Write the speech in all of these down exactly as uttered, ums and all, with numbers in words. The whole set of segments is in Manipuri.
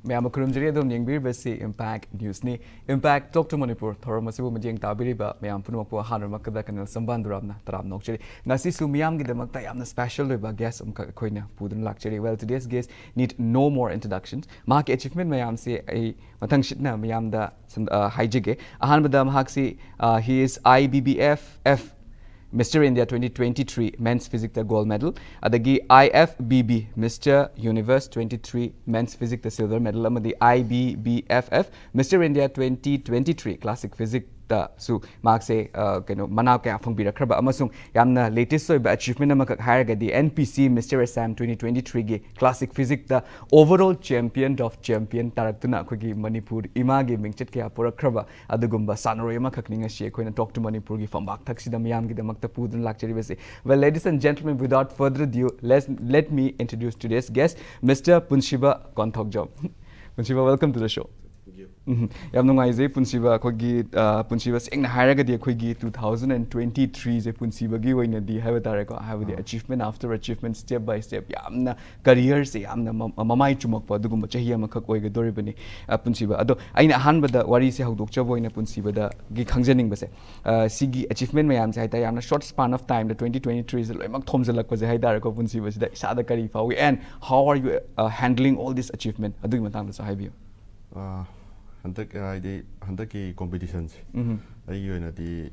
ꯃꯌꯥꯝ ꯑꯃ ꯈꯨꯔꯨꯝꯖꯔꯤ꯫ ꯑꯗꯣꯝ ꯌꯦꯡꯕꯤꯔꯤꯕꯁꯤ Impact Newsꯅꯤ꯫ Impact Talk to Manipur ꯊꯧꯔꯝ ꯑꯁꯤꯕꯨ ꯃꯤꯠꯌꯦꯡ ꯇꯥꯕꯤꯔꯤꯕ ꯃꯌꯥꯝ ꯄꯨꯝꯅꯃꯛꯄꯨ ꯑꯍꯥꯟꯕꯃꯛꯇꯗ ꯀꯔꯅꯦꯜ ꯁꯝꯕꯥꯟꯗꯨꯔꯥꯝꯅ ꯇꯔꯥꯝꯅ ꯑꯣꯛꯆꯔꯤ꯫ ꯉꯁꯤꯁꯨ ꯃꯤꯌꯥꯝꯒꯤꯗꯃꯛꯇ ꯌꯥꯝꯅ special ꯑꯣꯏꯕ guest ꯑꯃꯈꯛ ꯑꯩꯈꯣꯏꯅ ꯄꯨꯗꯨꯅ ꯂꯥꯛꯆꯔꯤ꯫ Well, today's guest need no more introductions. ꯃꯍꯥꯛꯀꯤ achievement ꯃꯌꯥꯝꯁꯦ ꯑꯩ ꯃꯊꯪꯁꯤꯠꯅ ꯃꯤꯌꯥꯝꯗ ꯁꯝ-, ꯑ, ꯍꯥꯏꯖꯒꯦ꯫ ꯑꯍꯥꯟꯕꯗ ꯃꯍꯥꯛꯁꯤ, ꯑ, he is I B B F F Mister India twenty twenty-three Men's Physiqueꯇ gold medal, ꯑꯗꯒꯤ I F B B Mister Universe twenty-three Men's Physiqueꯇ silver medal, ꯑꯃꯗꯤ I B B F F Mister India twenty twenty-three Classic Physiqueꯇꯁꯨ ꯃꯍꯥꯛꯁꯦ, ꯑ, ꯀꯩꯅꯣ, ꯃꯅꯥ ꯀꯌꯥ ꯐꯪꯕꯤꯔꯛꯈ꯭ꯔꯕ, ꯑꯃꯁꯨꯡ ꯌꯥꯝꯅ latest ꯑꯣꯏꯕ achievement ꯑꯃꯈꯛ ꯍꯥꯏꯔꯒꯗꯤ N P C Mister Assam twenty twenty-threeꯒꯤ Classic Physiqueꯇ overall champion of champion ꯇꯥꯔꯛꯇꯨꯅ ꯑꯩꯈꯣꯏꯒꯤ ꯃꯅꯤꯄꯨꯔ ꯏꯃꯥꯒꯤ ꯃꯤꯡꯆꯠ ꯀꯌꯥ ꯄꯨꯔꯛꯈ꯭ꯔꯕ ꯑꯗꯨꯒꯨꯝꯕ ꯁꯥꯟꯅꯔꯣꯏ ꯑꯃꯈꯛꯅꯤ ꯉꯁꯤ ꯑꯩꯈꯣꯏꯅ Talk to Manipurꯒꯤ ꯐꯝꯕꯥꯛ ꯊꯛꯁꯤꯗ ꯃꯤꯌꯥꯝꯒꯤꯗꯃꯛꯇ ꯄꯨꯗꯨꯅ ꯂꯥꯛꯆꯔꯤꯕꯁꯦ꯫ Well, ladies and gentlemen, without further ado, let's, let me introduce today's guest, Mister ꯄꯨꯟꯁꯤꯕ Konthoujam. ꯄꯨꯟꯁꯤꯕ, welcome to the show. ꯎꯝ, ꯌꯥꯝ ꯅꯨꯡꯉꯥꯏꯖꯩ ꯄꯨꯟꯁꯤꯕ꯫ ꯑꯩꯈꯣꯏꯒꯤ, ꯑ, ꯄꯨꯟꯁꯤꯕ, ꯁꯦꯡꯅ ꯍꯥꯏꯔꯒꯗꯤ ꯑꯩꯈꯣꯏꯒꯤ two thousand and twenty-threeꯁꯦ ꯄꯨꯟꯁꯤꯕꯒꯤ ꯑꯣꯏꯅꯗꯤ ꯍꯥꯏꯕ ꯇꯥꯔꯦꯀꯣ, ꯍꯥꯏꯕꯗꯤ ꯑꯥ꯫ Achievement after achievement, step by step, ꯌꯥꯝꯅ careerꯁꯦ ꯌꯥꯝꯅ ꯃ-, ꯃꯃꯥꯏ ꯆꯨꯝꯃꯛꯄ ꯑꯗꯨꯒꯨꯝꯕ ꯆꯍꯤ ꯑꯃꯈꯛ ꯑꯣꯏꯒꯗꯧꯔꯤꯕꯅꯤ, ꯑ, ꯄꯨꯟꯁꯤꯕ꯫ ꯑꯗꯣ ꯑꯩꯅ ꯑꯍꯥꯟꯕꯗ ꯋꯥꯔꯤꯁꯦ ꯍꯧꯗꯣꯛꯆꯕ ꯑꯣꯏꯅ ꯄꯨꯟꯁꯤꯕꯗꯒꯤ ꯈꯪꯖꯅꯤꯡꯕꯁꯦ, ꯑ, ꯁꯤꯒꯤ achievement ꯃꯌꯥꯝꯁꯦ ꯍꯥꯏꯇꯥꯔꯦ, ꯌꯥꯝꯅ short span of timeꯗ twenty twenty-threeꯁꯦ ꯂꯣꯏꯅꯃꯛ ꯊꯣꯝꯖꯤꯜꯂꯛꯄꯁꯦ ꯍꯥꯏꯇꯥꯔꯦꯀꯣ, ꯄꯨꯟꯁꯤꯕꯁꯤꯗ ꯏꯁꯥꯗ ꯀꯔꯤ ꯐꯥꯎꯏ? And how are you, uh, handling all this achievement? ꯑꯗꯨꯒꯤ ꯃꯇꯥꯡꯗꯁꯨ ꯍꯥꯏꯕꯤꯌꯨ꯫ ꯑ, ꯍꯟꯗꯛ, ꯍꯥꯏꯗꯤ, ꯍꯟꯗꯛꯀꯤ competitionꯁꯦ ꯎꯝꯍꯨꯝ꯫ ꯑꯩꯒꯤ ꯑꯣꯏꯅꯗꯤ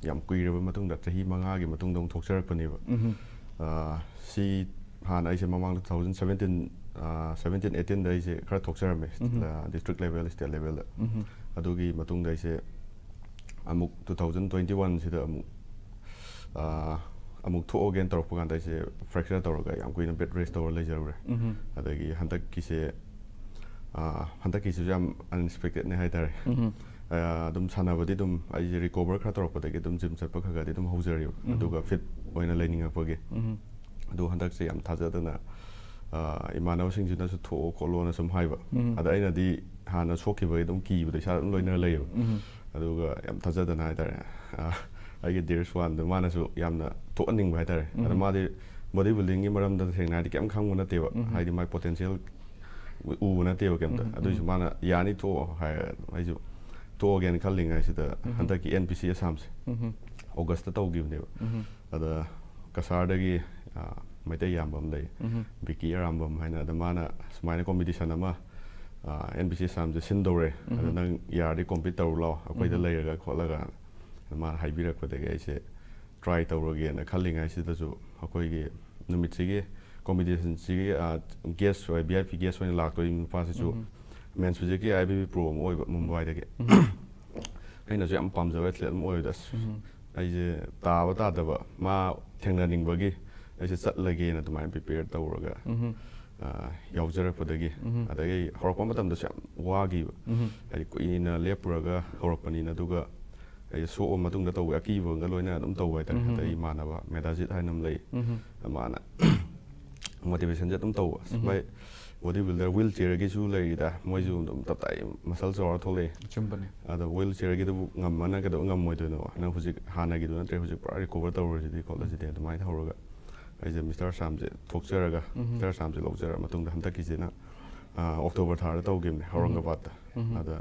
ꯌꯥꯝ ꯀꯨꯏꯔꯕ ꯃꯇꯨꯡꯗ, ꯆꯍꯤ ꯃꯉꯥꯒꯤ ꯃꯇꯨꯡꯗ ꯑꯃꯨꯛ ꯊꯣꯛꯆꯔꯛꯄꯅꯦꯕ꯫ ꯎꯝꯍꯨꯝ꯫ ꯑ, ꯁꯤ ꯍꯥꯟꯅ ꯑꯩꯁꯦ ꯃꯃꯥꯡꯗ two thousand seventeen, ꯑ, seventeen eighteenꯗ ꯑꯩꯁꯦ ꯈꯔ ꯊꯣꯛꯆꯔꯝꯃꯦ, ꯎꯝꯍꯨꯝ꯫ ꯑ, district level, state levelꯗ꯫ ꯎꯝꯍꯨꯝ꯫ ꯑꯗꯨꯒꯤ ꯃꯇꯨꯡꯗ ꯑꯩꯁꯦ ꯑꯃꯨꯛ two thousand twenty-oneꯁꯤꯗ ꯑꯃꯨꯛ, ꯑ, ꯑꯃꯨꯛ ꯊꯣꯛꯑꯒꯦꯅ ꯇꯧꯔꯛꯄ ꯀꯥꯟꯗ ꯑꯩꯁꯦ fracture ꯇꯧꯔꯒ ꯌꯥꯝ ꯀꯨꯏꯅ bed rest ꯇꯧꯔ ꯂꯩꯖꯔꯨꯔꯦ꯫ ꯎꯝꯍꯨꯝ꯫ ꯑꯗꯒꯤ ꯍꯟꯗꯛꯀꯤꯁꯦ, ꯑ, ꯍꯟꯗꯛꯀꯤꯁꯤꯁꯨ ꯌꯥꯝ unexpectedꯅꯦ ꯍꯥꯏꯇꯥꯔꯦ꯫ ꯎꯝꯍꯨꯝ꯫ ꯑ, ꯑꯗꯨꯝ ꯁꯥꯟꯅꯕꯗꯤ ꯑꯗꯨꯝ ꯑꯩꯁꯦ recover ꯈꯔ ꯇꯧꯔꯛꯄꯗꯒꯤ ꯑꯗꯨꯝ gym ꯆꯠꯄ ꯈꯔ ꯈꯔꯗꯤ ꯑꯗꯨꯝ ꯍꯧꯖꯔꯤꯕ꯫ ꯎꯝꯍꯨꯝ꯫ ꯑꯗꯨꯒ fit ꯑꯣꯏꯅ ꯂꯩꯅꯤꯡꯉꯛꯄꯒꯤ꯫ ꯎꯝꯍꯨꯝ꯫ ꯑꯗꯨ ꯍꯟꯗꯛꯁꯦ ꯌꯥꯝ ꯊꯥꯖꯗꯅ, ꯑ, ꯏꯃꯥꯟꯅꯕꯁꯤꯡꯁꯤꯅꯁꯨ "ꯊꯣꯛꯑꯣ ꯈꯣꯠꯂꯣꯅ" ꯁꯨꯝ ꯍꯥꯏꯕ꯫ ꯎꯝꯍꯨꯝ꯫ ꯑꯗ ꯑꯩꯅꯗꯤ ꯍꯥꯟꯅ ꯁꯣꯛꯈꯤꯕꯒꯤ ꯑꯗꯨꯝ ꯀꯤꯕꯗꯣ ꯏꯁꯥꯗ ꯑꯗꯨꯝ ꯂꯣꯏꯅꯔ ꯂꯩꯌꯦꯕ꯫ ꯎꯝꯍꯨꯝ꯫ ꯑꯗꯨꯒ ꯌꯥꯝ ꯊꯥꯖꯗꯅ ꯍꯥꯏꯇꯥꯔꯦ, ꯑ, ꯑꯩꯒꯤ dear ꯁ꯭ꯋꯥꯟꯗꯣ ꯃꯥꯅꯁꯨ ꯌꯥꯝꯅ ꯊꯣꯛꯍꯟꯅꯤꯡꯕ ꯍꯥꯏꯇꯥꯔꯦ꯫ ꯑꯗ ꯎꯝꯍꯨꯝ꯫ ꯃꯥꯗꯤ body buildingꯒꯤ ꯃꯔꯝꯗ ꯇꯁꯦꯡꯅ ꯍꯥꯏꯗꯤ ꯀꯩꯝ ꯈꯪꯕ ꯅꯠꯇꯦꯕ꯫ ꯎꯝꯍꯨꯝ꯫ ꯍꯥꯏꯗꯤ ꯃꯥꯏ potential ꯎꯕ ꯅꯠꯇꯦꯕ ꯀꯩꯝꯇ꯫ ꯑꯗꯨꯏꯁꯨ ꯃꯥꯅ "ꯌꯥꯅꯤ, ꯊꯣꯛꯑꯣ" ꯍꯥꯏꯔꯒ ꯑꯩꯁꯨ ꯊꯣꯛꯑꯒꯦꯅ ꯈꯜꯂꯤꯉꯩꯁꯤꯗ ꯍꯟꯗꯛꯀꯤ ꯑꯦꯟ ꯄꯤ ꯁꯤ ꯑꯦꯁꯥꯝꯁꯦ ꯑꯣꯒꯁꯇ ꯇꯧꯈꯤꯕꯅꯦꯕ꯫ ꯑꯗ ꯀꯁꯥꯔꯗꯒꯤ, ꯑ, ꯃꯩꯇꯩ ꯏꯌꯥꯝꯕ ꯑꯃ ꯂꯩ, ꯕꯤꯀꯤ ꯑꯔꯥꯝꯕꯝ ꯍꯥꯏꯅ꯫ ꯑꯗ ꯃꯥꯅ ꯁꯨꯃꯥꯏꯅ ꯀꯣꯝꯄꯤꯇꯤꯁꯟ ꯑꯃ, ꯑ, ꯑꯦꯟ ꯄꯤ ꯁꯤ ꯑꯦꯁꯥꯝꯁꯦ ꯁꯤꯟꯗꯧꯔꯦ, ꯑꯗ ꯅꯪ ꯌꯥꯔꯗꯤ ꯀꯣꯝꯄꯤꯠ ꯇꯧꯔꯨ ꯂꯥꯛꯑꯣ, ꯑꯩꯈꯣꯏꯗ ꯂꯩꯔꯒ ꯈꯣꯠꯂꯒ꯫ ꯑꯗ ꯃꯥꯅ ꯍꯥꯏꯕꯤꯔꯛꯄꯗꯒꯤ ꯑꯩꯁꯦ ꯇ꯭ꯔꯥꯏ ꯇꯧꯔꯒꯦꯅ ꯈꯜꯂꯤꯉꯩꯁꯤꯗꯁꯨ ꯑꯩꯈꯣꯏꯒꯤ ꯅꯨꯃꯤꯠꯁꯤꯒꯤ ꯀꯣꯝꯄꯤꯇꯤꯁꯟꯁꯤꯒꯤ, ꯑ, ꯒꯦꯁ ꯑꯣꯏ, ꯚꯤ ꯑꯥꯏ ꯄꯤ ꯒꯦꯁ ꯑꯣꯏꯅ ꯂꯥꯛꯇꯣꯏ ꯅꯨꯄꯥꯁꯤꯁꯨ ꯃꯦꯟꯁ ꯐꯤꯖꯤꯛꯀꯤ ꯑꯥꯏ ꯕꯤ ꯕꯤ ꯄ꯭ꯔꯣ ꯑꯃ ꯑꯣꯏꯕ ꯃꯨꯝꯕꯥꯏꯗꯒꯤ꯫ ꯑꯩꯅꯁꯨ ꯌꯥꯝ ꯄꯥꯝꯖꯕ ꯑꯦꯊ꯭ꯂꯦꯠ ꯑꯃ ꯑꯣꯏꯕꯗ ꯑꯁ, ꯑꯩꯁꯦ ꯇꯥꯕ ꯇꯥꯗꯕ ꯃꯥ ꯊꯦꯡꯅꯅꯤꯡꯕꯒꯤ ꯑꯩꯁꯦ ꯆꯠꯂꯒꯦꯅ ꯑꯗꯨꯃꯥꯏꯅ ꯄ꯭ꯔꯤꯄꯦꯌꯔ ꯇꯧꯔꯒ, ꯑ, ꯌꯥꯎꯖꯔꯛꯄꯗꯒꯤ꯫ ꯑꯗꯒꯤ ꯍꯧꯔꯛꯄ ꯃꯇꯝꯗꯁꯨ ꯌꯥꯝ ꯋꯥꯈꯤꯕ, ꯍꯥꯏꯗꯤ ꯀꯨꯏꯅ ꯂꯦꯞꯄꯨꯔꯒ ꯍꯧꯔꯛꯄꯅꯤꯅ꯫ ꯑꯗꯨꯒ ꯑꯩꯁꯦ ꯁꯣꯛꯑ ꯃꯇꯨꯡꯗ ꯇꯧꯕ ꯑꯀꯤꯕꯒ ꯂꯣꯏꯅ ꯑꯗꯨꯝ ꯇꯧꯕ ꯍꯥꯏꯇꯥꯔꯦ꯫ ꯑꯗꯩ ꯏꯃꯥꯟꯅꯕ ꯃꯦꯗꯥꯖꯤꯠ ꯍꯥꯏꯅ ꯑꯃ ꯂꯩ, ꯃꯥꯅ ꯃꯣꯇꯤꯚꯦꯁꯟꯁꯦ ꯑꯗꯨꯝ ꯇꯧꯕ꯫ ꯑꯁ ꯚꯥꯏ, ꯕꯣꯗꯤ ꯕꯤꯜꯗꯔ ꯋꯤꯜ ꯆꯤꯌꯔꯒꯤꯁꯨ ꯂꯩꯔꯤꯗ, ꯃꯣꯏꯁꯨ ꯑꯗꯨꯝ ꯇꯞ ꯇꯥꯏ ꯃꯁꯜ ꯆꯥꯎꯔ ꯊꯣꯛꯂꯛꯑꯦ꯫ ꯑꯆꯨꯝꯕꯅꯦ꯫ ꯑꯗꯣ ꯋꯤꯜ ꯆꯤꯌꯔꯒꯤꯗꯨꯕꯨ ꯉꯝꯃꯅ ꯀꯩꯗꯧ ꯉꯝꯃꯣꯏꯗꯣꯏꯅꯣ? ꯅꯪ ꯍꯧꯖꯤꯛ ꯍꯥꯟꯅꯒꯤꯗꯨ ꯅꯠꯇ꯭ꯔꯦ, ꯍꯧꯖꯤꯛ ꯄꯨꯔꯥ ꯔꯤꯀꯣꯚꯔ ꯇꯧꯔꯁꯤꯗꯤ ꯈꯣꯠꯂꯁꯤꯗꯤ ꯑꯗꯨꯃꯥꯏꯅ ꯍꯧꯔꯒ ꯑꯩꯁꯦ ꯃꯤꯁꯇꯔ ꯑꯁꯥꯝꯁꯦ ꯊꯣꯛꯆꯔꯒ, ꯃꯤꯁꯇꯔ ꯑꯁꯥꯝꯁꯦ ꯂꯧꯖꯔ ꯃꯇꯨꯡꯗ ꯍꯟꯗꯛꯀꯤꯁꯤꯅ, ꯑ, ꯑꯣꯛꯇꯣꯕꯔ ꯊꯥꯗ ꯇꯧꯈꯤꯕꯅꯦ ꯑꯧꯔꯪꯒꯕꯥꯗꯇ꯫ ꯑꯗ,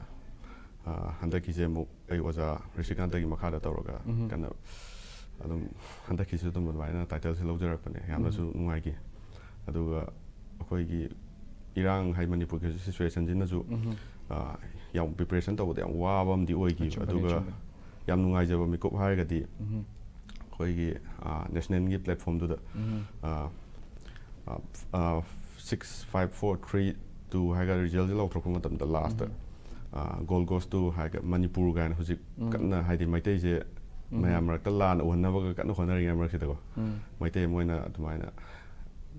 ꯑ, ꯍꯟꯗꯛꯀꯤꯁꯦ ꯑꯃꯨꯛ ꯑꯩ ꯑꯣꯖꯥ ꯔꯤꯁꯤꯀꯥꯟꯇꯒꯤ ꯃꯈꯥꯗ ꯇꯧꯔꯒ ꯀꯟꯅ ꯑꯗꯨꯝ ꯍꯟꯗꯛꯀꯤꯁꯨ ꯑꯗꯨꯝ ꯑꯗꯨꯃꯥꯏꯅ ꯇꯥꯏꯇꯜꯁꯦ ꯂꯧꯖꯔꯛꯄꯅꯦ꯫ ꯌꯥꯝꯅꯁꯨ ꯅꯨꯡꯉꯥꯏꯈꯤ꯫ ꯑꯗꯨꯒ ꯑꯩꯈꯣꯏꯒꯤ ꯏꯔꯥꯡ ꯍꯥꯏ ꯃꯅꯤꯄꯨꯔꯒꯤ ꯁꯤꯆꯨꯋꯦꯁꯟꯁꯤꯅꯁꯨ, ꯑ, ꯌꯥꯝ ꯄ꯭ꯔꯤꯄꯦꯔꯦꯁꯟ ꯇꯧꯕꯗ ꯌꯥꯝ ꯋꯥꯕ ꯑꯃꯗꯤ ꯑꯣꯏꯈꯤꯕ꯫ ꯑꯆꯨꯝꯕꯅꯦ, ꯑꯗꯨꯒ ꯑꯆꯨꯝꯕꯅꯦ꯫ ꯌꯥꯝ ꯅꯨꯡꯉꯥꯏꯖꯕ ꯃꯤꯀꯨꯞ ꯍꯥꯏꯔꯒꯗꯤ ꯑꯩꯈꯣꯏꯒꯤ, ꯑ, ꯅꯦꯁꯅꯦꯜꯒꯤ ꯄ꯭ꯂꯦꯠꯐꯣꯝꯗꯨꯗ, ꯑ, ꯑ, ꯐ-, ꯑ, six five four three two ꯍꯥꯏꯔꯒ ꯔꯤꯖꯜꯁꯦ ꯂꯥꯎꯊꯣꯔꯛꯄ ꯃꯇꯝꯗ ꯂꯥꯁꯇ, ꯑ, ꯒꯣꯜ ꯀꯣꯁꯇꯨ ꯍꯥꯏꯔꯒ ꯃꯅꯤꯄꯨꯔ ꯀꯥꯏꯅ ꯍꯧꯖꯤꯛ ꯀꯟꯅ, ꯍꯥꯏꯗꯤ ꯃꯩꯇꯩꯁꯦ ꯃꯌꯥꯝ ꯃꯔꯛꯇ ꯂꯥꯟꯅ ꯎꯍꯟꯅꯕꯒ ꯀꯟꯅ ꯍꯣꯠꯅꯔꯤꯉꯩ ꯃꯔꯛꯁꯤꯗꯀꯣ, ꯃꯩꯇꯩ ꯑꯃ ꯑꯣꯏꯅ ꯑꯗꯨꯃꯥꯏꯅ,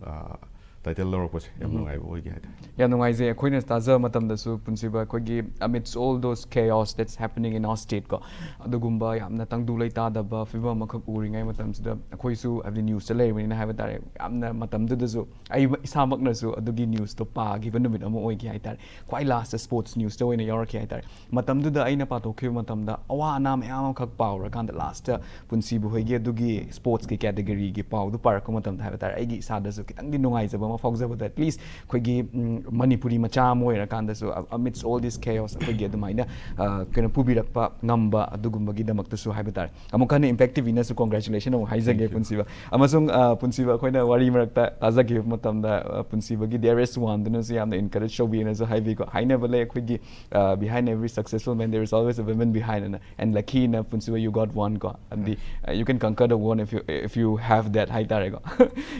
ꯑ, ꯇꯥꯏꯇꯜ ꯂꯧꯔꯛꯄꯁꯦ ꯌꯥꯝ ꯅꯨꯡꯉꯥꯏꯕ ꯑꯣꯏꯈꯤ ꯍꯥꯏꯇꯥꯔꯦ꯫ ꯌꯥꯝ ꯅꯨꯡꯉꯥꯏꯖꯩ꯫ ꯑꯩꯈꯣꯏꯅ ꯇꯥꯖꯕ ꯃꯇꯝꯗꯁꯨ, ꯄꯨꯟꯁꯤꯕ, ꯑꯩꯈꯣꯏꯒꯤ amidst all those chaos that's happening in our state ꯀꯣ, ꯑꯗꯨꯒꯨꯝꯕ ꯌꯥꯝꯅ ꯇꯪꯗꯨ ꯂꯩꯇꯥꯗꯕ ꯐꯤꯕꯝ ꯑꯃꯈꯛ ꯎꯔꯤꯉꯩ ꯃꯇꯝꯁꯤꯗ ꯑꯩꯈꯣꯏꯁꯨ, ꯍꯥꯏꯕꯗꯤ, ꯅ꯭ꯌꯨꯁꯇ ꯂꯩꯔꯤꯕꯅꯤꯅ ꯍꯥꯏꯕ ꯇꯥꯔꯦ, ꯌꯥꯝꯅ ꯃꯇꯝꯗꯨꯗꯁꯨ ꯑꯩ ꯏꯁꯥꯃꯛꯅꯁꯨ ꯑꯗꯨꯒꯤ ꯅ꯭ꯌꯨꯁꯇꯣ ꯄꯥꯈꯤꯕ ꯅꯨꯃꯤꯠ ꯑꯃ ꯑꯣꯏꯈꯤ ꯍꯥꯏꯇꯥꯔꯦ꯫ ꯈ꯭ꯋꯥꯏ ꯂꯥꯁꯇ ꯁ꯭ꯄꯣꯔꯠꯁ ꯅ꯭ꯌꯨꯁꯇ ꯑꯣꯏꯅ ꯌꯥꯎꯔꯛꯈꯤ ꯍꯥꯏꯇꯥꯔꯦ꯫ ꯃꯇꯝꯗꯨꯗ ꯑꯩꯅ ꯄꯥꯊꯣꯛꯈꯤꯕ ꯃꯇꯝꯗ ꯑꯋꯥ ꯑꯅꯥ ꯃꯌꯥꯝ ꯑꯃꯈꯛ ꯄꯥꯎꯔꯀꯥꯟꯗ ꯂꯥꯁꯇ ꯄꯨꯟꯁꯤꯕ ꯍꯣꯏꯒꯤ ꯑꯗꯨꯒꯤ ꯁ꯭ꯄꯣꯔꯠꯁꯀꯤ ꯀꯦꯇꯒꯔꯤꯒꯤ ꯄꯥꯎꯗꯨ ꯄꯥꯔꯛꯄ ꯃꯇꯝꯗ ꯍꯥꯏꯕ ꯇꯥꯔꯦ, ꯑꯩꯒꯤ ꯏꯁꯥꯗꯁꯨ ꯈꯤꯇꯪꯗꯤ ꯅꯨꯡꯉꯥꯏꯖꯕ ꯑꯃ ꯐꯥꯎꯖꯕꯗ, at least ꯑꯩꯈꯣꯏꯒꯤ ꯎꯝ, ꯃꯅꯤꯄꯨꯔꯤ ꯃꯆꯥ ꯑꯃ ꯑꯣꯏꯔꯀꯥꯟꯗꯁꯨ, amidst all this chaos, ꯑꯩꯈꯣꯏꯒꯤ ꯑꯗꯨꯃꯥꯏꯅ ꯑ, ꯀꯩꯅꯣ ꯄꯨꯕꯤꯔꯛꯄ ꯉꯝꯕ ꯑꯗꯨꯒꯨꯝꯕꯒꯤꯗꯃꯛꯇꯁꯨ ꯍꯥꯏꯕ ꯇꯥꯔꯦ꯫ ꯑꯃꯨꯛ ꯍꯟꯅ ꯏꯝꯄꯦꯛ ꯇꯤꯚꯤꯅꯁꯨ congratulation ꯑꯃꯨꯛ ꯍꯥꯏꯖꯒꯦ꯫ Thank you꯫ ꯄꯨꯟꯁꯤꯕ꯫ ꯑꯃꯁꯨꯡ ꯑ, ꯄꯨꯟꯁꯤꯕ ꯑꯩꯈꯣꯏꯅ ꯋꯥꯔꯤ ꯃꯔꯛꯇ ꯇꯥꯖꯈꯤꯕ ꯃꯇꯝꯗ ꯑ, ꯄꯨꯟꯁꯤꯕꯒꯤ dearest one ꯗꯨꯅꯁꯨ ꯌꯥꯝꯅ encourage ꯇꯧꯕꯤꯅꯁꯨ ꯍꯥꯏꯕꯤꯀꯣ꯫ ꯍꯥꯏꯅꯕ ꯂꯩ ꯑꯩꯈꯣꯏꯒꯤ uh, behind every successful man there is always a woman behind ꯑꯅ, and lucky enough ꯄꯨꯟꯁꯤꯕ you got one ꯀꯣ, ꯑꯃꯗꯤ uh, you can conquer the world if you, if you have that ꯍꯥꯏꯇꯥꯔꯦꯀꯣ꯫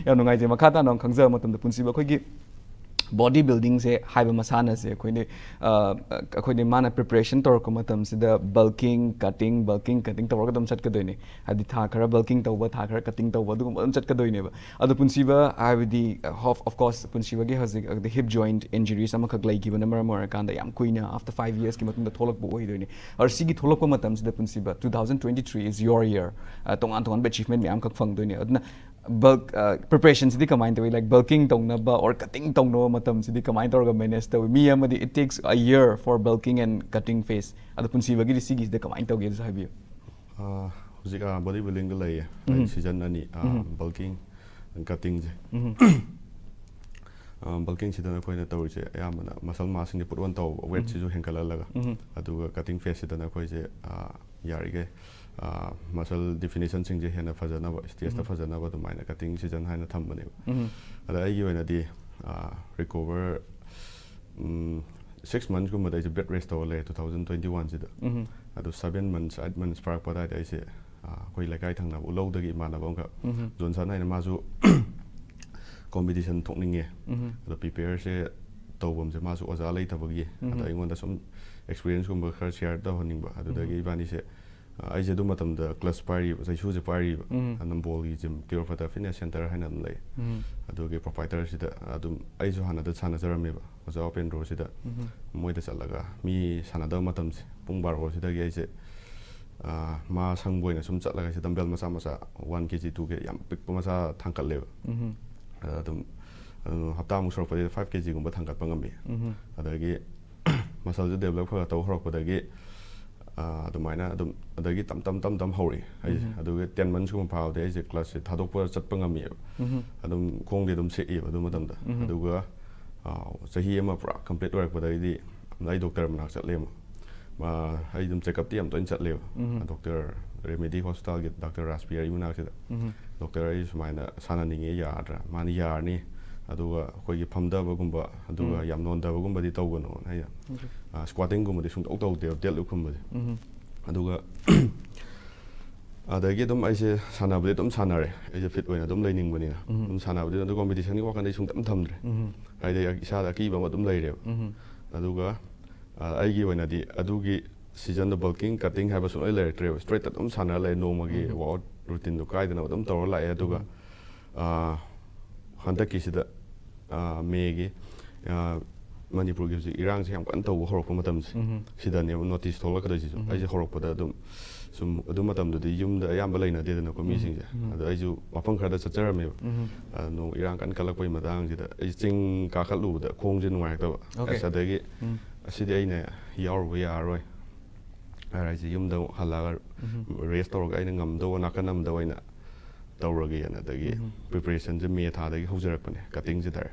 ꯌꯥꯝ ꯅꯨꯡꯉꯥꯏꯖꯩ꯫ ꯃꯈꯥ ꯇꯥꯅ ꯑꯃꯨꯛ ꯈꯪꯖꯕ ꯃꯇꯝꯗ ꯄꯨꯟꯁꯤꯕ ꯑꯩꯈꯣꯏꯒꯤ ꯕꯣꯗꯤ ꯕꯤꯜꯗꯤꯡꯁꯦ ꯍꯥꯏꯕ ꯃꯁꯥꯟꯅꯁꯦ ꯑꯩꯈꯣꯏꯗꯤ ꯑ, ꯑꯩꯈꯣꯏꯗꯤ ꯃꯥꯅ ꯄ꯭ꯔꯤꯄꯦꯔꯦꯁꯟ ꯇꯧꯔꯛꯄ ꯃꯇꯝꯁꯤꯗ bulking, cutting, bulking, cutting ꯇꯧꯔꯒ ꯑꯗꯨꯝ ꯆꯠꯀꯗꯣꯏꯅꯦ꯫ ꯍꯥꯏꯕꯗꯤ ꯊꯥ ꯈꯔ bulking ꯇꯧꯕ, ꯊꯥ ꯈꯔ cutting ꯇꯧꯕ, ꯑꯗꯨꯒꯨꯝꯕ ꯑꯗꯨꯝ ꯆꯠꯀꯗꯣꯏꯅꯦꯕ꯫ ꯑꯗꯣ ꯄꯨꯟꯁꯤꯕ ꯍꯥꯏꯕꯗꯤ, of course, ꯄꯨꯟꯁꯤꯕꯒꯤ ꯍꯧꯖꯤꯛ ꯑꯗꯤ hip joint injuries ꯑꯃꯈꯛ ꯂꯩꯈꯤꯕꯅ ꯃꯔꯝ ꯑꯣꯏꯔꯀꯥꯟꯗ ꯌꯥꯝ ꯀꯨꯏꯅ, after five years ꯀꯤ ꯃꯇꯨꯡꯗ ꯊꯣꯛꯂꯛꯄ ꯑꯣꯏꯗꯣꯏꯅꯦ꯫ ꯑꯗꯣ ꯁꯤꯒꯤ ꯊꯣꯛꯂꯛꯄ ꯃꯇꯝꯁꯤꯗ ꯄꯨꯟꯁꯤꯕ, two thousand twenty-three is your year, ꯑ, ꯇꯣꯉꯥꯟ ꯇꯣꯉꯥꯟꯕ achievement ꯃꯌꯥꯝꯈꯛ ꯐꯪꯗꯣꯏꯅꯦ꯫ ꯑꯗꯨꯅ bulk, ꯑ, ꯄ꯭ꯔꯤꯄꯦꯔꯦꯁꯟꯁꯤꯗꯤ ꯀꯃꯥꯏꯅ ꯇꯧꯏ? Like, bulking ꯇꯧꯅꯕ or cutting ꯇꯧꯅꯕ ꯃꯇꯝꯁꯤꯗꯤ ꯀꯃꯥꯏꯅ ꯇꯧꯔꯒ ꯃꯦꯅꯦꯖ ꯇꯧꯏ? ꯃꯤ ꯑꯃꯗꯤ it takes a year for bulking and cutting phase꯫ ꯑꯗꯣ ꯄꯨꯟꯁꯤꯕꯒꯤꯗꯤ ꯁꯤꯒꯤꯁꯤꯗ ꯀꯃꯥꯏꯅ ꯇꯧꯒꯦ ꯑꯗꯨꯁꯨ ꯍꯥꯏꯕꯤꯌꯨ꯫ ꯑ, ꯍꯧꯖꯤꯛ, ꯑ, ꯕꯣꯗꯤ ꯕꯤꯜꯗꯤꯡꯗ ꯂꯩꯌꯦ꯫ ꯑꯩ ꯎꯝ꯫ ꯁꯤꯖꯟ ꯑꯅꯤ, ꯑ, ꯎꯝ꯫ Bulking and cutting ꯁꯦ꯫ ꯎꯝ꯫ ꯑ, bulking ꯁꯤꯗꯅ ꯑꯩꯈꯣꯏꯅ ꯇꯧꯔꯤꯁꯦ ꯑꯌꯥꯝꯕꯅ muscle mass ꯁꯤꯡꯁꯦ put on ꯇꯧꯕ, weight ꯁꯤꯁꯨ ꯍꯦꯟꯒꯠꯍꯜꯂꯒ꯫ ꯎꯝ꯫ ꯑꯗꯨꯒ cutting phase ꯁꯤꯗꯅ ꯑꯩꯈꯣꯏꯁꯦ, ꯑ, ꯌꯥꯔꯤꯈꯩ, ꯑ, muscle definition ꯁꯤꯡꯁꯦ ꯍꯦꯟꯅ ꯐꯖꯅꯕ, stage ꯇ ꯎꯝ꯫ ꯐꯖꯅꯕ ꯑꯗꯨꯃꯥꯏꯅ cutting season ꯍꯥꯏꯅ ꯊꯝꯕꯅꯦꯕ꯫ ꯎꯝ꯫ ꯑꯗ ꯑꯩꯒꯤ ꯑꯣꯏꯅꯗꯤ, ꯑ, recover, ꯎꯝ, six months ꯀꯨꯝꯕꯗ ꯑꯩꯁꯦ bed rest ꯇꯧꯔ ꯂꯩꯔꯦ two thousand twenty-one ꯁꯤꯗ꯫ ꯎꯝ꯫ ꯑꯗꯨ seven months, eight months ꯐꯥꯔꯛꯄ ꯑꯗꯨꯋꯥꯏꯗ ꯑꯩꯁꯦ, ꯑ, ꯑꯩꯈꯣꯏ ꯂꯩꯀꯥꯏ ꯊꯪꯅꯕ ꯎꯂꯧꯗꯒꯤ ꯏꯃꯥꯟꯅꯕ ꯑꯃꯈꯛ, ꯎꯝ꯫ ꯖꯣꯟꯁꯟ ꯍꯥꯏꯅ, ꯃꯥꯁꯨ competition ꯊꯣꯛꯅꯤꯡꯉꯦ꯫ ꯎꯝ꯫ ꯑꯗꯣ prepare ꯁꯦ ꯇꯧꯐꯝꯁꯦ ꯃꯥꯁꯨ ꯑꯣꯖꯥ ꯂꯩꯇꯕꯒꯤ, ꯎꯝ꯫ ꯑꯗ ꯑꯩꯉꯣꯟꯗ ꯁꯨꯝ experience ꯀꯨꯝꯕ ꯈꯔ share ꯇꯧꯍꯟꯅꯤꯡꯕ꯫ ꯑꯗꯨꯗꯒꯤ ꯎꯝ꯫ ꯏꯕꯥꯅꯤꯁꯦ, ꯑ, ꯑꯩꯁꯦ ꯑꯗꯨ ꯃꯇꯝꯗ clutch ꯄꯥꯏꯔꯤꯕ, ꯆꯩꯁꯨꯁꯦ ꯄꯥꯏꯔꯤꯕ꯫ ꯎꯝ꯫ ꯅꯝꯕꯣꯜꯒꯤ gym, Cleopatra Fitness Center ꯍꯥꯏꯅ ꯑꯃ ꯂꯩ꯫ ꯎꯝ꯫ ꯑꯗꯨꯒꯤ proprietor ꯁꯤꯗ ꯑꯗꯨꯝ ꯑꯩꯁꯨ ꯍꯥꯟꯅꯗ ꯁꯥꯟꯅꯖꯔꯝꯃꯦꯕ, ꯑꯣꯖꯥ ꯎꯄꯦꯟꯗ꯭ꯔꯣ ꯁꯤꯗ꯫ ꯎꯝ꯫ ꯃꯣꯏꯗ ꯆꯠꯂꯒ ꯃꯤ ꯁꯥꯟꯅꯗꯕ ꯃꯇꯝꯁꯦ ꯄꯨꯡ ꯕꯥꯔꯣ ꯁꯤꯗꯒꯤ ꯑꯩꯁꯦ, ꯑ, ꯃꯥ ꯁꯪꯕ ꯑꯣꯏꯅ ꯁꯨꯝ ꯆꯠꯂꯒ ꯑꯩꯁꯦ dumbbell ꯃꯆꯥ ꯃꯆꯥ one K G, two K G ꯌꯥꯝ ꯄꯤꯛꯄ ꯃꯆꯥ ꯊꯥꯡꯒꯠꯂꯦꯕ꯫ ꯎꯝ꯫ ꯑꯗ ꯑꯗꯨꯝ, ꯑꯗꯨꯝ ꯍꯞꯇꯥꯃꯨꯛ ꯁꯨꯔꯛꯄꯗꯒꯤ five K G ꯒꯨꯝꯕ ꯊꯥꯡꯒꯠꯄ ꯉꯝꯃꯤ꯫ ꯎꯝ꯫ ꯑꯗꯒꯤ muscle ꯁꯦ develop ꯈꯔ ꯈꯔ ꯇꯧ ꯍꯧꯔꯛꯄꯗꯒꯤ ꯑꯗꯨꯃꯥꯏꯅ ꯑꯗꯨꯝ ꯑꯗꯒꯤ ꯇꯝ ꯇꯝ ꯇꯝ ꯇꯝ ꯍꯧꯔꯛꯏ ꯑꯩꯁꯦ꯫ ꯑꯗꯨꯒ ꯇꯦꯟ ꯃꯟꯁꯀꯨꯝꯕ ꯐꯥꯕꯗꯤ ꯑꯩꯁꯦ ꯀ꯭ꯂꯥꯁꯁꯦ ꯊꯥꯗꯣꯛꯄ ꯆꯠꯄ ꯉꯝꯃꯤꯑꯕ꯫ ꯑꯗꯨꯝ ꯈꯣꯡꯗꯤ ꯑꯗꯨꯝ ꯁꯦꯛꯏꯕ ꯑꯗꯨ ꯃꯇꯝꯗ꯫ ꯑꯗꯨꯒ ꯆꯍꯤ ꯑꯃ ꯄꯨꯔꯥ ꯀꯝꯄ꯭ꯂꯤꯠ ꯑꯣꯏꯔꯛꯄꯗꯒꯤꯗꯤ ꯑꯩ ꯗꯣꯛꯇꯔ ꯃꯅꯥꯛ ꯆꯠꯂꯦ ꯑꯃꯨꯛ꯫ ꯑꯩ ꯑꯗꯨꯝ ꯆꯦꯛꯀꯞꯇꯤ ꯌꯥꯝ ꯇꯣꯏꯅ ꯆꯠꯂꯦꯕ꯫ ꯗꯣꯛꯇꯔ ꯔꯦꯃꯦꯗꯤ ꯍꯣꯁꯄꯤꯇꯥꯜꯒꯤ ꯗꯣꯛꯇꯔ ꯔꯥꯖꯄꯤꯌꯥꯔꯤ ꯃꯅꯥꯛꯁꯤꯗ꯫ ꯗꯣꯛꯇꯔ, ꯑꯩ ꯁꯨꯃꯥꯏꯅ ꯁꯥꯟꯅꯅꯤꯡꯉꯦ, ꯌꯥꯗ꯭ꯔꯥ? ꯃꯥꯅ ꯌꯥꯔꯅꯤ, ꯑꯗꯨꯒ ꯑꯩꯈꯣꯏꯒꯤ ꯐꯝꯊꯕꯒꯨꯝꯕ ꯑꯗꯨꯒ ꯌꯥꯝ ꯅꯣꯟꯊꯕꯒꯨꯝꯕꯗꯤ ꯇꯧꯒꯅꯣꯅ꯫ ꯑꯩꯅ ꯁ꯭ꯀ꯭ꯋꯥꯇꯤꯡꯒꯨꯝꯕꯗꯤ ꯁꯨꯡꯇꯧ ꯇꯧꯗꯦꯕ, ꯗꯦꯠ ꯂꯤꯐꯀꯨꯝꯕꯁꯦ꯫ ꯑꯗꯨꯒ ꯑꯗꯒꯤ ꯑꯗꯨꯝ ꯑꯩꯁꯦ ꯁꯥꯟꯅꯕꯗꯤ ꯑꯗꯨꯝ ꯁꯥꯟꯅꯔꯦ, ꯑꯩꯁꯦ ꯐꯤꯠ ꯑꯣꯏꯅ ꯑꯗꯨꯝ ꯂꯩꯅꯤꯡꯕꯅꯤꯅ꯫ ꯑꯗꯨꯝ ꯁꯥꯟꯅꯕꯗꯤ ꯑꯗꯨ ꯀꯣꯝꯄꯤꯇꯤꯁꯟꯒꯤ ꯋꯥꯈꯜꯗ ꯑꯩ ꯁꯨꯡꯇꯝ ꯊꯝꯗ꯭ꯔꯦ꯫ ꯍꯥꯏꯗꯤ ꯏꯁꯥꯗ ꯑꯀꯤꯕ ꯑꯃ ꯑꯗꯨꯝ ꯂꯩꯔꯦꯕ꯫ ꯑꯗꯨꯒ ꯑꯩꯒꯤ ꯑꯣꯏꯅꯗꯤ ꯑꯗꯨꯒꯤ ꯁꯤꯖꯟꯗꯣ ꯕꯜꯀꯤꯡ ꯀꯠꯇꯤꯡ ꯍꯥꯏꯕ ꯁꯨꯡꯂꯩ ꯂꯩꯔꯛꯇ꯭ꯔꯦꯕ꯫ ꯁ꯭ꯇ꯭ꯔꯦꯠꯇ ꯑꯗꯨꯝ ꯁꯥꯟꯅꯔ ꯂꯩ, ꯅꯣꯡꯃꯒꯤ ꯋꯥꯛꯑꯥꯎꯠ ꯔꯨꯇꯤꯟꯗꯣ ꯀꯥꯏꯗꯅ ꯑꯗꯨꯝ ꯇꯧꯔ ꯂꯥꯛꯑꯦ꯫ ꯑꯗꯨꯒ ꯍꯟꯗꯛꯀꯤꯁꯤꯗ ꯃꯦꯒꯤ ꯃꯅꯤꯄꯨꯔꯒꯤ ꯍꯧꯖꯤꯛ ꯏꯔꯥꯡꯁꯦ ꯌꯥꯝ ꯀꯟꯅ ꯇꯧꯕ ꯍꯧꯔꯛꯄ ꯃꯇꯝꯁꯦ, ꯁꯤꯗꯅꯦꯕ ꯅꯣꯇꯤꯁ ꯊꯣꯛꯂꯛꯀꯗꯣꯏꯁꯤꯁꯨ꯫ ꯑꯩꯁꯦ ꯍꯧꯔꯛꯄꯗ ꯑꯗꯨꯝ ꯁꯨꯝ ꯑꯗꯨ ꯃꯇꯝꯗꯨꯗꯤ ꯌꯨꯝꯗ ꯑꯌꯥꯝꯕ ꯂꯩꯅꯗꯦꯗꯅꯀꯣ ꯃꯤꯁꯤꯡꯁꯦ꯫ ꯑꯗꯣ ꯑꯩꯁꯨ ꯃꯐꯝ ꯈꯔꯗ ꯆꯠꯆꯔꯝꯃꯦꯕ꯫ ꯑꯗꯣ ꯏꯔꯥꯡ ꯀꯟꯅ ꯀꯜꯂꯛꯄꯒꯤ ꯃꯇꯥꯡꯁꯤꯗ ꯑꯩ ꯆꯤꯡ ꯀꯥꯈꯠꯂꯨꯕꯗ ꯈꯣꯡꯁꯦ ꯅꯨꯡꯉꯥꯏꯔꯛꯇꯕ꯫ ꯑꯁ, ꯑꯗꯒꯤ ꯑꯁꯤꯗꯤ ꯑꯩꯅ ꯌꯥꯎꯔꯨꯕ ꯌꯥꯔꯔꯣꯏ ꯍꯥꯏꯔ ꯑꯩꯁꯦ ꯌꯨꯝꯗ ꯑꯃꯨꯛ ꯍꯜꯂꯛꯑꯒ ꯔꯦꯁ ꯇꯧꯔꯒ ꯑꯩꯅ ꯉꯝꯗꯧꯕ ꯅꯥꯀꯟ ꯑꯃꯗ ꯑꯣꯏꯅ ꯇꯧꯔꯒꯦꯅ꯫ ꯑꯗꯒꯤ ꯄ꯭ꯔꯤꯄꯦꯔꯦꯁꯟꯁꯦ ꯃꯦ ꯊꯥꯗꯒꯤ ꯍꯧꯖꯔꯛꯄꯅꯦ, ꯀꯠꯇꯤꯡꯁꯦ ꯇꯥꯔꯦ꯫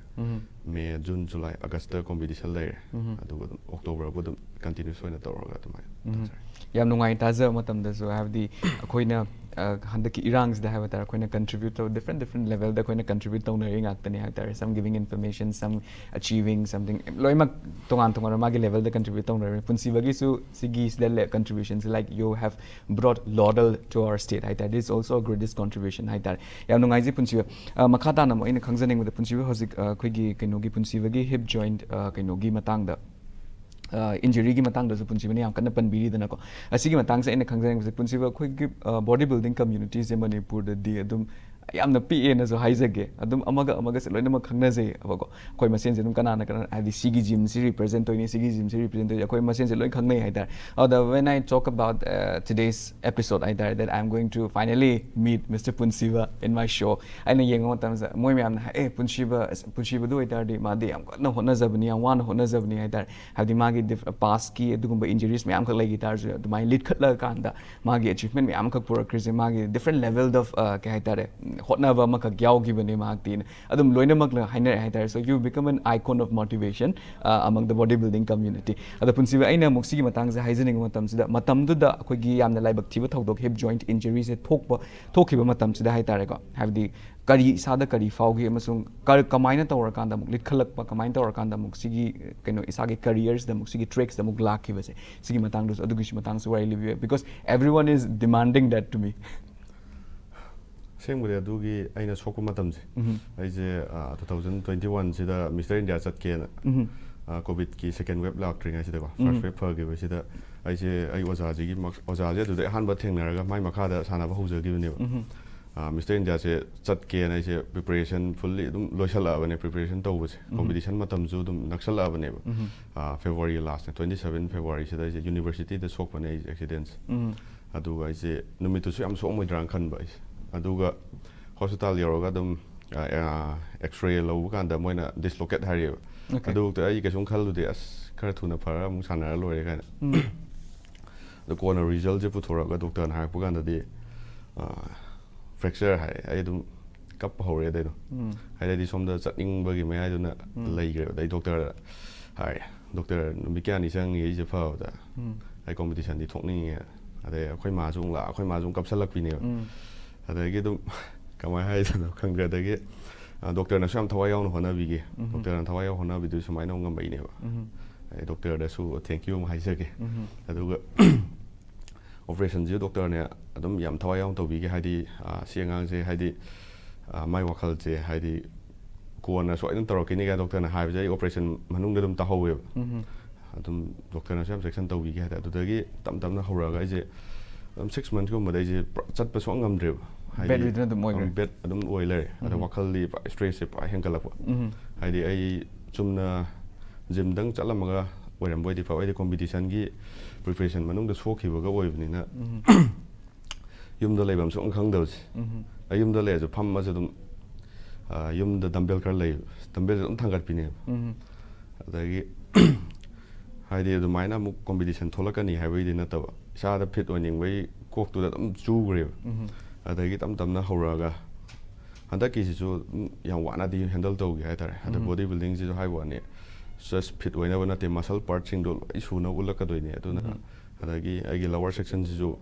ꯃꯦ, ꯖꯨꯟ, ꯖꯨꯂꯥꯏ, ꯑꯥꯒꯁꯇ ꯀꯣꯝꯄꯤꯇꯤꯁꯟ ꯂꯩꯔꯦ꯫ ꯑꯗꯨꯒ ꯑꯗꯨꯝ ꯑꯣꯛꯇꯣꯕꯔꯕꯨ ꯑꯗꯨꯝ ꯀꯟꯇꯤꯅ꯭ꯌꯨꯁ ꯑꯣꯏꯅ ꯇꯧꯔꯒ ꯑꯗꯨꯃꯥꯏꯅ ꯇꯧꯖꯔꯦ꯫ ꯌꯥꯝ ꯅꯨꯡꯉꯥꯏ ꯇꯥꯖꯕ ꯃꯇꯝꯗꯁꯨ, ꯍꯥꯏꯕꯗꯤ ꯑꯩꯈꯣꯏꯅ ꯍꯟꯗꯛꯀꯤ ꯏꯔꯥꯡꯁꯤꯗ ꯍꯥꯏꯕ ꯇꯥꯔꯦ, ꯑꯩꯈꯣꯏꯅ ꯀꯟꯇ꯭ꯔꯤꯕ꯭ꯌꯨꯠ ꯇꯧ, ꯗꯤꯐ꯭ꯔꯦꯟ ꯗꯤꯐ꯭ꯔꯦꯟ ꯂꯦꯚꯦꯜꯗ ꯑꯩꯈꯣꯏꯅ ꯀꯟꯇ꯭ꯔꯤꯕ꯭ꯌꯨꯠ ꯇꯧꯅꯔꯤ ꯉꯥꯛꯇꯅꯤ ꯍꯥꯏꯕ ꯇꯥꯔꯦ꯫ Some giving information, some achieving something, ꯂꯣꯏꯅꯃꯛ ꯇꯣꯉꯥꯟ ꯇꯣꯉꯥꯟꯕ ꯃꯥꯒꯤ ꯂꯦꯚꯦꯜꯗ ꯀꯟꯇ꯭ꯔꯤꯕ꯭ꯌꯨꯠ ꯇꯧꯅꯔꯤ꯫ ꯄꯨꯟꯁꯤꯕꯒꯤꯁꯨ ꯁꯤꯒꯤꯁꯤꯗ contribution say, like, you have brought laurel to our state ꯍꯥꯏ ꯇꯥꯔꯦ, this is also a greatest contribution ꯍꯥꯏ ꯇꯥꯔꯦ꯫ ꯌꯥꯝ ꯅꯨꯡꯉꯥꯏꯖꯩ ꯄꯨꯟꯁꯤꯕ꯫ ꯃꯈꯥ ꯇꯥꯅ ꯑꯃꯨꯛ ꯑꯩꯅ ꯈꯪꯖꯅꯤꯡꯕꯗ, ꯄꯨꯟꯁꯤꯕ ꯍꯧꯖꯤꯛ ꯑꯩꯈꯣꯏꯒꯤ ꯀꯩꯅꯣꯒꯤ, ꯄꯨꯟꯁꯤꯕꯒꯤ ꯍꯤꯞ ꯖꯣꯏꯟꯠ ꯀꯩꯅꯣꯒꯤ ꯃꯇꯥꯡꯗ, ꯏꯟꯖꯨꯔꯤꯒꯤ ꯃꯇꯥꯡꯗꯁꯨ ꯄꯨꯟꯁꯤꯕꯅ ꯌꯥꯝ ꯀꯟꯅ ꯄꯟꯕꯤꯔꯤꯗꯅꯀꯣ꯫ ꯑꯁꯤꯒꯤ ꯃꯇꯥꯡꯁꯦ ꯑꯩꯅ ꯈꯪꯖꯅꯤꯡꯕꯁꯦ, ꯄꯨꯟꯁꯤꯕ, ꯑꯩꯈꯣꯏꯒꯤ ꯕꯣꯗꯤ ꯕꯤꯜꯗꯤꯡ ꯀꯝꯃ꯭ꯌꯨꯅꯤꯇꯤꯁꯦ ꯃꯅꯤꯄꯨꯔꯗꯗꯤ ꯑꯗꯨꯝ ꯌꯥꯝꯅ ꯄꯤꯛꯑꯦꯅꯁꯨ ꯍꯥꯏꯖꯒꯦ꯫ ꯑꯗꯨꯝ ꯑꯃꯒ ꯑꯃꯒꯁꯦ ꯂꯣꯏꯅꯃꯛ ꯈꯪꯅꯖꯩꯕꯀꯣ꯫ ꯑꯩꯈꯣꯏ ꯃꯁꯦꯟꯁꯦ ꯑꯗꯨꯝ ꯀꯅꯥꯅ ꯀꯅꯥ, ꯍꯥꯏꯗꯤ ꯁꯤꯒꯤ ꯖꯤꯝꯁꯤ ꯔꯤꯄ꯭ꯔꯖꯦꯟ ꯇꯧꯏꯅꯤ, ꯁꯤꯒꯤ ꯖꯤꯝꯁꯤ ꯔꯤꯄ꯭ꯔꯖꯦꯟ ꯇꯧꯏ, ꯑꯩꯈꯣꯏ ꯃꯁꯦꯟꯁꯦ ꯂꯣꯏ ꯈꯪꯅꯩ ꯍꯥꯏꯇꯥꯔꯦ꯫ ꯑꯗ when I talk about uh, today's episode ꯍꯥꯏꯇꯥꯔꯦ, that I'm going to finally meet Mister ꯄꯨꯟꯁꯤꯕ in my show꯫ ꯑꯩꯅ ꯌꯦꯡꯕ ꯃꯇꯝꯁꯤꯗ ꯃꯣꯏ ꯃꯌꯥꯝꯅ ꯍꯥꯏ, "ꯑꯦ, ꯄꯨꯟꯁꯤꯕ, ꯑꯁ, ꯄꯨꯟꯁꯤꯕꯗꯨ ꯑꯣꯏꯇꯥꯔꯗꯤ ꯃꯥꯗꯤ ꯌꯥꯝ ꯀꯟꯅ ꯍꯣꯠꯅꯖꯕꯅꯤ, ꯌꯥꯝ ꯋꯥꯅ ꯍꯣꯠꯅꯖꯕꯅꯤ" ꯍꯥꯏꯇꯥꯔꯦ꯫ ꯍꯥꯏꯕꯗꯤ ꯃꯥꯒꯤ ꯗꯤꯐ-, ꯄꯥꯁꯀꯤ ꯑꯗꯨꯒꯨꯝꯕ ꯏꯟꯖꯨꯔꯤꯁ ꯃꯌꯥꯝꯈꯛ ꯂꯩꯈꯤ ꯇꯥꯔꯁꯨ, ꯑꯗꯨꯃꯥꯏꯅ ꯂꯤꯠꯈꯠꯂꯀꯥꯟꯗ ꯃꯥꯒꯤ ꯑꯦꯆꯤꯚꯃꯦꯟ ꯃꯌꯥꯝ ꯑꯃꯈꯛ ꯄꯨꯔꯛꯈ꯭ꯔꯤꯁꯦ, ꯃꯥꯒꯤ different level of, ꯑ, ꯀꯩ ꯍꯥꯏꯇꯥꯔꯦ, ꯎꯝ, ꯍꯣꯠꯅꯕ ꯑꯃꯈꯛ ꯌꯥꯎꯈꯤꯕꯅꯦ ꯃꯍꯥꯛꯇꯤꯅ꯫ ꯑꯗꯨꯝ ꯂꯣꯏꯅꯃꯛꯅ ꯍꯥꯏꯅꯔꯦ ꯍꯥꯏꯇꯥꯔꯦ꯫ So you become an icon of motivation, uh, among the bodybuilding community. ꯑꯗꯣ ꯄꯨꯟꯁꯤꯕ, ꯑꯩꯅ ꯑꯃꯨꯛ ꯁꯤꯒꯤ ꯃꯇꯥꯡꯁꯦ ꯍꯥꯏꯖꯅꯤꯡꯕ ꯃꯇꯝꯁꯤꯗ, ꯃꯇꯝꯗꯨꯗ ꯑꯩꯈꯣꯏꯒꯤ ꯌꯥꯝꯅ ꯂꯥꯏꯕꯛ ꯊꯤꯕ ꯊꯧꯗꯣꯛ, ꯍꯤꯞ ꯖꯣꯏꯟꯠ ꯏꯟꯖꯨꯔꯤꯁꯦ ꯊꯣꯛꯄ, ꯊꯣꯛꯈꯤꯕ ꯃꯇꯝꯁꯤꯗ ꯍꯥꯏꯇꯥꯔꯦꯀꯣ, ꯍꯥꯏꯕꯗꯤ ꯀꯔꯤ ꯏꯁꯥꯗ ꯀꯔꯤ ꯐꯥꯎꯈꯤ ꯑꯃꯁꯨꯡ ꯀꯔ-, ꯀꯃꯥꯏꯅ ꯇꯧꯔꯀꯥꯟꯗ ꯑꯃꯨꯛ ꯂꯤꯠꯈꯠꯂꯛꯄ, ꯀꯃꯥꯏꯅ ꯇꯧꯔꯀꯥꯟꯗ ꯑꯃꯨꯛ ꯁꯤꯒꯤ, ꯀꯩꯅꯣ, ꯏꯁꯥꯒꯤ ꯀꯔꯤꯌꯔꯁꯤꯗ ꯑꯃꯨꯛ, ꯁꯤꯒꯤ ꯇ꯭ꯔꯦꯛꯁꯤꯗ ꯑꯃꯨꯛ ꯂꯥꯛꯈꯤꯕꯁꯦ, ꯁꯤꯒꯤ ꯃꯇꯥꯡꯗꯁꯨ, ꯑꯗꯨꯒꯤꯁꯨ ꯃꯇꯥꯡꯁꯨ ꯋꯥꯔꯤ ꯂꯤꯕꯤꯌꯨ, because everyone is demanding that to me. ꯑꯁꯦꯡꯕꯗꯤ ꯑꯗꯨꯒꯤ ꯑꯩꯅ ꯁꯣꯛꯄ ꯃꯇꯝꯁꯦ, ꯎꯝ꯫ ꯑꯩꯁꯦ, ꯑ, two thousand twenty one ꯁꯤꯗ ꯃꯤꯁꯇꯔ ꯏꯟꯗꯤꯌꯥ ꯆꯠꯀꯦꯅ, ꯎꯝ꯫ ꯑ, ꯀꯣꯚꯤꯗꯀꯤ ꯁꯦꯀꯦꯟ ꯋꯦꯕ ꯂꯥꯛꯇ꯭ꯔꯤꯉꯩꯁꯤꯗꯀꯣ, ꯎꯝ꯫ ꯐꯥꯔꯁ ꯋꯦꯕ ꯐꯈꯤꯕꯁꯤꯗ ꯑꯩꯁꯦ ꯑꯩ ꯑꯣꯖꯥꯁꯤꯒꯤ ꯃꯛ-, ꯑꯣꯖꯥꯁꯦ ꯑꯗꯨꯗ ꯑꯍꯥꯟꯕ ꯊꯦꯡꯅꯔꯒ ꯃꯥꯏ ꯃꯈꯥꯗ ꯁꯥꯟꯅꯕ ꯍꯧꯖꯈꯤꯕꯅꯦꯕ꯫ ꯎꯝ꯫ ꯑ, ꯃꯤꯁꯇꯔ ꯏꯟꯗꯤꯌꯥꯁꯦ ꯆꯠꯀꯦꯅ ꯑꯩꯁꯦ ꯄ꯭ꯔꯤꯄꯦꯔꯦꯁꯟ ꯐꯨꯜꯂꯤ ꯑꯗꯨꯝ ꯂꯣꯏꯁꯜꯂꯛꯑꯕꯅꯦ, ꯄ꯭ꯔꯤꯄꯦꯔꯦꯁꯟ ꯇꯧꯕꯁꯦ꯫ ꯎꯝ꯫ ꯀꯣꯝꯄꯤꯇꯤꯁꯟ ꯃꯇꯝꯁꯨ ꯑꯗꯨꯝ ꯅꯛꯁꯜꯂꯛꯑꯕꯅꯦꯕ꯫ ꯎꯝ꯫ ꯑ, ꯐꯦꯕ꯭ꯔꯨꯋꯥꯔꯤ ꯂꯥꯁꯅꯦ, twenty seven ꯐꯦꯕ꯭ꯔꯨꯋꯥꯔꯤꯁꯤꯗ ꯑꯩꯁꯦ ꯌꯨꯅꯤꯚꯔꯁꯤꯇꯤꯗ ꯁꯣꯛꯄꯅꯦ ꯑꯩꯁꯦ ꯑꯦꯛꯁꯤꯗꯦꯟꯁꯦ꯫ ꯎꯝ꯫ ꯑꯗꯨꯒ ꯑꯩꯁꯦ ꯅꯨꯃꯤꯠꯇꯨꯁꯨ ꯌꯥꯝ ꯁꯣꯛꯑꯝꯃꯣꯏꯗ꯭ꯔꯥꯅ ꯈꯟꯕ ꯑꯩꯁꯦ꯫ ꯑꯗꯨꯒ ꯍꯣꯁꯄꯤꯇꯥꯜ ꯌꯧꯔꯒ ꯑꯗꯨꯝ, ꯑ, ꯑ, ꯑꯦꯛꯁꯔꯦ ꯂꯧꯕ ꯀꯥꯟꯗ ꯃꯣꯏꯅ ꯗꯤꯁꯂꯣꯀꯦꯠ ꯍꯥꯏꯔꯛꯑꯦꯕ꯫ Okay. ꯑꯗꯨꯐꯥꯎꯗ ꯑꯩ ꯀꯩꯁꯨꯝ ꯈꯜꯂꯨꯗꯦ, "ꯑꯁ, ꯈꯔ ꯊꯨꯅ ꯐꯔꯒ ꯑꯃꯨꯛ ꯁꯥꯟꯅꯔ ꯂꯣꯏꯔꯦ" ꯀꯥꯏꯅ꯫ ꯎꯝ꯫ ꯑꯗꯣ ꯀꯣꯟꯅ ꯔꯤꯖꯜꯁꯦ ꯄꯨꯊꯣꯔꯛꯑꯒ ꯗꯣꯛꯇꯔꯅ ꯍꯥꯏꯔꯛꯄ ꯀꯥꯟꯗꯗꯤ, ꯑ, ꯐ꯭ꯔꯦꯛꯆꯔ ꯍꯥꯏ, ꯑꯩ ꯑꯗꯨꯝ ꯀꯞꯄ ꯍꯧꯔꯦ ꯑꯗꯩꯗꯣ꯫ ꯎꯝ꯫ ꯍꯥꯏꯗꯤ ꯁꯣꯝꯗ ꯆꯠꯅꯤꯡꯕꯒꯤ ꯃꯌꯥꯏꯗꯨꯅ ꯎꯝ꯫ ꯂꯩꯈ꯭ꯔꯦꯕ꯫ ꯑꯗꯩ ꯗꯣꯛꯇꯔ ꯍꯥꯏꯔꯦ, "ꯗꯣꯛꯇꯔ, ꯅꯨꯃꯤꯠ ꯀꯌꯥꯅꯤ ꯆꯪꯉꯤ ꯑꯩꯁꯦ ꯐꯕꯗ? ꯎꯝ꯫ ꯑꯩ ꯀꯣꯝꯄꯤꯇꯤꯁꯟꯗꯤ ꯊꯣꯛꯅꯤꯡꯉꯦ"꯫ ꯑꯗꯩ ꯑꯩꯈꯣꯏ ꯃꯥꯁꯨ ꯑꯃꯨꯛ ꯂꯥꯛ-, ꯑꯩꯈꯣꯏ ꯃꯥꯁꯨ ꯑꯃꯨꯛ ꯀꯞꯁꯜꯂꯛꯄꯤꯅꯦꯕ꯫ ꯎꯝ꯫ ꯑꯗꯒꯤ ꯑꯗꯨꯝ ꯀꯃꯥꯏꯅ ꯍꯥꯏꯗꯣꯏꯅꯣ ꯈꯪꯗ꯭ꯔꯦ꯫ ꯑꯗꯒꯤ, ꯑ, ꯗꯣꯛꯇꯔꯅꯁꯨ ꯌꯥꯝ ꯊꯋꯥꯏ ꯌꯥꯎꯅ ꯍꯣꯠꯅꯕꯤꯈꯤ꯫ ꯎꯝ꯫ ꯗꯣꯛꯇꯔꯅ ꯊꯋꯥꯏ ꯌꯥꯎꯅ ꯍꯣꯠꯅꯕꯤꯗꯨ ꯁꯨꯃꯥꯏꯅ ꯑꯃꯨꯛ ꯉꯝꯃꯛꯏꯅꯦꯕ꯫ ꯎꯝ꯫ ꯑꯩ ꯗꯣꯛꯇꯔꯗꯁꯨ thank you ꯑꯃ ꯍꯥꯏꯖꯒꯦ꯫ ꯎꯝ꯫ ꯑꯗꯨꯒ ꯑꯣꯄꯔꯦꯁꯟꯁꯦ ꯗꯣꯛꯇꯔꯅ ꯑꯗꯨꯝ ꯌꯥꯝ ꯊꯋꯥꯏ ꯌꯥꯎꯅ ꯇꯧꯕꯤꯈꯤ꯫ ꯍꯥꯏꯗꯤ, ꯑ, ꯁꯤ ꯑꯉꯥꯡꯁꯦ, ꯍꯥꯏꯗꯤ, ꯑ, ꯃꯥꯏ ꯋꯥꯈꯜꯁꯦ, ꯍꯥꯏꯗꯤ, ꯀꯣꯟꯅ ꯁꯣꯏꯗꯅ ꯇꯧꯔꯛꯈꯤꯅꯤ ꯀꯥꯏꯅ ꯗꯣꯛꯇꯔꯅ ꯍꯥꯏꯕꯁꯦ ꯑꯩ ꯑꯣꯄꯔꯦꯁꯟ ꯃꯅꯨꯡꯗ ꯑꯗꯨꯝ ꯇꯥꯍꯧꯋꯦꯕ꯫ ꯎꯝ꯫ ꯑꯗꯨꯝ ꯗꯣꯛꯇꯔꯅꯁꯨ ꯌꯥꯝ ꯆꯦꯛꯁꯤꯟ ꯇꯧꯕꯤꯈꯤ ꯍꯥꯏꯇꯥꯔꯦ꯫ ꯑꯗꯨꯗꯒꯤ ꯇꯞ ꯇꯞꯅ ꯍꯧꯔꯛꯑꯒ ꯑꯩꯁꯦ ꯑꯗꯨꯝ ꯁꯤꯛꯁ ꯃꯟꯊꯁꯀꯨꯝꯕꯗ ꯑꯩꯁꯦ ꯄꯨꯔꯥ ꯆꯠꯄ ꯁꯨꯡꯉꯝ ꯉꯝꯗ꯭ꯔꯦꯕ꯫ Bedridden ꯑꯗꯨꯝ ꯑꯣꯏꯈ꯭ꯔꯦ? Bed ꯑꯗꯨꯝ ꯑꯣꯏ ꯂꯩꯔꯦ꯫ ꯑꯗ ꯋꯥꯈꯜꯗꯤ ꯄꯨꯔꯥ stressꯁꯦ ꯄꯨꯔꯥ ꯍꯦꯟꯒꯠꯂꯛꯄ꯫ ꯍꯥꯏꯗꯤ ꯑꯩ ꯆꯨꯝꯅ gymꯗꯪ ꯆꯠꯂꯝꯃꯒ ꯑꯣꯏꯔꯝꯕ ꯑꯣꯏꯗꯤ ꯐꯕ꯫ ꯑꯩꯗꯤ competitionꯒꯤ preparation ꯃꯅꯨꯡꯗ ꯁꯣꯛꯈꯤꯕꯒ ꯑꯣꯏꯕꯅꯤꯅ ꯌꯨꯝꯗ ꯂꯩꯐꯝ ꯁꯨꯡꯈꯪ ꯈꯪꯗꯕꯁꯦ꯫ ꯑꯩ ꯌꯨꯝꯗ ꯂꯩꯔꯁꯨ ꯐꯝꯃꯁꯨ ꯑꯗꯨꯝ, ꯑ, ꯌꯨꯝꯗ dumbbell ꯈꯔ ꯂꯩ, dumbbellꯁꯦ ꯑꯗꯨꯝ ꯊꯥꯡꯒꯠꯄꯤꯅꯦꯕ꯫ ꯑꯗꯒꯤ ꯍꯥꯏꯗꯤ ꯑꯗꯨꯃꯥꯏꯅ ꯑꯃꯨꯛ competition ꯊꯣꯛꯂꯛꯀꯅꯤ ꯍꯥꯏꯕꯒꯤꯗꯤ ꯅꯠꯇꯕ, ꯏꯁꯥꯗ fit ꯑꯣꯏꯅꯤꯡꯕꯒꯤ ꯀꯣꯛꯇꯨꯗ ꯑꯗꯨꯝ ꯆꯨꯈ꯭ꯔꯦꯕ꯫ ꯑꯗꯒꯤ ꯇꯞ ꯇꯞꯅ ꯍꯧꯔꯛꯑꯒ ꯍꯟꯗꯛꯀꯤꯁꯤꯁꯨ ꯑꯗꯨꯝ ꯌꯥꯝ ꯋꯥꯅꯗꯤ handle ꯇꯧꯈꯤ ꯍꯥꯏꯇꯥꯔꯦ꯫ ꯍꯟꯗꯛ body buildingꯁꯤꯁꯨ ꯍꯥꯏꯕ ꯋꯥꯅꯤ, just fit ꯑꯣꯏꯅꯕ ꯅꯠꯇꯦ, muscle partꯁꯤꯡꯗꯣ ꯂꯣꯏ ꯁꯨꯅ ꯎꯠꯂꯛꯀꯗꯣꯏꯅꯦ꯫ ꯑꯗꯨꯅ ꯑꯗꯒꯤ ꯑꯩꯒꯤ lower sectionꯁꯤꯁꯨ,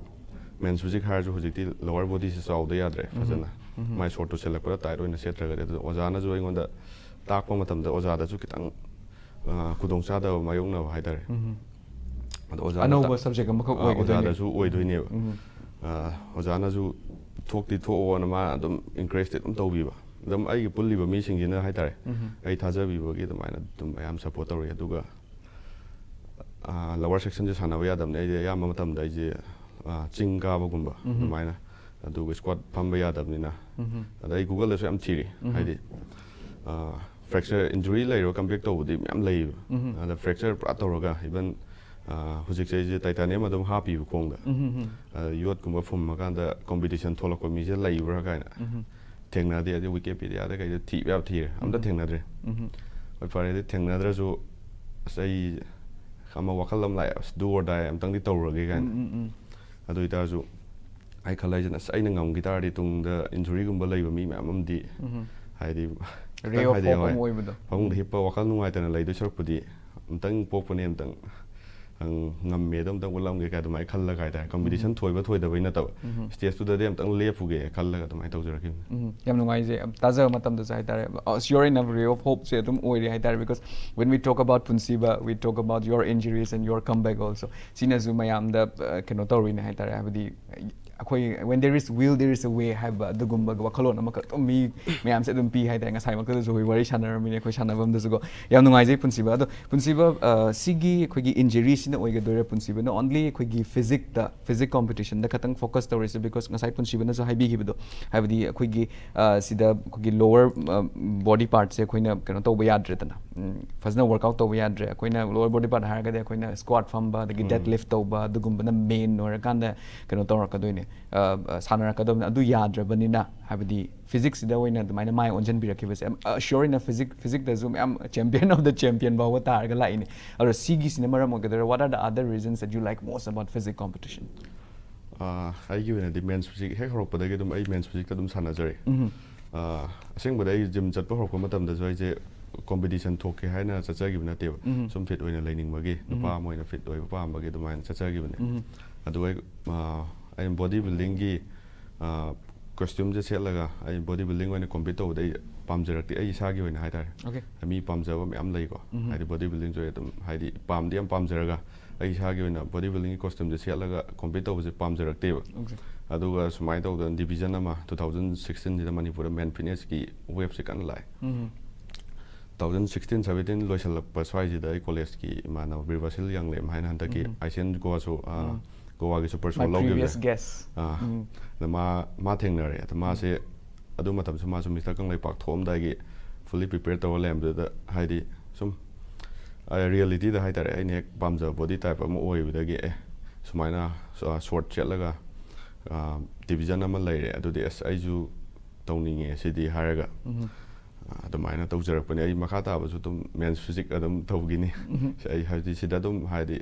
men's physique ꯍꯥꯏꯔꯁꯨ ꯍꯧꯖꯤꯛꯇꯤ lower bodyꯁꯤ ꯆꯥꯎꯗ ꯌꯥꯗ꯭ꯔꯦ ꯐꯖꯅ꯫ ꯃꯥꯏ shortꯇꯨ ꯁꯦꯠꯂꯛꯄꯗ tight ꯑꯣꯏꯅ ꯁꯦꯠꯇ꯭ꯔꯒꯗꯤ꯫ ꯑꯗꯨꯅ ꯑꯣꯖꯥꯅꯁꯨ ꯑꯩꯉꯣꯟꯗ ꯇꯥꯛꯄ ꯃꯇꯝꯗ ꯑꯣꯖꯥꯗꯁꯨ ꯈꯤꯇꯪ, ꯑ, ꯈꯨꯗꯣꯡꯆꯥꯗꯕ ꯃꯥꯌꯣꯛꯅꯕ ꯍꯥꯏꯇꯥꯔꯦ꯫ ꯑꯗꯣ ꯑꯣꯖꯥꯅ ꯑꯅꯧꯕ ꯇꯥꯛ-, subject ꯑꯃꯈꯛ ꯑ, ꯑꯣꯏꯒꯗꯣꯏꯅꯦ꯫ ꯑꯣꯖꯥꯗꯁꯨ ꯑꯣꯏꯗꯣꯏꯅꯦꯕ꯫ ꯑ, ꯑꯣꯖꯥꯅꯁꯨ ꯊꯣꯛꯇꯤ ꯊꯣꯛꯑꯣꯅ ꯃꯥ ꯑꯗꯨꯝ encourageꯇꯤ ꯑꯗꯨꯝ ꯇꯧꯕꯤꯕ꯫ ꯑꯗꯨꯝ ꯑꯩꯒꯤ ꯄꯨꯜꯂꯤꯕ ꯃꯤꯁꯤꯡꯁꯤꯅ ꯍꯥꯏꯇꯥꯔꯦ, ꯑꯩ ꯊꯥꯖꯕꯤꯕꯒꯤ ꯑꯗꯨꯃꯥꯏꯅ ꯑꯗꯨꯝ ꯃꯌꯥꯝ support ꯇꯧꯔꯛꯑꯦ꯫ ꯑꯗꯨꯒ ꯑ, lower sectionꯁꯦ ꯁꯥꯟꯅꯕ ꯌꯥꯗꯕꯅꯤ꯫ ꯑꯩꯗꯤ ꯑꯌꯥꯝꯕ ꯃꯇꯝꯗ ꯑꯩꯁꯦ, ꯑ, ꯆꯤꯡ ꯀꯥꯕꯒꯨꯝꯕ ꯑꯗꯨꯃꯥꯏꯅ, ꯑꯗꯨꯒ squat ꯐꯝꯕ ꯌꯥꯗꯕꯅꯤꯅ꯫ ꯑꯗ ꯑꯩ Googleꯗꯁꯨ ꯌꯥꯝ ꯊꯤꯔꯤ꯫ ꯍꯥꯏꯗꯤ, ꯑ, fracture injury ꯂꯩꯔꯒ come back ꯇꯧꯕꯗꯤ ꯃꯌꯥꯝ ꯂꯩꯌꯦꯕ꯫ ꯑꯗ fracture ꯄꯨꯔꯥ ꯇꯧꯔꯒ even, ꯑ, ꯍꯧꯖꯤꯛꯁꯦ ꯑꯩꯁꯦ titanium ꯑꯗꯨꯝ ꯍꯥꯞꯄꯤꯕ ꯈꯣꯡꯗ꯫ ꯑ, ꯌꯣꯠꯀꯨꯝꯕ ꯐꯨꯝꯃꯀꯥꯟꯗ competition ꯊꯣꯛꯂꯛꯄ ꯃꯤꯁꯦ ꯂꯩꯕ꯭ꯔꯥ ꯀꯥꯏꯅ ꯊꯦꯡꯅꯗꯦ꯫ ꯑꯗꯩ Wikipediaꯗ ꯀꯩꯗ ꯊꯤꯕ ꯌꯥꯕ ꯊꯤꯔꯦ, ꯑꯝꯇ ꯊꯦꯡꯅꯗ꯭ꯔꯦ꯫ ꯍꯣꯏ, ꯐꯔꯦ, ꯑꯗꯩ ꯊꯦꯡꯅꯗ꯭ꯔꯁꯨ ꯑꯁ ꯑꯩ ꯑꯃ ꯋꯥꯈꯜ ꯑꯃ ꯂꯥꯛꯑꯦ, ꯑꯁ do or die ꯑꯝꯇꯪꯗꯤ ꯇꯧꯔꯒꯦ ꯀꯥꯏꯅ꯫ ꯑꯗꯨ ꯑꯣꯏꯇꯥꯔꯁꯨ ꯑꯩ ꯈꯜꯂꯛꯏꯁꯤꯅ, ꯑꯁ ꯑꯩꯅ ꯉꯝꯈꯤ ꯇꯥꯔꯗꯤ ꯇꯨꯡꯗ injuryꯒꯨꯝꯕ ꯂꯩꯕ ꯃꯤ ꯃꯌꯥꯝ ꯑꯃꯗꯤ ꯍꯥꯏꯗꯤ ꯈꯤꯇꯪ ray of ꯍꯥꯏꯗꯤ hope ꯍꯣꯏ, ꯑꯃ ꯑꯣꯏꯕꯗꯣ꯫ ꯐꯃꯨꯡꯗ ꯍꯤꯞꯄ ꯋꯥꯈꯜ ꯅꯨꯡꯉꯥꯏꯇꯅ ꯂꯩꯗꯣꯏ ꯁꯔꯨꯛꯄꯨꯗꯤ ꯑꯝꯇꯪ ꯄꯣꯛꯄꯅꯦ, ꯑꯝꯇꯪ, ꯑꯪ, ꯉꯝꯃꯦꯗꯣ ꯑꯝꯇꯪ ꯎꯠꯂꯝꯒꯦ ꯀꯥꯏ ꯑꯗꯨꯃꯥꯏꯅ ꯈꯜꯂꯒ ꯍꯥꯏꯇꯥꯔꯦ꯫ Competition ꯊꯣꯏꯕ ꯊꯣꯏꯗꯕꯩ ꯅꯠꯇꯕ, stageꯇꯨꯗꯗꯤ ꯑꯝꯇꯪ ꯂꯦꯞꯄꯨꯒꯦ ꯈꯜꯂꯒ ꯑꯗꯨꯃꯥꯏꯅ ꯇꯧꯖꯔꯛꯈꯤꯕꯅꯤ꯫ ꯎꯝ, ꯌꯥꯝ ꯅꯨꯡꯉꯥꯏꯖꯩ꯫ ꯌꯥꯝ ꯇꯥꯖꯕ ꯃꯇꯝꯗꯁꯨ ꯍꯥꯏꯇꯥꯔꯦ, ꯑ, you're in a ray of hopeꯁꯦ ꯑꯗꯨꯝ ꯑꯣꯏꯔꯤ ꯍꯥꯏꯇꯥꯔꯦ, because when we talk about ꯄꯨꯟꯁꯤꯕ, we talk about your injuries and your comeback also꯫ ꯁꯤꯅꯁꯨ ꯃꯌꯥꯝꯗ, ꯑ, ꯀꯩꯅꯣ ꯇꯧꯔꯤꯅꯦ ꯍꯥꯏꯇꯥꯔꯦ, ꯍꯥꯏꯕꯗꯤ ꯑꯩꯈꯣꯏ ꯑꯩꯈꯣꯏ "When there is will, there is a way" ꯍꯥꯏꯕ ꯑꯗꯨꯒꯨꯝꯕ ꯋꯥꯈꯜꯂꯣꯟ ꯑꯃꯈꯛ ꯑꯗꯨꯝ ꯃꯤ ꯃꯌꯥꯝꯁꯦ ꯑꯗꯨꯝ ꯄꯤ ꯍꯥꯏꯇꯥꯔꯦ꯫ ꯉꯁꯥꯏꯃꯛꯇꯗꯁꯨ ꯑꯩꯈꯣꯏ ꯋꯥꯔꯤ ꯁꯥꯟꯅꯔꯝꯃꯤꯅꯦ ꯑꯩꯈꯣꯏ ꯁꯥꯟꯅꯐꯝꯗꯁꯨꯀꯣ꯫ ꯌꯥꯝ ꯅꯨꯡꯉꯥꯏꯖꯩ ꯄꯨꯟꯁꯤꯕ꯫ ꯑꯗꯣ ꯄꯨꯟꯁꯤꯕ, ꯑ, ꯁꯤꯒꯤ ꯑꯩꯈꯣꯏꯒꯤ injury ꯁꯤꯅ ꯑꯣꯏꯒꯗꯣꯏꯔꯥ ꯄꯨꯟꯁꯤꯕꯅ only ꯑꯩꯈꯣꯏꯒꯤ physique ꯇ, physique competition ꯗ ꯈꯛꯇꯪ focus ꯇꯧꯔꯤꯁꯦ? Because ꯉꯁꯥꯏ ꯄꯨꯟꯁꯤꯕꯅꯁꯨ ꯍꯥꯏꯕꯤꯈꯤꯕꯗꯣ, ꯍꯥꯏꯕꯗꯤ ꯑꯩꯈꯣꯏꯒꯤ, ꯑ, ꯁꯤꯗ ꯑꯩꯈꯣꯏꯒꯤ lower, ꯑ, body part ꯁꯦ ꯑꯩꯈꯣꯏꯅ ꯀꯩꯅꯣ ꯇꯧꯕ ꯌꯥꯗ꯭ꯔꯦꯗꯅ, ꯎꯝ, ꯐꯖꯅ workout ꯇꯧꯕ ꯌꯥꯗ꯭ꯔꯦ꯫ ꯑꯩꯈꯣꯏꯅ lower body part ꯍꯥꯏꯔꯒꯗꯤ ꯑꯩꯈꯣꯏꯅ squat ꯐꯝꯕ, ꯑꯗꯒꯤ dead lift ꯇꯧꯕ, ꯑꯗꯨꯒꯨꯝꯕꯅ main ꯑꯣꯏꯔꯀꯥꯟꯗ ꯀꯩꯅꯣ ꯇꯧꯔꯛꯀꯗꯣꯏꯅꯦ, ꯑ, ꯑ, ꯁꯥꯟꯅꯔꯛꯀꯗꯕꯅꯤ꯫ ꯑꯗꯨ ꯌꯥꯗ꯭ꯔꯕꯅꯤꯅ, ꯍꯥꯏꯕꯗꯤ physique ꯁꯤꯗ ꯑꯣꯏꯅ ꯑꯗꯨꯃꯥꯏꯅ ꯃꯥꯏ ꯑꯣꯟꯁꯤꯟꯕꯤꯔꯛꯈꯤꯕꯁꯦ, ꯑ, sure ꯏꯟ physique, physique ꯇꯁꯨ ꯃꯌꯥꯝ champion of the champion ꯐꯥꯎꯕ ꯇꯥꯔꯒ ꯂꯥꯛꯏꯅꯦ꯫ ꯑꯗꯣ ꯁꯤꯒꯤꯁꯤꯅ ꯃꯔꯝ ꯑꯣꯏꯒꯗꯣꯏꯔꯥ? What are the other reasons that you like most about physique competition? ꯑꯥ, ꯑꯩꯒꯤ ꯑꯣꯏꯅꯗꯤ men's physique ꯍꯦꯛ ꯍꯧꯔꯛꯄꯗꯒꯤ ꯑꯗꯨꯝ ꯑꯩ men's physique ꯇ ꯑꯗꯨꯝ ꯁꯥꯟꯅꯖꯔꯛꯑꯦ꯫ ꯑꯥ, ꯑꯁꯦꯡꯕꯗ ꯑꯩ gym ꯆꯠꯄ ꯍꯧꯔꯛꯄ ꯃꯇꯝꯗꯁꯨ ꯑꯩꯁꯦ competition ꯊꯣꯛꯀꯦ ꯍꯥꯏꯅ ꯆꯠꯆꯈꯤꯕ ꯅꯠꯇꯦꯕ꯫ ꯁꯨꯝ fit ꯑꯣꯏꯅ ꯂꯩꯅꯤꯡꯕꯒꯤ, ꯅꯨꯄꯥ ꯑꯃ ꯑꯣꯏꯅ fit ꯑꯣꯏꯕ ꯄꯥꯝꯕꯒꯤ ꯑꯗꯨꯃꯥꯏꯅ ꯆꯠꯆꯈꯤꯕꯅꯦ꯫ ꯑꯗꯨꯒ ꯑꯩ, ꯑꯥ, ꯑꯩꯅ body building ꯒꯤ, ꯑꯥ, costume ꯁꯦ ꯁꯦꯠꯂꯒ ꯑꯩ body building ꯑꯣꯏꯅ compete ꯇꯧꯕꯗ ꯑꯩ ꯄꯥꯝꯖꯔꯛꯇꯦ, ꯑꯩ ꯏꯁꯥꯒꯤ ꯑꯣꯏꯅ ꯍꯥꯏꯇꯥꯔꯦ꯫ Okay. ꯃꯤ ꯄꯥꯝꯖꯕ ꯃꯌꯥꯝ ꯂꯩꯀꯣ꯫ ꯍꯥꯏꯗꯤ body building ꯁꯨ ꯑꯩ ꯑꯗꯨꯝ, ꯍꯥꯏꯗꯤ ꯄꯥꯝꯗꯤ ꯌꯥꯝ ꯄꯥꯝꯖꯔꯒ ꯑꯩ ꯏꯁꯥꯒꯤ ꯑꯣꯏꯅ body building ꯒꯤ costume ꯁꯦ ꯁꯦꯠꯂꯒ compete ꯇꯧꯕꯁꯦ ꯄꯥꯝꯖꯔꯛꯇꯦꯕ꯫ Okay. ꯑꯗꯨꯒ ꯁꯨꯃꯥꯏꯅ ꯇꯧꯗꯅ division ꯑꯃ two thousand sixteen ꯁꯤꯗ ꯃꯅꯤꯄꯨꯔꯗ Men Fitness ꯀꯤ wave ꯁꯦ ꯀꯟꯅ ꯂꯥꯛꯑꯦ꯫ Two thousand sixteen seventeen ꯂꯣꯏꯁꯤꯜꯂꯛꯄ ꯁ꯭ꯋꯥꯏꯁꯤꯗ ꯑꯩ college ꯀꯤ ꯏꯃꯥꯟꯅꯕ ꯕꯤꯔꯕꯥꯁꯤꯜ ꯌꯥꯡꯂꯦꯝ ꯍꯥꯏꯅ ꯍꯟꯗꯛꯀꯤ Asian Goa ꯁꯨ, ꯑꯥ, Goa ꯒꯤꯁꯨ super show My ꯂꯧꯈꯤꯕꯁꯦ꯫ Previous Guest. ꯑꯥ, ꯑꯗ ꯃꯥ, ꯃꯥ ꯊꯦꯡꯅꯔꯦ꯫ ꯑꯗ ꯃꯥꯁꯦ ꯑꯗꯨ ꯃꯇꯝꯁꯨ ꯃꯥꯁꯨ Mister ꯀꯪꯂꯩꯄꯥꯛ ꯊꯣꯛꯑꯝꯗꯥꯏꯒꯤ fully prepare ꯇꯧꯔ ꯂꯩꯔꯝꯕꯗꯨꯗ, ꯍꯥꯏꯗꯤ ꯁꯨꯝ, ꯑ, reality ꯗ ꯍꯥꯏꯇꯥꯔꯦ, ꯑꯩꯅ ꯍꯦꯛ ꯄꯥꯝꯖꯕ body type ꯑꯃ ꯑꯣꯏꯕꯗꯒꯤ, "ꯑꯦ, ꯁꯨꯃꯥꯏꯅ, ꯑ, short ꯁꯦꯠꯂꯒ, ꯑ, division ꯑꯃ ꯂꯩꯔꯦ, ꯑꯗꯨꯗꯤ ꯑꯁ ꯑꯩꯁꯨ ꯇꯧꯅꯤꯡꯉꯦ ꯁꯤꯗꯤ" ꯍꯥꯏꯔꯒ, ꯑ, ꯑꯗꯨꯃꯥꯏꯅ ꯇꯧꯖꯔꯛꯄꯅꯦ꯫ ꯑꯩ ꯃꯈꯥ ꯇꯥꯕꯁꯨ ꯑꯗꯨꯝ men's physique ꯑꯗꯨꯝ ꯇꯧꯈꯤꯅꯤ꯫ ꯑꯩ ꯍꯥꯏꯗꯤ ꯁꯤꯗ ꯑꯗꯨꯝ ꯍꯥꯏꯗꯤ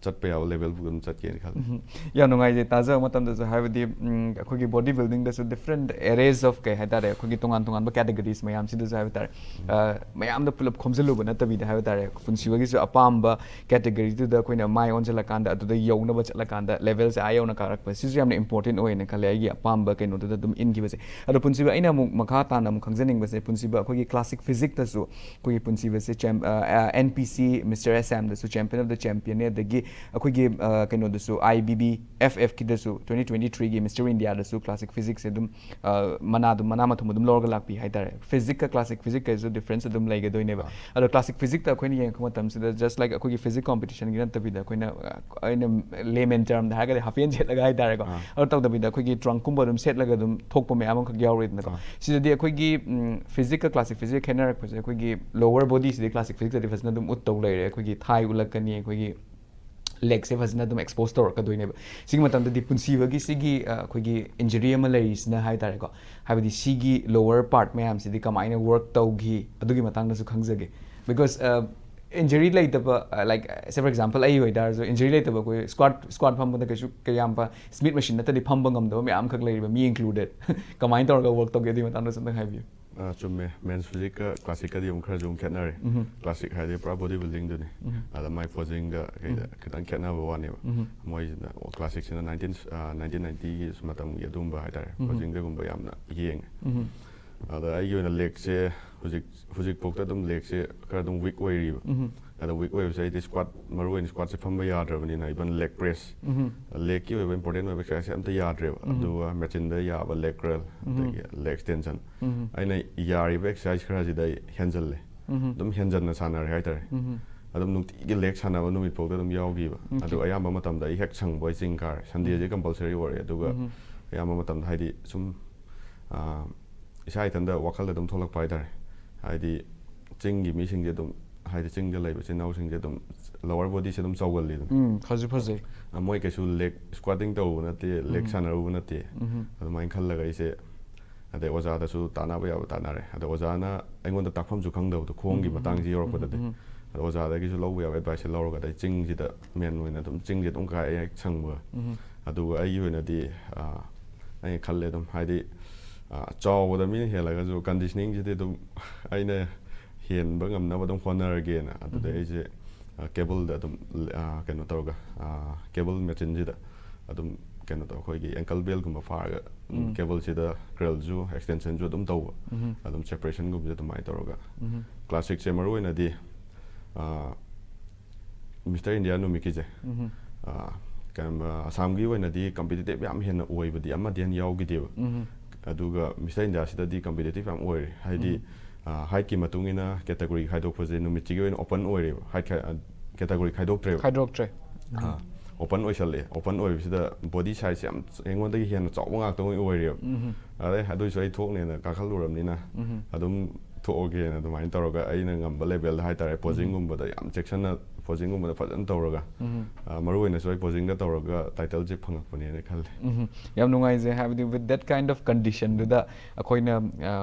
ꯆꯠꯄ ꯌꯥꯕ level ꯐꯥꯎ ꯑꯗꯨꯝ ꯆꯠꯀꯦꯅ ꯈꯜꯂꯤ꯫ ꯌꯥꯝ ꯅꯨꯡꯉꯥꯏꯖꯩ ꯇꯥꯖꯕ ꯃꯇꯝꯗꯁꯨ, ꯍꯥꯏꯕꯗꯤ, ꯎꯝ, ꯑꯩꯈꯣꯏꯒꯤ body building ꯗꯁꯨ different arrays of, ꯀꯩ ꯍꯥꯏꯇꯥꯔꯦ, ꯑꯩꯈꯣꯏꯒꯤ ꯇꯣꯉꯥꯟ ꯇꯣꯉꯥꯟꯕ categories ꯃꯌꯥꯝꯁꯤꯗꯁꯨ ꯍꯥꯏꯕ ꯇꯥꯔꯦ, ꯑ, ꯃꯌꯥꯝꯗ ꯄꯨꯂꯞ ꯈꯣꯝꯖꯤꯜꯂꯨꯕ ꯅꯠꯇꯕꯤꯗ ꯍꯥꯏꯕ ꯇꯥꯔꯦ, ꯄꯨꯟꯁꯤꯕꯒꯤꯁꯨ ꯑꯄꯥꯝꯕ category ꯗꯨꯗ ꯑꯩꯈꯣꯏꯅ ꯃꯥꯏ ꯑꯣꯟꯁꯤꯜꯂꯀꯥꯟꯗ ꯑꯗꯨꯗ ꯌꯧꯅꯕ ꯆꯠꯂꯀꯥꯟꯗ level ꯁꯦ ꯑꯥ ꯌꯧꯅ ꯀꯥꯔꯛꯄ, ꯁꯤꯁꯨ ꯌꯥꯝꯅ important ꯑꯣꯏꯌꯦꯅ ꯈꯜꯂꯦ, ꯑꯩꯒꯤ ꯑꯄꯥꯝꯕ ꯀꯩꯅꯣꯗꯨꯗ ꯑꯗꯨꯝ ꯏꯟꯈꯤꯕꯁꯦ꯫ ꯑꯗꯣ ꯄꯨꯟꯁꯤꯕ, ꯑꯩꯅ ꯑꯃꯨꯛ ꯃꯈꯥ ꯇꯥꯅ ꯑꯃꯨꯛ ꯈꯪꯖꯅꯤꯡꯕꯁꯦ, ꯄꯨꯟꯁꯤꯕ, ꯑꯩꯈꯣꯏꯒꯤ classic physique ꯇꯁꯨ ꯑꯩꯈꯣꯏꯒꯤ ꯄꯨꯟꯁꯤꯕꯁꯦ ꯆꯦꯝ-, ꯑ, ꯑ, N P C, Mister Assam ꯗꯁꯨ champion of the champion ꯅꯦ, ꯑꯗꯒꯤ ꯑꯩꯈꯣꯏꯒꯤ ꯑ, ꯀꯩꯅꯣꯗꯁꯨ, I B B F F ꯀꯤꯗꯁꯨ, twenty twenty-three ꯒꯤ Mister India ꯗꯁꯨ classic physics ꯁꯦ ꯑꯗꯨꯝ ꯑ, ꯃꯅꯥ ꯑꯗꯨꯝ ꯃꯅꯥ ꯃꯊꯨꯝ ꯑꯗꯨꯝ ꯂꯧꯔꯒ ꯂꯥꯛꯄꯤ ꯍꯥꯏꯇꯥꯔꯦ꯫ Physics ꯀ classic physics ꯀꯁꯨ difference ꯑꯗꯨꯝ ꯂꯩꯒꯗꯣꯏꯅꯦꯕ꯫ ꯑꯗꯣ classic physics ꯇ ꯑꯩꯈꯣꯏꯅ ꯌꯦꯡꯉꯛꯄ ꯃꯇꯝꯁꯤꯗ, just like ꯑꯩꯈꯣꯏꯒꯤ physics competition ꯒꯤ ꯅꯠꯇꯕꯤꯗ, ꯑꯩꯈꯣꯏꯅ ꯑ, ꯑꯩꯅ layman term ꯗ ꯍꯥꯏꯔꯒꯗꯤ ꯍꯥꯐꯦꯟ ꯁꯦꯠꯂꯒ ꯍꯥꯏꯇꯥꯔꯦꯀꯣ꯫ ꯑꯗꯨ ꯇꯧꯗꯕꯤꯗ ꯑꯩꯈꯣꯏꯒꯤ trunk ꯀꯨꯝꯕ ꯑꯗꯨꯝ ꯁꯦꯠꯂꯒ ꯑꯗꯨꯝ ꯊꯣꯛꯄ ꯃꯌꯥꯝ ꯑꯃꯈꯛ ꯌꯥꯎꯔꯤꯗꯅꯀꯣ꯫ ꯁꯤꯗꯗꯤ ꯑꯩꯈꯣꯏꯒꯤ ꯎꯝ, physics ꯀ classic physics ꯈꯦꯠꯅꯔꯛꯄꯁꯦ, ꯑꯩꯈꯣꯏꯒꯤ lower body ꯁꯤꯗꯤ classic physics ꯇꯗꯤ ꯐꯖꯅ ꯑꯗꯨꯝ ꯎꯠꯇꯧ ꯂꯩꯔꯦ꯫ ꯑꯩꯈꯣꯏꯒꯤ thigh ꯎꯠꯂꯛꯀꯅꯤ, ꯑꯩꯈꯣꯏꯒꯤ ꯂꯦꯒꯁꯦ ꯐꯖꯅ ꯑꯗꯨꯝ expose ꯇꯧꯔꯛꯀꯗꯣꯏꯅꯦꯕ꯫ ꯁꯤꯒꯤ ꯃꯇꯝꯗꯗꯤ ꯄꯨꯟꯁꯤꯕꯒꯤ ꯁꯤꯒꯤ ꯑ, ꯑꯩꯈꯣꯏꯒꯤ injury ꯑꯃ ꯂꯩꯔꯤꯁꯤꯅ ꯍꯥꯏꯇꯥꯔꯦꯀꯣ, ꯍꯥꯏꯕꯗꯤ ꯁꯤꯒꯤ lower part ꯃꯌꯥꯝꯁꯤꯗꯤ ꯀꯃꯥꯏꯅ work ꯇꯧꯈꯤ, ꯑꯗꯨꯒꯤ ꯃꯇꯥꯡꯗꯁꯨ ꯈꯪꯖꯒꯦ꯫ Because injury ꯂꯩꯇꯕ, like, say for example ꯑꯩ ꯑꯣꯏꯇꯥꯔꯁꯨ, injury ꯂꯩꯇꯕ ꯑꯩꯈꯣꯏ squat squat ꯐꯝꯕꯗ ꯀꯩꯁꯨ ꯀꯌꯥꯝꯕ Smith machine ꯅꯠꯇꯗꯤ ꯐꯝꯕ ꯉꯝꯗꯕ ꯃꯌꯥꯝ ꯑꯃꯈꯛ ꯂꯩꯔꯤꯕ, me included꯫ ꯀꯃꯥꯏꯅ ꯇꯧꯔꯒ work ꯇꯧꯒꯦ, ꯑꯗꯨꯒꯤ ꯃꯇꯥꯡꯗꯁꯨ ꯑꯝꯇꯪ ꯍꯥꯏꯕꯤꯌꯨ꯫ ꯑ, ꯆꯨꯝꯃꯦ, men's physique ꯀ classic ꯀꯗꯤ ꯑꯃꯨꯛ ꯈꯔꯁꯨ ꯑꯃꯨꯛ ꯈꯦꯠꯅꯔꯦ꯫ ꯎꯝ꯫ Classic ꯍꯥꯏꯗꯤ ꯄꯨꯔꯥ body building ꯗꯨꯅꯤ꯫ ꯎꯝ꯫ ꯑꯗ ꯃꯥꯏ posing ꯒ ꯀꯩꯗ ꯈꯤꯇꯪ ꯈꯦꯠꯅꯕ ꯋꯥꯅꯦꯕ꯫ ꯎꯝ꯫ ꯃꯣꯏꯁꯤꯅ classic ꯁꯤꯅ nineteen ꯑ, nineteen ninety ꯒꯤ ꯃꯇꯝꯒꯤ ꯑꯗꯨꯝꯕ ꯍꯥꯏꯇꯥꯔꯦ, ꯎꯝ꯫ posing ꯗꯒꯨꯝꯕ ꯌꯥꯝꯅ ꯌꯦꯡꯉꯦ꯫ ꯎꯝ꯫ ꯑꯗ ꯑꯩꯒꯤ ꯑꯣꯏꯅ ꯂꯦꯒꯁꯦ ꯍꯧꯖꯤꯛ ꯍꯧꯖꯤꯛꯐꯥꯎꯗ ꯑꯗꯨꯝ ꯂꯦꯒꯁꯦ ꯈꯔ ꯑꯗꯨꯝ weak ꯑꯣꯏꯔꯤꯕ꯫ ꯎꯝ꯫ ꯑꯗ weak ꯑꯣꯏꯕꯁꯦ ꯑꯩꯗꯤ squat, ꯃꯔꯨ ꯑꯣꯏꯅ squat ꯁꯦ ꯐꯝꯕ ꯌꯥꯗ꯭ꯔꯕꯅꯤꯅ, even leg press, ꯎꯝ꯫ ꯂꯦꯒꯀꯤ ꯑꯣꯏꯕ important ꯑꯣꯏꯕ exercise ꯁꯦ ꯑꯝꯇ ꯌꯥꯗ꯭ꯔꯦꯕ꯫ ꯎꯝ꯫ ꯑꯗꯨꯒ machine ꯗ ꯌꯥꯕ leg curl, ꯎꯝ꯫ ꯑꯗꯒꯤ leg extension, ꯎꯝ꯫ ꯑꯩꯅ ꯌꯥꯔꯤꯕ exercise ꯈꯔꯁꯤꯗ ꯑꯩ ꯍꯦꯟꯖꯜꯂꯦ꯫ ꯎꯝ꯫ ꯑꯗꯨꯝ ꯍꯦꯟꯖꯟꯅ ꯁꯥꯟꯅꯔꯦ ꯍꯥꯏꯇꯥꯔꯦ꯫ ꯎꯝ꯫ ꯑꯗꯨꯝ ꯅꯨꯡꯇꯤꯒꯤ ꯂꯦꯒ ꯁꯥꯟꯅꯕ ꯅꯨꯃꯤꯠ ꯐꯥꯎꯗ ꯑꯗꯨꯝ ꯌꯥꯎꯈꯤꯕ꯫ Okay. ꯑꯗꯨ ꯑꯌꯥꯝꯕ ꯃꯇꯝꯗ ꯑꯩ ꯍꯦꯛ ꯁꯪꯕ ꯑꯩ ꯆꯤꯡ ꯀꯥꯔꯦ꯫ Sunday ꯁꯦ compulsory ꯑꯣꯏꯔꯦ꯫ ꯑꯗꯨꯒ ꯎꯝ꯫ ꯑꯌꯥꯝꯕ ꯃꯇꯝꯗ ꯍꯥꯏꯗꯤ ꯁꯨꯝ ꯑ, ꯏꯁꯥ ꯏꯊꯟꯗ ꯋꯥꯈꯜꯗ ꯑꯗꯨꯝ ꯊꯣꯛꯂꯛꯄ ꯍꯥꯏꯇꯥꯔꯦ꯫ ꯍꯥꯏꯗꯤ ꯆꯤꯡꯒꯤ ꯃꯤꯁꯤꯡꯁꯦ ꯑꯗꯨꯝ, ꯍꯥꯏꯗꯤ ꯆꯤꯡꯗ ꯂꯩꯕ ꯏꯆꯤꯟ ꯏꯅꯥꯎꯁꯤꯡꯁꯦ ꯑꯗꯨꯝ lower body ꯁꯦ ꯑꯗꯨꯝ ꯆꯥꯎꯒꯜꯂꯤꯗꯅ꯫ ꯎꯝ, ꯐꯁꯨ ꯐꯖꯩ꯫ ꯑ, ꯃꯣꯏ ꯀꯩꯁꯨ leg squatting ꯇꯧꯕ ꯅꯠꯇꯦ, leg ꯎꯝ꯫ ꯁꯥꯟꯅꯔꯨꯕ ꯅꯠꯇꯦ꯫ ꯎꯝ꯫ ꯑꯗꯨꯃꯥꯏꯅ ꯈꯜꯂꯒ ꯑꯩꯁꯦ ꯑꯗꯩ ꯑꯣꯖꯥꯗꯁꯨ ꯇꯥꯟꯅꯕ ꯌꯥꯕ ꯇꯥꯟꯅꯔꯦ꯫ ꯑꯗꯣ ꯑꯣꯖꯥꯅ ꯑꯩꯉꯣꯟꯗ ꯇꯥꯛꯐꯝꯁꯨ ꯈꯪꯗꯕꯗꯣ, ꯈꯣꯡꯒꯤ ꯎꯝ, ꯃꯇꯥꯡꯁꯤ ꯎꯝ, ꯌꯧꯔꯛꯄꯗꯗꯤ꯫ ꯎꯝ, ꯎꯝ꯫ ꯑꯗꯣ ꯑꯣꯖꯥꯗꯒꯤꯁꯨ ꯂꯧꯕ ꯌꯥꯕ advice ꯁꯦ ꯂꯧꯔꯒ ꯑꯗꯩ ꯆꯤꯡꯁꯤꯗ main ꯑꯣꯏꯅ ꯑꯗꯨꯝ ꯆꯤꯡꯁꯦ ꯑꯗꯨꯝ ꯀꯥꯏ ꯍꯦꯛ ꯁꯪꯕꯒ꯫ ꯎꯝ꯫ ꯑꯗꯨꯒ ꯑꯩꯒꯤ ꯑꯣꯏꯅꯗꯤ, ꯑ, ꯑꯩꯅ ꯈꯜꯂꯦ ꯑꯗꯨꯝ, ꯍꯥꯏꯗꯤ, ꯑ, ꯆꯥꯎꯕꯗ ꯃꯤꯅ ꯍꯦꯜꯂꯒꯁꯨ conditioning ꯁꯤꯗꯤ ꯑꯗꯨꯝ ꯑꯩꯅ ꯍꯦꯟꯕ ꯉꯝꯅꯕ ꯑꯗꯨꯝ ꯍꯣꯠꯅꯔꯒꯦꯅ꯫ ꯑꯗꯨꯗ ꯎꯝ꯫ ꯑꯩꯁꯦ, ꯑ, cable ꯗ ꯑꯗꯨꯝ, ꯑ, ꯀꯩꯅꯣ ꯇꯧꯔꯒ, ꯑ, cable machine ꯁꯤꯗ ꯑꯗꯨꯝ ꯀꯩꯅꯣ ꯇꯧ, ꯑꯩꯈꯣꯏꯒꯤ ankle belt ꯀꯨꯝꯕ ꯐꯥꯔꯒ ꯑꯗꯨꯝ ꯎꯝ꯫ cable ꯁꯤꯗ curl ꯁꯨ extension ꯁꯨ ꯑꯗꯨꯝ ꯇꯧꯕ꯫ ꯎꯝ꯫ ꯑꯗꯨꯝ separation ꯒꯨꯝꯕꯁꯦ ꯑꯗꯨꯃꯥꯏꯅ ꯇꯧꯔꯒ꯫ ꯎꯝ꯫ Classic ꯁꯦ ꯃꯔꯨ ꯑꯣꯏꯅꯗꯤ, ꯑ, ꯃꯤꯁꯇꯔ ꯏꯟꯗꯤꯌꯥ ꯅꯨꯃꯤꯠꯀꯤꯁꯦ, ꯑꯥ, ꯀꯩꯅꯣ, ꯑꯁꯥꯝꯒꯤ ꯑꯣꯏꯅꯗꯤ ꯀꯝꯄꯤꯇꯤꯇꯤꯞ ꯌꯥꯝ ꯍꯦꯟꯅ ꯑꯣꯏꯕꯗꯤ ꯑꯃꯗꯤ ꯍꯦꯟꯅ ꯌꯥꯎꯈꯤꯗꯦꯕ꯫ ꯑꯗꯨꯒ ꯃꯤꯁꯇꯔ ꯏꯟꯗꯤꯌꯥꯁꯤꯗꯗꯤ ꯀꯝꯄꯤꯇꯤꯇꯤꯞ ꯌꯥꯝ ꯑꯣꯏꯔꯦ, ꯍꯥꯏꯗꯤ, ꯑꯥ, ꯍꯥꯏꯠꯀꯤ ꯃꯇꯨꯡ ꯏꯟꯅ ꯀꯦꯇꯒꯣꯔꯤ ꯈꯥꯏꯗꯣꯛꯄꯁꯦ ꯅꯨꯃꯤꯠꯁꯤꯒꯤ ꯑꯣꯏꯅ ꯑꯣꯄꯟ ꯑꯣꯏꯔꯦꯕ, ꯍꯥꯏꯠ ꯈꯥꯏ-, ꯑꯥ, ꯀꯦꯇꯒꯣꯔꯤ ꯈꯥꯏꯗꯣꯛꯇ꯭ꯔꯦꯕ꯫ ꯈꯥꯏꯗꯣꯛꯇ꯭ꯔꯦ꯫ ꯑꯥ, ꯑꯣꯄꯟ ꯑꯣꯏꯁꯜꯂꯛꯑꯦ꯫ ꯑꯣꯄꯟ ꯑꯣꯏꯕꯁꯤꯗ ꯕꯣꯗꯤ ꯁꯥꯏꯖꯁꯦ ꯌꯥꯝ ꯑꯩꯉꯣꯟꯗꯒꯤ ꯍꯦꯟꯅ ꯆꯥꯎꯕ ꯉꯥꯛꯇ ꯑꯣꯏ ꯑꯣꯏꯔꯦꯕ꯫ ꯑꯗꯩ ꯑꯗꯨꯏꯁꯨ ꯑꯩ ꯊꯣꯛꯅꯦꯅ ꯀꯥꯈꯠꯂꯨꯔꯕꯅꯤꯅ ꯑꯗꯨꯝ ꯊꯣꯛꯑꯒꯦꯅ ꯑꯗꯨꯃꯥꯏꯅ ꯇꯧꯔꯒ ꯑꯩꯅ ꯉꯝꯕ ꯂꯦꯚꯦꯜꯗ ꯍꯥꯏꯇꯥꯔꯦ, ꯄꯣꯖꯤꯡꯒꯨꯝꯕꯗ ꯌꯥꯝ ꯆꯦꯛꯁꯤꯟꯅ, ꯄꯣꯖꯤꯡꯒꯨꯝꯕꯗ ꯐꯖꯅ ꯇꯧꯔꯒ, ꯑꯥ, ꯃꯔꯨ ꯑꯣꯏꯅꯁꯨ ꯑꯩ ꯄꯣꯖꯤꯡꯗ ꯇꯧꯔꯒ ꯇꯥꯏꯇꯜꯁꯦ ꯐꯪꯉꯛꯄꯅꯦꯅ ꯈꯜꯂꯦ꯫ ꯎꯝ, ꯌꯥꯝ ꯅꯨꯡꯉꯥꯏꯖꯩ꯫ ꯍꯥꯏꯕꯗꯤ with that kind of conditionꯗꯨꯗ ꯑꯩꯈꯣꯏꯅ, ꯑ,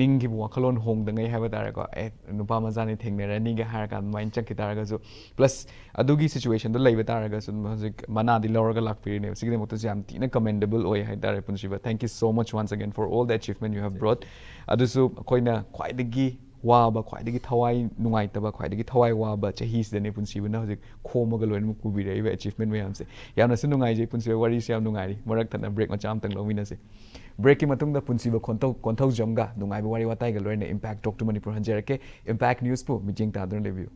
ꯅꯤꯡꯈꯤꯕ ꯋꯥꯈꯜꯂꯣꯟ ꯍꯣꯡꯗꯉꯩ ꯍꯥꯏꯕ ꯇꯥꯔꯦꯀꯣ, ꯑꯦ, ꯅꯨꯄꯥ ꯃꯆꯥꯅꯤ ꯊꯦꯡꯅꯔꯅꯤꯒ ꯍꯥꯏꯔꯒ ꯑꯗꯨꯃꯥꯏꯅ ꯆꯠꯈꯤ ꯇꯥꯔꯒꯁꯨ, ꯄ꯭ꯂꯁ ꯑꯗꯨꯒꯤ ꯁꯤꯆꯨꯋꯦꯁꯟꯗꯣ ꯂꯩꯕ ꯇꯥꯔꯒꯁꯨ ꯑꯗꯨꯝ ꯍꯧꯖꯤꯛ ꯃꯅꯥꯗꯤ ꯂꯧꯔꯒ ꯂꯥꯛꯄꯤꯔꯤꯅꯦꯕ꯫ ꯁꯤꯒꯤꯗꯃꯛꯇꯁꯨ ꯌꯥꯝ ꯊꯤꯅ commendable ꯑꯣꯏ ꯍꯥꯏꯇꯥꯔꯦ, ꯄꯨꯟꯁꯤꯕ꯫ Thank you so much once again for all the achievement you have brought. ꯑꯗꯨꯁꯨ ꯑꯩꯈꯣꯏꯅ ꯈ꯭ꯋꯥꯏꯗꯒꯤ ꯋꯥꯕ, ꯈ꯭ꯋꯥꯏꯗꯒꯤ ꯊꯋꯥꯏ ꯅꯨꯡꯉꯥꯏꯇꯕ, ꯈ꯭ꯋꯥꯏꯗꯒꯤ ꯊꯋꯥꯏ ꯋꯥꯕ ꯆꯍꯤꯁꯤꯗꯅꯦ ꯄꯨꯟꯁꯤꯕꯅ ꯍꯧꯖꯤꯛ ꯈꯣꯝꯃꯒ ꯂꯣꯏꯅꯃꯛ ꯄꯨꯕꯤꯔꯛꯏꯕ achievement ꯃꯌꯥꯝꯁꯦ꯫ ꯌꯥꯝꯅꯁꯨ ꯅꯨꯡꯉꯥꯏꯖꯩ ꯄꯨꯟꯁꯤꯕ, ꯋꯥꯔꯤꯁꯨ ꯌꯥꯝ ꯅꯨꯡꯉꯥꯏꯔꯤ꯫ ꯃꯔꯛ ꯊꯠꯅ break ꯃꯆꯥ ꯑꯃꯇꯪ ꯂꯧꯃꯤꯟꯅꯁꯦ꯫ Breakꯀꯤ ꯃꯇꯨꯡꯗ ꯄꯨꯟꯁꯤꯕ ꯈꯣꯟꯊꯧ-, ꯀꯣꯟꯊꯧꯖꯝꯒ ꯅꯨꯡꯉꯥꯏꯕ ꯋꯥꯔꯤ ꯋꯥꯇꯥꯏꯒ ꯂꯣꯏꯅꯅ Impact Talk to Manipur ꯍꯟꯖꯔꯛꯀꯦ꯫ Impact Newsꯄꯨ ꯃꯤꯠꯌꯦꯡ ꯇꯥꯗꯨꯅ ꯂꯩꯕꯤꯌꯨ꯫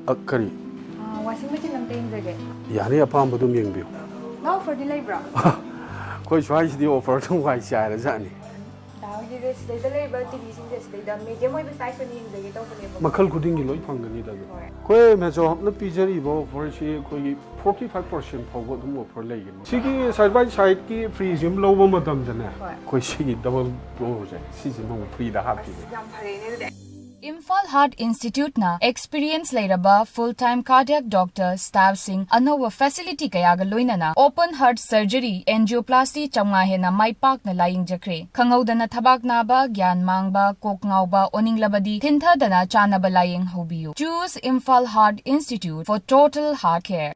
ꯑ, ꯀꯔꯤ? ꯋꯥꯁꯤꯡ ꯃꯦꯆꯤꯟ ꯑꯝꯇ ꯌꯦꯡꯖꯒꯦ꯫ ꯌꯥꯅꯤ, ꯑꯄꯥꯝꯕ ꯑꯗꯨꯝ ꯌꯦꯡꯕꯤꯌꯨ꯫ ꯗꯥ ꯑꯣꯐꯔꯗꯤ ꯂꯩꯕ꯭ꯔꯥ? ꯑꯩꯈꯣꯏ ꯁ꯭ꯋꯥꯏꯁꯤꯗꯤ ꯑꯣꯐꯔ ꯑꯗꯨꯝ ꯋꯥꯏ ꯆꯥꯏꯔꯖꯥꯠꯅꯤ꯫ ꯗꯥ ꯍꯣꯏꯒꯤꯁꯦ ꯁꯤꯗꯩꯗ ꯂꯩꯕ ꯇꯤꯚꯤꯁꯤꯡꯁꯦ ꯁꯤꯗꯩꯗ ꯃꯦꯗꯤꯌꯝ ꯑꯣꯏꯕ ꯁꯥꯏꯖ ꯑꯣꯏꯅ ꯌꯦꯡꯖꯒꯦ ꯇꯧꯕꯅꯦꯕ꯫ ꯃꯈꯜ ꯈꯨꯗꯤꯡꯒꯤ ꯂꯣꯏ ꯐꯪꯒꯅꯤꯗ ꯑꯗꯨ꯫ ꯍꯣꯏ꯫ ꯑꯩꯈꯣꯏ ꯃꯦꯖꯣ ꯍꯕꯅ ꯄꯤꯖꯔꯤꯕ ꯑꯣꯐꯔꯁꯤ ꯑꯩꯈꯣꯏꯒꯤ forty five percent ꯐꯥꯎꯕ ꯑꯗꯨꯝ ꯑꯣꯐꯔ ꯂꯩꯒꯅꯤ꯫ ꯁꯤꯒꯤ side by sideꯀꯤ fridge ꯑꯃ ꯂꯧꯕ ꯃꯇꯝꯗꯅꯦ, ꯍꯣꯏ꯫ ꯑꯩꯈꯣꯏ ꯁꯤꯒꯤ double doorꯁꯦ, ꯁꯤꯁꯤꯃ ꯑꯃꯨꯛ freeꯗ ꯍꯥꯞꯄꯤꯅꯤ꯫ ꯑꯁ, ꯌꯥꯝ ꯐꯔꯦꯅꯦ ꯑꯗꯨꯗꯤ꯫ Imphal Heart Instituteꯅ experienced ꯂꯩꯔꯕ full time cardiac doctor staffꯁꯤꯡ, ꯑꯅꯧꯕ facility ꯀꯌꯥꯒ ꯂꯣꯏꯅꯅ open heart surgery, angioplasty ꯆꯥꯝꯃꯉꯥ ꯍꯦꯟꯅ ꯃꯥꯏ ꯄꯥꯛꯅ ꯂꯥꯌꯦꯡꯖꯈ꯭ꯔꯦ꯫ ꯈꯪꯍꯧꯗꯅ ꯊꯕꯥꯛ ꯅꯥꯕ, ꯒ꯭ꯌꯥꯟ ꯃꯥꯡꯕ, ꯀꯣꯛ ꯉꯥꯎꯕ, ꯑꯣꯅꯤꯡꯂꯕꯗꯤ ꯊꯤꯟꯊꯗꯅ ꯆꯥꯅꯕ ꯂꯥꯌꯦꯡ ꯍꯧꯕꯤꯌꯨ꯫ Choose Imphal Heart Institute for total heart care.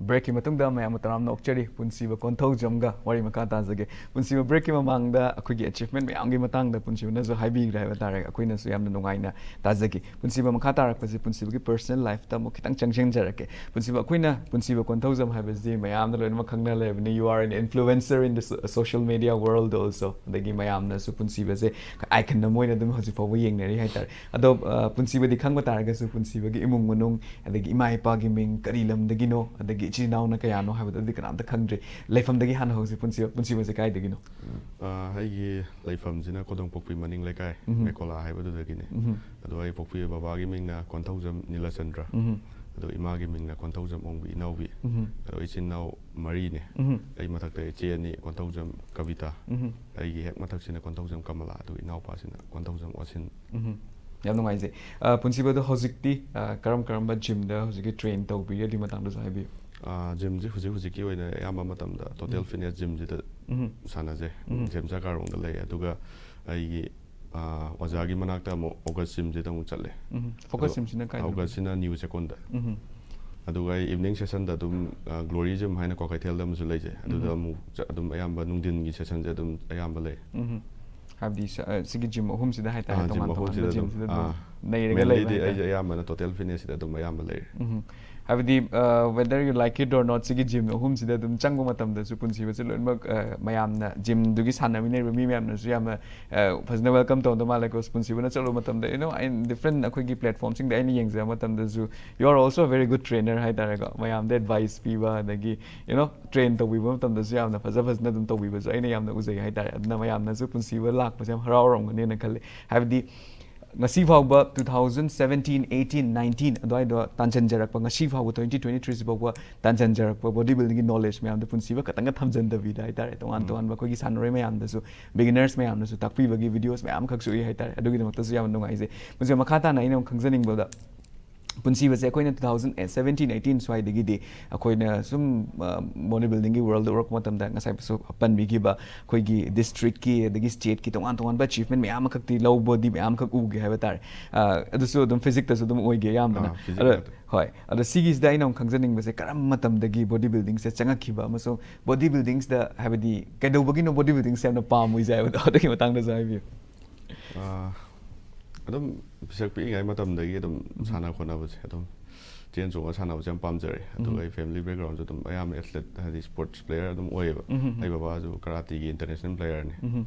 ꯕ꯭ꯔꯦꯛꯀꯤ ꯃꯇꯨꯡꯗ ꯃꯌꯥꯝꯕꯨ ꯇꯔꯥꯝꯅ ꯑꯣꯛꯆꯔꯤ꯫ ꯄꯨꯟꯁꯤꯕ ꯀꯣꯟꯊꯧꯖꯝꯒ ꯋꯥꯔꯤ ꯃꯈꯥ ꯇꯥꯖꯒꯦ꯫ ꯄꯨꯟꯁꯤꯕ, ꯕ꯭ꯔꯦꯛꯀꯤ ꯃꯃꯥꯡꯗ ꯑꯩꯈꯣꯏꯒꯤ ꯑꯦꯆꯤꯚꯃꯦꯟ ꯃꯌꯥꯝꯒꯤ ꯃꯇꯥꯡꯗ ꯄꯨꯟꯁꯤꯕꯅꯁꯨ ꯍꯥꯏꯕꯤꯈ꯭ꯔꯦ ꯍꯥꯏꯕ ꯇꯥꯔꯦ꯫ ꯑꯩꯈꯣꯏꯅꯁꯨ ꯌꯥꯝꯅ ꯅꯨꯡꯉꯥꯏꯅ ꯇꯥꯖꯒꯦ꯫ ꯄꯨꯟꯁꯤꯕ, ꯃꯈꯥ ꯇꯥꯔꯛꯄꯁꯤ ꯄꯨꯟꯁꯤꯕꯒꯤ ꯄꯔꯁꯅꯦꯜ ꯂꯥꯏꯐꯇ ꯑꯃꯨꯛ ꯈꯤꯇꯪ ꯆꯪꯁꯤꯟꯖꯔꯛꯀꯦ꯫ ꯄꯨꯟꯁꯤꯕ, ꯑꯩꯈꯣꯏꯅ ꯄꯨꯟꯁꯤꯕ ꯀꯣꯟꯊꯧꯖꯝ ꯍꯥꯏꯕꯁꯤ ꯃꯌꯥꯝꯅ ꯂꯣꯏꯅꯃꯛ ꯈꯪꯅ ꯂꯩꯔꯕꯅꯤ, you are an influencer in the so- social media world also꯫ ꯑꯗꯒꯤ ꯃꯌꯥꯝꯅꯁꯨ ꯄꯨꯟꯁꯤꯕꯁꯦ ꯑꯥꯏꯀꯟ ꯑꯃ ꯑꯣꯏꯅ ꯑꯗꯨꯝ ꯍꯧꯖꯤꯛ ꯐꯥꯎꯕ ꯌꯦꯡꯅꯔꯤ ꯍꯥꯏꯇꯥꯔꯦ꯫ ꯑꯗꯣ ꯑ, ꯄꯨꯟꯁꯤꯕꯗꯤ ꯈꯪꯕ ꯇꯥꯔꯒꯁꯨ ꯄꯨꯟꯁꯤꯕꯒꯤ ꯏꯃꯨꯡ ꯃꯅꯨꯡ, ꯑꯗꯒꯤ ꯏꯃꯥ ꯏꯄꯥꯒꯤ ꯃꯤꯡ, ꯀꯔꯤ ꯂꯝꯗꯒꯤꯅꯣ, ꯑꯗꯒꯤ ꯏꯆꯤꯜ ꯏꯅꯥꯎꯅ ꯀꯌꯥꯅꯣ ꯍꯥꯏꯕꯗꯨꯗꯤ ꯀꯅꯥꯝꯇ ꯈꯪꯗ꯭ꯔꯤ꯫ ꯂꯩꯐꯝꯗꯒꯤ ꯍꯥꯟꯅ ꯍꯧꯁꯤ꯫ ꯄꯨꯟꯁꯤꯕ, ꯄꯨꯟꯁꯤꯕꯁꯦ ꯀꯥꯏꯗꯒꯤꯅꯣ? ꯑ, ꯑꯩꯒꯤ ꯂꯩꯐꯝꯁꯤꯅ ꯀꯣꯗꯣꯡꯄꯣꯛꯄꯤ ꯃꯅꯤꯡ ꯂꯩꯀꯥꯏ, ꯎꯝꯍꯨꯝ꯫ ꯃꯦꯀꯣꯂꯥ ꯍꯥꯏꯕꯗꯨꯗꯒꯤꯅꯤ꯫ ꯎꯝꯍꯨꯝ꯫ ꯑꯗꯣ ꯑꯩ ꯄꯣꯛꯄꯤꯕ ꯕꯕꯥꯒꯤ ꯃꯤꯡꯅ ꯀꯣꯟꯊꯧꯖꯝ ꯅꯤꯂꯆꯟꯗ꯭ꯔ꯫ ꯎꯝꯍꯨꯝ꯫ ꯑꯗꯣ ꯏꯃꯥꯒꯤ ꯃꯤꯡꯅ ꯀꯣꯟꯊꯧꯖꯝ ꯑꯣꯡꯕꯤ ꯏꯅꯥꯎꯕꯤ꯫ ꯎꯝꯍꯨꯝ꯫ ꯑꯗꯣ ꯏꯆꯤꯟ ꯏꯅꯥꯎ ꯃꯔꯤꯅꯦ꯫ ꯎꯝꯍꯨꯝ꯫ ꯑꯩ ꯃꯊꯛꯇ ꯏꯆꯦ ꯑꯅꯤ, ꯀꯣꯟꯊꯧꯖꯝ ꯀꯕꯤꯇꯥ꯫ ꯎꯝꯍꯨꯝ꯫ ꯑꯩꯒꯤ ꯍꯦꯛ ꯃꯊꯛꯁꯤꯅ ꯀꯣꯟꯊꯧꯖꯝ ꯀꯃꯂꯥ, ꯑꯗꯨꯒ ꯏꯅꯥꯎꯄꯥꯁꯤꯅ ꯀꯣꯟꯊꯧꯖꯝ ꯋꯥꯁꯤꯟ꯫ ꯎꯝꯍꯨꯝ꯫ ꯌꯥꯝ ꯅꯨꯡꯉꯥꯏꯖꯩ꯫ ꯑ, ꯄꯨꯟꯁꯤꯕ, ꯑꯗꯣ ꯍꯧꯖꯤꯛꯇꯤ, ꯑ, ꯀꯔꯝ ꯀꯔꯝꯕ ꯖꯤꯝꯗ ꯍꯧꯖꯤꯛꯀꯤ ꯇ꯭ꯔꯦꯟ ꯇꯧꯕꯤꯔꯤ? ꯑꯗꯨꯒꯤ ꯃꯇꯥꯡꯗꯁꯨ ꯍꯥꯏꯕꯤꯌꯨ꯫ ꯑ, ꯖꯤꯝꯁꯦ ꯍꯧꯖꯤꯛ ꯍꯧꯖꯤꯛꯀꯤ ꯑꯣꯏꯅ ꯑꯌꯥꯝꯕ ꯃꯇꯝꯗ ꯇꯣꯇꯦꯜ ꯎꯝ꯫ ꯐꯤꯠꯅꯦꯁ ꯖꯤꯝꯁꯤꯗ ꯎꯝ꯫ ꯁꯥꯟꯅꯖꯩ꯫ ꯎꯝ꯫ ꯖꯦꯝꯁ ꯀꯥꯔꯣꯡꯗ ꯂꯩ꯫ ꯑꯗꯨꯒ ꯑꯩꯒꯤ, ꯑ, ꯑꯣꯖꯥꯒꯤ ꯃꯅꯥꯛꯇ ꯑꯃꯨꯛ ꯑꯣꯒꯁ ꯖꯤꯝꯁꯤꯗ ꯑꯃꯨꯛ ꯆꯠꯂꯦ꯫ ꯎꯝ꯫ ꯐꯣꯀꯁ ꯑꯗꯣ ꯖꯤꯝꯁꯤꯅ ꯀꯥꯏꯗꯅꯣ? ꯑꯣꯒꯁꯁꯤꯅ ꯅ꯭ꯌꯨ ꯆꯦꯛꯀꯣꯟꯗ꯫ ꯎꯝ꯫ ꯑꯗꯨꯒ ꯑꯩ ꯏꯚꯤꯅꯤꯡ ꯁꯦꯁꯟꯗ ꯑꯗꯨꯝ, ꯑ, ꯒ꯭ꯂꯣꯔꯤ ꯖꯤꯝ ꯍꯥꯏꯅ ꯀ꯭ꯋꯥꯀꯩꯊꯦꯜꯗ ꯑꯃꯁꯨ ꯂꯩꯖꯩ꯫ ꯑꯗꯨꯗ ꯎꯝ꯫ ꯑꯃꯨꯛ ꯆ-, ꯑꯗꯨꯝ ꯑꯌꯥꯝꯕ ꯅꯨꯡꯊꯤꯟꯒꯤ ꯁꯦꯁꯟꯁꯦ ꯑꯗꯨꯝ ꯑꯌꯥꯝꯕ ꯂꯩ꯫ ꯎꯝ꯫ ꯍꯥꯏꯕꯗꯤ ꯁ-, ꯑ, ꯁꯤꯒꯤ ꯖꯤꯝ ꯑꯍꯨꯝꯁꯤꯗ ꯍꯥꯏꯇꯥꯔꯦ, ꯑꯥ, ꯖꯤꯝ ꯇꯣꯉꯥꯟ ꯇꯣꯉꯥꯟꯕ ꯑꯍꯨꯝꯁꯤꯗ ꯑꯗꯨꯝ, ꯖꯤꯝꯁꯤꯗ ꯑꯗꯨꯝ ꯑꯥ, ꯅꯩꯔꯒ ꯂꯩꯕ mainlyꯗꯤ ꯍꯥꯏꯇꯥꯔꯦ꯫ ꯑꯩꯁꯦ ꯑꯌꯥꯝꯕꯅ ꯇꯣꯇꯦꯜ ꯐꯤꯠꯅꯦꯁꯁꯤꯗ ꯑꯗꯨꯝ ꯑꯌꯥꯝꯕ ꯂꯩꯔꯦ꯫ ꯎꯝ꯫ ꯍꯥꯏꯕꯗꯤ, ꯑ, whether you like it or not, ꯁꯤꯒꯤ ꯖꯤꯝ ꯑꯍꯨꯝꯁꯤꯗ ꯑꯗꯨꯝ ꯆꯪꯕ ꯃꯇꯝꯗꯁꯨ ꯄꯨꯟꯁꯤꯕꯁꯦ ꯂꯣꯏꯅꯃꯛ, ꯑ, ꯃꯌꯥꯝꯅ, ꯖꯤꯝꯗꯨꯒꯤ ꯁꯥꯟꯅꯃꯤꯟꯅꯔꯤꯕ ꯃꯤ ꯃꯌꯥꯝꯅꯁꯨ ꯌꯥꯝꯅ, ꯑ, ꯐꯖꯅ welcome ꯇꯧꯔꯝꯗꯧ ꯃꯥꯜꯂꯦꯀꯣ꯫ ꯄꯨꯟꯁꯤꯕꯅ ꯆꯠꯂꯨꯕ ꯃꯇꯝꯗ, you know, in different ꯑꯩꯈꯣꯏꯒꯤ platformꯁꯤꯡꯗ ꯑꯩꯅ ꯌꯦꯡꯖꯕ ꯃꯇꯝꯗꯁꯨ, you are also a very good trainer ꯍꯥꯏꯇꯥꯔꯦꯀꯣ꯫ ꯃꯌꯥꯝꯗ advice ꯄꯤꯕ, ꯑꯗꯒꯤ, you know, train ꯇꯧꯕꯤꯕ ꯃꯇꯝꯗꯁꯨ ꯌꯥꯝꯅ ꯐꯖ ꯐꯖꯅ ꯑꯗꯨꯝ ꯇꯧꯕꯤꯕꯁꯨ ꯑꯩꯅ ꯌꯥꯝꯅ ꯎꯖꯩ ꯍꯥꯏꯇꯥꯔꯦ꯫ ꯑꯗꯨꯅ ꯃꯌꯥꯝꯅꯁꯨ ꯄꯨꯟꯁꯤꯕ ꯂꯥꯛꯄꯁꯦ ꯌꯥꯝ ꯍꯔꯥꯎꯔꯝꯒꯅꯤꯅ ꯈꯜꯂꯤ꯫ ꯍꯥꯏꯕꯗꯤ ꯉꯁꯤ ꯐꯥꯎꯕ two thousand seventeen, eighteen, nineteen ꯑꯗꯨꯋꯥꯏꯗꯣ ꯇꯥꯟꯁꯤꯟꯖꯔꯛꯄ, ꯉꯁꯤ ꯐꯥꯎꯕ twenty twenty-three ꯁꯤ ꯐꯥꯎꯕ ꯇꯥꯟꯁꯤꯟꯖꯔꯛꯄ body buildingꯒꯤ knowledge ꯃꯌꯥꯝꯗꯣ ꯄꯨꯟꯁꯤꯕ ꯈꯛꯇꯪꯒ ꯊꯝꯖꯤꯟꯗꯕꯤꯗ ꯍꯥꯏꯇꯥꯔꯦ, ꯇꯣꯉꯥꯟ ꯎꯝ꯫ ꯇꯣꯉꯥꯟꯕ ꯑꯩꯈꯣꯏꯒꯤ ꯁꯥꯟꯅꯔꯣꯏ ꯃꯌꯥꯝꯗꯁꯨ, beginners ꯃꯌꯥꯝꯗꯁꯨ ꯇꯥꯛꯄꯤꯕꯒꯤ videos ꯃꯌꯥꯝ ꯑꯃꯈꯛꯁꯨ ꯎꯏ ꯍꯥꯏꯇꯥꯔꯦ꯫ ꯑꯗꯨꯒꯤꯗꯃꯛꯇꯁꯨ ꯌꯥꯝꯅ ꯅꯨꯡꯉꯥꯏꯖꯩ꯫ ꯄꯨꯟꯁꯤꯕ, ꯃꯈꯥ ꯇꯥꯅ ꯑꯩꯅ ꯑꯃꯨꯛ ꯈꯪꯖꯅꯤꯡꯕꯗ, ꯄꯨꯟꯁꯤꯕꯁꯦ ꯑꯩꯈꯣꯏꯅ two thousand seventeen eighteen ꯁ꯭ꯋꯥꯏꯗꯒꯤꯗꯤ ꯑꯩꯈꯣꯏꯅ ꯁꯨꯝ ꯕꯣꯗꯤ ꯕꯤꯜꯗꯤꯡꯒꯤ ꯋꯥꯔꯜꯗ ꯎꯔꯛꯄ ꯃꯇꯝꯗ ꯉꯁꯥꯏ ꯄꯟꯕꯤꯈꯤꯕ ꯑꯩꯈꯣꯏꯒꯤ ꯗꯤꯁꯇ꯭ꯔꯤꯛꯀꯤ ꯑꯗꯒꯤ ꯁ꯭ꯇꯦꯠꯀꯤ ꯇꯣꯉꯥꯟ ꯇꯣꯉꯥꯟꯕ ꯑꯦꯆꯤꯞꯃꯦꯟ ꯃꯌꯥꯝ ꯑꯃꯈꯛꯇꯤ ꯂꯧꯕꯗꯤ ꯃꯌꯥꯝ ꯑꯃꯈꯛ ꯎꯈꯤ ꯍꯥꯏꯕ ꯇꯥꯔꯦ꯫ ꯑꯗꯨꯁꯨ ꯑꯗꯨꯝ ꯐꯤꯖꯤꯛꯇꯁꯨ ꯑꯗꯨꯝ ꯑꯣꯏꯒꯦ ꯑꯌꯥꯝꯕꯅ꯫ ꯍꯣꯏ꯫ ꯑꯗꯣ ꯁꯤꯒꯤꯁꯤꯗ ꯑꯩꯅ ꯑꯃꯨꯛ ꯈꯪꯖꯅꯤꯡꯕꯁꯦ ꯀꯔꯝꯕ ꯃꯇꯝꯗꯒꯤ ꯕꯣꯗꯤ ꯕꯤꯜꯗꯤꯡꯁꯦ ꯆꯪꯉꯛꯈꯤꯕ ꯑꯃꯁꯨꯡ ꯕꯣꯗꯤ ꯕꯤꯜꯗꯤꯡꯁꯤꯗ ꯍꯥꯏꯕꯗꯤ ꯀꯩꯗꯧꯕꯒꯤꯅꯣ ꯕꯣꯗꯤ ꯕꯤꯜꯗꯤꯡꯁꯦ ꯌꯥꯝꯅ ꯄꯥꯝꯃꯨꯏꯁꯦ ꯍꯥꯏꯕꯗꯣ ꯑꯗꯨꯒꯤ ꯃꯇꯥꯡꯗꯁꯨ ꯍꯥꯏꯕꯤꯌꯨ꯫ ꯑꯗꯨꯝ ꯄꯤꯁꯛ ꯄꯤꯛꯏꯉꯩ ꯃꯇꯝꯗꯒꯤ ꯑꯗꯨꯝ ꯁꯥꯟꯅ ꯈꯣꯠꯅꯕꯁꯦ ꯑꯗꯨꯝ ꯆꯦꯟ ꯆꯣꯡꯉ ꯁꯥꯟꯅꯕꯁꯦ ꯌꯥꯝ ꯄꯥꯝꯖꯔꯛꯑꯦ꯫ ꯑꯗꯨꯒ ꯑꯩ ꯐꯦꯃꯤꯂꯤ ꯕꯦꯛꯒ꯭ꯔꯥꯎꯟꯁꯨ ꯑꯗꯨꯝ ꯑꯌꯥꯝꯕ ꯑꯦꯊꯂꯦꯠ ꯍꯥꯏꯗꯤ ꯁ꯭ꯄꯣꯔꯠꯁ ꯄ꯭ꯂꯦꯌꯔ ꯑꯗꯨꯝ ꯑꯣꯏꯌꯦꯕ꯫ ꯑꯩ ꯕꯕꯥꯁꯨ ꯀꯔꯥꯇꯤꯒꯤ ꯏꯟꯇꯔꯅꯦꯁꯅꯦꯜ ꯄ꯭ꯂꯦꯌꯔꯅꯤ꯫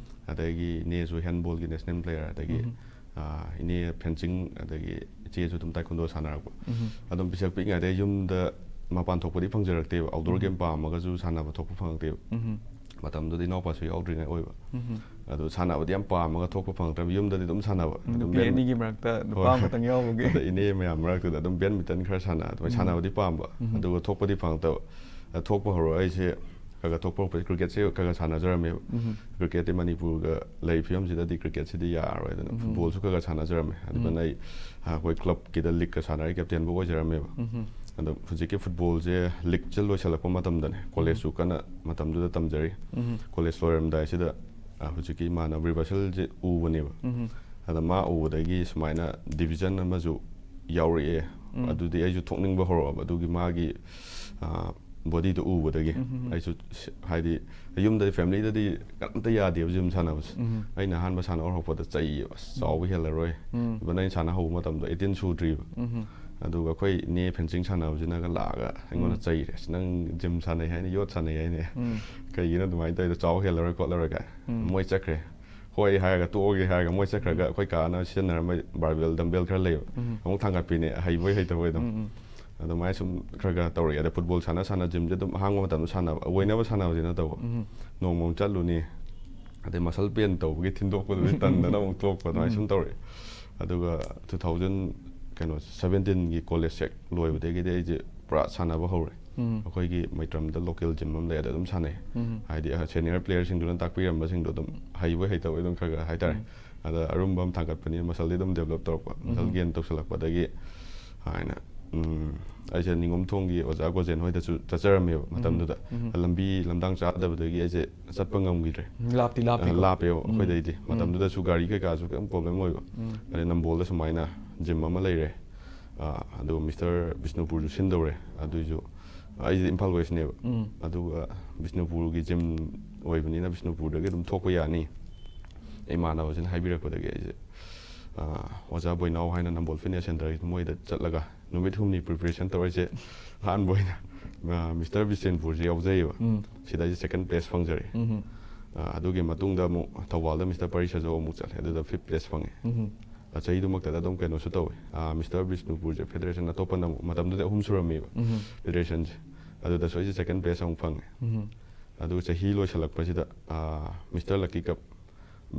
ꯑꯗꯒꯤ ꯏꯅꯦꯁꯨ ꯍꯦꯟꯕꯣꯜꯒꯤ ꯅꯦꯁꯅꯦꯜ ꯄ꯭ꯂꯦꯌꯔ꯫ ꯑꯗꯒꯤ ꯏꯅꯦ ꯐꯦꯟꯁꯤꯡ, ꯑꯗꯒꯤ ꯏꯆꯦꯁꯨ ꯑꯗꯨꯝ ꯇꯥꯏꯀꯨꯟꯗꯣ ꯁꯥꯟꯅꯔꯛꯄ꯫ ꯑꯗꯨꯝ ꯄꯤꯁꯛ ꯄꯤꯛꯏꯉꯩꯗꯒꯤ ꯌꯨꯝꯗ ꯃꯄꯥꯟ ꯊꯣꯛꯄꯗꯤ ꯐꯪꯖꯔꯛꯇꯦꯕ꯫ ꯑꯥꯎꯠꯗꯣꯔ ꯒꯦꯝ ꯄꯥꯝꯃꯒꯁꯨ ꯁꯥꯟꯅꯕ ꯊꯣꯛꯄ ꯐꯪꯉꯛꯇꯦꯕ꯫ ꯃꯇꯝꯗꯨꯗ ꯏꯅꯥꯎꯄꯥꯁꯨ ꯌꯥꯎꯗ꯭ꯔꯤꯉꯩ ꯑꯣꯏꯕ꯫ ꯑꯗꯣ ꯁꯥꯟꯅꯕꯗꯤ ꯌꯥꯝ ꯄꯥꯝꯃꯒ ꯊꯣꯛꯄ ꯐꯪꯉꯛꯇ꯭ꯔꯕ, ꯌꯨꯝꯗꯗꯤ ꯑꯗꯨꯝ ꯁꯥꯟꯅꯕ꯫ ꯑꯗꯨꯝ ꯅꯨꯄꯤ ꯕꯦꯟ- ꯑꯅꯤꯒꯤ ꯃꯔꯛꯇ ꯅꯨꯄꯥ ꯍꯣꯏ꯫ ꯑꯃꯈꯛꯇꯪ ꯌꯥꯎꯕꯒꯤ꯫ ꯑꯗ ꯏꯅꯦ ꯃꯌꯥꯝ ꯃꯔꯛꯇꯨꯗ ꯑꯗꯨꯝ ꯕꯦꯗꯃꯤꯟꯇꯟ ꯈꯔ ꯁꯥꯟꯅ ꯑꯗꯨꯃꯥꯏꯅ ꯁꯥꯟꯅꯕꯗꯤ ꯄꯥꯝꯕ꯫ ꯑꯗꯨꯒ ꯊꯣꯛꯄꯗꯤ ꯐꯪꯉꯛꯇꯕ꯫ ꯑꯗ ꯊꯣꯛꯄ ꯍꯧꯔꯛꯑꯣ ꯑꯩꯁꯦ ꯈꯔ ꯈꯔ ꯊꯣꯛꯄ ꯍꯧꯔꯛꯄꯁꯦ ꯀ꯭ꯔꯤꯀꯦꯠꯁꯦ ꯈꯔ ꯈꯔ ꯁꯥꯟꯅꯖꯔꯝꯃꯦꯕ꯫ ꯀ꯭ꯔꯤꯀꯦꯠꯇꯤ ꯃꯅꯤꯄꯨꯔꯒ ꯂꯩ ꯐꯤꯕꯝꯁꯤꯗꯗꯤ ꯀ꯭ꯔꯤꯀꯦꯠꯁꯤꯗꯤ ꯌꯥꯔꯔꯣꯏ ꯑꯗꯨꯅ ꯐꯨꯠꯕꯣꯜꯁꯨ ꯈꯔ ꯈꯔ ꯁꯥꯟꯅꯖꯔꯝꯃꯦ꯫ ꯑꯗꯨꯒ ꯑꯩ ꯑꯩꯈꯣꯏ ꯀ꯭ꯂꯕꯀꯤꯗ ꯂꯤꯛꯀ ꯁꯥꯟꯅꯔꯤ, ꯀꯦꯞꯇꯦꯟꯕꯨ ꯑꯣꯏꯖꯔꯝꯃꯦꯕ꯫ ꯑꯗꯣ ꯍꯧꯖꯤꯛꯀꯤ ꯐꯨꯠꯕꯣꯜꯁꯦ ꯂꯤꯛꯁꯦ ꯂꯣꯏꯁꯤꯜꯂꯛꯄ ꯃꯇꯝꯗꯅꯦ, ꯀꯣꯂꯦꯖꯁꯨ ꯀꯟꯅ ꯃꯇꯝꯗꯨꯗ ꯇꯝꯖꯔꯤ꯫ ꯀꯣꯂꯦꯖ ꯂꯣꯏꯔꯝꯗꯥꯏꯁꯤꯗ ꯍꯧꯖꯤꯛꯀꯤ ꯏꯃꯥꯟꯅꯕ ꯔꯤꯚꯔꯁꯦꯜꯁꯦ ꯎꯕꯅꯦꯕ꯫ ꯑꯗ ꯃꯥ ꯎꯕꯗꯒꯤ ꯁꯨꯃꯥꯏꯅ ꯗꯤꯕꯤꯖꯟ ꯑꯃꯁꯨ ꯌꯥꯎꯔꯛꯑꯦ꯫ ꯑꯗꯨꯗꯤ ꯑꯩꯁꯨ ꯊꯣꯛꯅꯤꯡꯕ ꯍꯧꯔꯛꯑꯕ꯫ ꯑꯗꯨꯒꯤ ꯃꯥꯒꯤ ꯕꯣꯗꯤꯗꯣ ꯎꯕꯗꯒꯤ ꯑꯩꯁꯨ ꯍꯥꯏꯗꯤ ꯌꯨꯝꯗꯗꯤ, ꯐꯦꯃꯤꯂꯤꯗꯗꯤ ꯀꯅꯥꯝꯇ ꯌꯥꯗꯦꯕ ꯖꯤꯝ ꯁꯥꯟꯅꯕꯁꯦ꯫ ꯑꯩꯅ ꯑꯍꯥꯟꯕ ꯁꯥꯟꯅ ꯍꯧꯔꯛꯄꯗ ꯆꯩꯌꯦꯕ, "ꯑꯁ, ꯆꯥꯎꯕ ꯍꯦꯜꯂꯔꯣꯏ"꯫ ꯏꯚꯟ ꯑꯩꯅ ꯁꯥꯟꯅ ꯍꯧꯕ ꯃꯇꯝꯗ ꯑꯩꯠꯇꯤꯟ ꯁꯨꯗ꯭ꯔꯤꯕ꯫ ꯑꯗꯨꯒ ꯑꯩꯈꯣꯏ ꯏꯅꯦ ꯐꯦꯟꯁꯤꯡ ꯁꯥꯟꯅꯕꯁꯤꯅꯒ ꯂꯥꯛꯑꯒ ꯑꯩꯉꯣꯟꯗ ꯆꯩꯔꯦ, "ꯑꯁ, ꯅꯪ ꯖꯤꯝ ꯁꯥꯟꯅꯩ ꯍꯥꯏꯅꯦ, ꯌꯣꯠ ꯁꯥꯟꯅꯩ ꯍꯥꯏꯅꯦ, ꯀꯩꯒꯤꯅꯣ ꯑꯗꯨꯃꯥꯏꯅ ꯇꯧꯔꯤꯗꯣ, ꯆꯥꯎ ꯍꯦꯜꯂꯔꯣꯏ ꯈꯣꯠꯂꯔꯣꯏ" ꯀꯥꯏ꯫ ꯃꯣꯏ ꯆꯠꯈ꯭ꯔꯦ꯫ ꯍꯣꯏ ꯍꯥꯏꯔꯒ ꯇꯣꯛꯑꯒꯦ ꯍꯥꯏꯔꯒ ꯃꯣꯏ ꯆꯠꯈ꯭ꯔꯒ ꯑꯩꯈꯣꯏ ꯀꯥꯅ ꯁꯤꯖꯤꯟꯅꯔꯝꯕ ꯕꯥꯔꯕꯦꯜ ꯗꯝꯕꯦꯜ ꯈꯔ ꯂꯩꯕ꯫ ꯑꯃꯨꯛ ꯊꯥꯡꯒꯠꯄꯤꯅꯦ, ꯍꯩꯕꯣꯏ ꯍꯩꯇꯕꯣꯏ ꯑꯗꯨꯝ꯫ ꯑꯗꯨꯃꯥꯏꯅ ꯁꯨꯝ ꯈꯔ ꯈꯔ ꯇꯧꯔꯛꯑꯦ꯫ ꯑꯗ ꯐꯨꯠꯕꯣꯜ ꯁꯥꯟꯅ ꯁꯥꯟꯅ ꯖꯤꯝꯁꯦ ꯑꯗꯨꯝ ꯑꯍꯥꯡꯕ ꯃꯇꯝꯗ ꯁꯥꯟꯅꯕ, ꯑꯣꯏꯅꯕ ꯁꯥꯟꯅꯕꯗꯤ ꯅꯠꯇꯕ꯫ ꯅꯣꯡꯃ ꯑꯃꯨꯛ ꯆꯠꯂꯨꯅꯤ, ꯑꯗꯩ ꯃꯁꯜ ꯄꯦꯟ ꯇꯧꯕꯒꯤ ꯊꯤꯟꯗꯣꯛꯄꯗꯨꯗꯤ ꯇꯟꯗꯅ ꯑꯃꯨꯛ ꯇꯣꯛꯄ, ꯑꯗꯨꯃꯥꯏꯅ ꯁꯨꯝ ꯇꯧꯔꯛꯑꯦ꯫ ꯑꯗꯨꯒ ꯇꯨ ꯊꯥꯎꯖꯟ ꯀꯩꯅꯣ ꯁꯕꯦꯟꯇꯤꯟꯒꯤ ꯀꯣꯂꯦꯖ ꯍꯦꯛ ꯂꯣꯏꯕꯗꯒꯤꯗꯤ ꯑꯩꯁꯦ ꯄꯨꯔꯥ ꯁꯥꯟꯅꯕ ꯍꯧꯔꯦ꯫ ꯑꯩꯈꯣꯏꯒꯤ ꯃꯩꯇ꯭ꯔꯝꯗ ꯂꯣꯀꯦꯜ ꯖꯤꯝ ꯑꯃ ꯂꯩ, ꯑꯗ ꯑꯗꯨꯝ ꯁꯥꯟꯅꯩ꯫ ꯍꯥꯏꯗꯤ ꯁꯦꯅꯤꯌꯔ ꯄ꯭ꯂꯦꯌꯔꯁꯤꯡꯗꯨꯅ ꯇꯥꯛꯄꯤꯔꯝꯕꯁꯤꯡꯗꯣ ꯑꯗꯨꯝ ꯍꯩꯕꯣꯏ ꯍꯩꯇꯕꯣꯏ ꯑꯗꯨꯝ ꯈꯔ ꯈꯔ ꯍꯥꯏꯇꯥꯔꯦ꯫ ꯑꯗ ꯑꯔꯨꯝꯕ ꯑꯃ ꯊꯥꯡꯒꯠꯄꯅꯤꯅ ꯃꯁꯜꯗꯤ ꯑꯗꯨꯝ ꯗꯦꯕꯂꯞ ꯇꯧꯔꯛꯄ꯫ ꯃꯁꯜ ꯒꯦꯟ ꯇꯧꯁꯜꯂꯛꯄꯗꯒꯤ ꯍꯥꯏꯅ꯫ ꯎꯝ, ꯑꯩꯁꯦ ꯅꯤꯉꯣꯝꯊꯣꯡꯒꯤ ꯑꯣꯖꯥ ꯒꯣꯖꯦꯟ ꯍꯣꯏꯗꯁꯨ ꯆꯠꯆꯔꯝꯃꯦꯕ ꯃꯇꯝꯗꯨꯗ꯫ ꯂꯝꯕꯤ ꯂꯝꯗꯥꯡ ꯆꯥꯗꯕꯗꯒꯤ ꯑꯩꯁꯦ ꯆꯠꯄ ꯉꯝꯈꯤꯗ꯭ꯔꯦ꯫ ꯂꯥꯞꯇꯤ ꯂꯥꯞꯄꯤꯀꯣ꯫ ꯂꯥꯞꯄꯦꯕ ꯑꯩꯈꯣꯏꯗꯩꯗꯤ꯫ ꯃꯇꯝꯗꯨꯗꯁꯨ ꯒꯥꯔꯤ ꯀꯩꯀꯥꯁꯨ ꯈꯤꯇꯪ ꯄ꯭ꯔꯣꯕ꯭ꯂꯦꯝ ꯑꯣꯏꯕ꯫ ꯑꯗꯩ ꯅꯝꯕꯣꯜꯗ ꯁꯨꯃꯥꯏꯅ ꯖꯤꯝ ꯑꯃ ꯂꯩꯔꯦ꯫ ꯑ, ꯑꯗꯨꯒ ꯃꯤꯁꯇꯔ ꯕꯤꯁꯅꯨꯄꯨꯔꯁꯨ ꯁꯤꯟꯗꯧꯔꯦ꯫ ꯑꯗꯨꯏꯁꯨ ꯑꯩꯁꯦ ꯏꯝꯐꯥꯜ ꯋꯦꯁꯅꯦꯕ꯫ ꯑꯗꯨꯒ ꯕꯤꯁꯅꯨꯄꯨꯔꯒꯤ ꯖꯤꯝ ꯑꯣꯏꯕꯅꯤꯅ ꯕꯤꯁꯅꯨꯄꯨꯔꯗꯒꯤ ꯑꯗꯨꯝ ꯊꯣꯛꯄ ꯌꯥꯅꯤ꯫ ꯏꯃꯥꯟꯅꯕꯁꯤꯅ ꯍꯥꯏꯕꯤꯔꯛꯄꯗꯒꯤ ꯑꯩꯁꯦ, ꯑ, ꯑꯣꯖꯥ ꯕꯣꯏꯅꯥꯎ ꯍꯥꯏꯅ ꯅꯝꯕꯣꯜ ꯐꯤꯠꯅꯦꯁ ꯁꯦꯟꯇꯔꯒꯤ ꯃꯣꯏꯗ ꯆꯠꯂꯒ ꯅꯨꯃꯤꯠ ꯍꯨꯝꯅꯤ ꯄ꯭ꯔꯤꯄꯦꯔꯦꯁꯟ ꯇꯧꯔꯤꯁꯦ꯫ ꯑꯍꯥꯟꯕ ꯑꯣꯏꯅ, ꯑ, ꯃꯤꯁꯇꯔ ꯕꯤꯁꯦꯟꯄꯨꯔꯁꯦ ꯌꯥꯎꯖꯩꯌꯦꯕ꯫ ꯁꯤꯗ ꯑꯩꯁꯦ ꯁꯦꯀꯦꯟ ꯄ꯭ꯂꯦꯁ ꯐꯪꯖꯔꯦ꯫ ꯑ, ꯑꯗꯨꯒꯤ ꯃꯇꯨꯡꯗ ꯑꯃꯨꯛ ꯊꯧꯕꯥꯜꯗ ꯃꯤꯁꯇꯔ ꯄꯔꯤꯁꯖꯧ ꯑꯃꯨꯛ ꯆꯠꯂꯦ꯫ ꯑꯗꯨꯗ ꯐꯤꯐ ꯄ꯭ꯂꯦꯁ ꯐꯪꯉꯦ꯫ ꯑ, ꯆꯍꯤꯗꯨꯃꯛꯇꯗ ꯑꯗꯨꯝ ꯀꯩꯅꯣꯁꯨ ꯇꯧꯋꯦ꯫ ꯑ, ꯃꯤꯁꯇꯔ ꯕꯤꯁꯅꯨꯄꯨꯔꯁꯦ ꯐꯦꯗꯔꯦꯁꯟ ꯑꯇꯣꯞꯄꯅ ꯑꯃꯨꯛ ꯃꯇꯝꯗꯨꯗ ꯑꯍꯨꯝ ꯁꯨꯔꯝꯃꯦꯕ ꯐꯦꯗꯔꯦꯁꯟꯁꯦ꯫ ꯑꯗꯨꯗꯁꯨ ꯑꯩꯁꯦ ꯁꯦꯀꯦꯟ ꯄ꯭ꯂꯦꯁ ꯑꯃꯨꯛ ꯐꯪꯉꯦ꯫ ꯑꯗꯨꯒ ꯆꯍꯤ ꯂꯣꯏꯁꯤꯜꯂꯛꯄꯁꯤꯗ, ꯑ, ꯃꯤꯁꯇꯔ ꯂꯛꯀꯤ ꯀꯞ,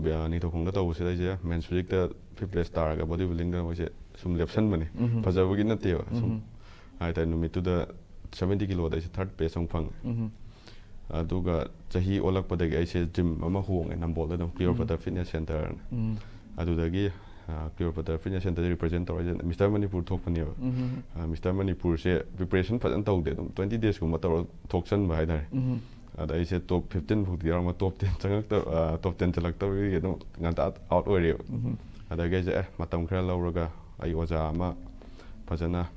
ꯑ, ꯅꯤꯡꯊꯧꯈꯣꯡꯗ ꯇꯧꯕꯁꯤꯗ ꯑꯩꯁꯦ ꯃꯦꯟꯁ ꯐꯤꯖꯤꯛꯇ ꯐꯤꯐ ꯄ꯭ꯂꯦꯁ ꯇꯥꯔꯒ ꯕꯣꯗꯤ ꯕꯤꯜꯗꯤꯡꯗ ꯃꯣꯏꯁꯦ ꯁꯨꯝ ꯂꯦꯞꯁꯟꯕꯅꯦ꯫ ꯐꯖꯕꯒꯤ ꯅꯠꯇꯦꯕ꯫ ꯁꯨꯝ ꯍꯥꯏꯇꯥꯔꯦ, ꯅꯨꯃꯤꯠꯇꯨꯗ ꯁꯕꯦꯟꯇꯤ ꯀꯤꯂꯣꯗ ꯑꯩꯁꯦ ꯊꯥꯔꯠ ꯄ꯭ꯂꯦꯁ ꯑꯃꯨꯛ ꯐꯪꯉꯦ꯫ ꯑꯗꯨꯒ ꯆꯍꯤ ꯑꯣꯜꯂꯛꯄꯗꯒꯤ ꯑꯩꯁꯦ ꯖꯤꯝ ꯑꯃ ꯍꯣꯡꯉꯦ ꯅꯝꯕꯣꯜꯗ ꯑꯗꯨꯝ, ꯀ꯭ꯂꯤꯌꯣꯄꯥꯇ꯭ꯔꯥ ꯐꯤꯠꯅꯦꯁ ꯁꯦꯟꯇꯔꯅ꯫ ꯑꯗꯨꯗꯒꯤ, ꯑ, ꯀ꯭ꯂꯤꯌꯣꯄꯥꯇ꯭ꯔꯥ ꯐꯤꯠꯅꯦꯁ ꯁꯦꯟꯇꯔꯗ ꯔꯤꯄ꯭ꯔꯖꯦꯟ ꯇꯧꯔ ꯑꯩꯁꯦ ꯃꯤꯁꯇꯔ ꯃꯅꯤꯄꯨꯔ ꯊꯣꯛꯄꯅꯦꯕ꯫ ꯑ, ꯃꯤꯁꯇꯔ ꯃꯅꯤꯄꯨꯔꯁꯦ ꯄ꯭ꯔꯤꯄꯦꯔꯦꯁꯟ ꯐꯖꯅ ꯇꯧꯗꯦ, ꯑꯗꯨꯝ ꯇ꯭ꯋꯦꯟꯇꯤ ꯗꯦꯖꯀꯨꯝꯕ ꯇꯧꯔ ꯊꯣꯛꯆꯟꯕ ꯍꯥꯏꯇꯥꯔꯦ꯫ ꯑꯗ ꯑꯩꯁꯦ ꯇꯣꯞ ꯐꯤꯐꯇꯤꯟ ꯐꯥꯎꯗꯤ ꯌꯥꯎꯔꯝꯃ, ꯇꯣꯞ ꯇꯦꯟ ꯆꯪꯉꯛꯇꯕ, ꯑ, ꯇꯣꯞ ꯇꯦꯟ ꯆꯜꯂꯛꯇꯕꯒꯤ ꯑꯗꯨꯝ ꯉꯟꯇꯥ ꯑꯥꯎꯠ ꯑꯣꯏꯔꯦꯕ꯫ ꯑꯗꯒꯤ ꯑꯩꯁꯦ, ꯑꯦ, ꯃꯇꯝ ꯈꯔ ꯂꯧꯔꯒ ꯑꯩ ꯑꯣꯖꯥ ꯑꯃ ꯐꯖꯅ,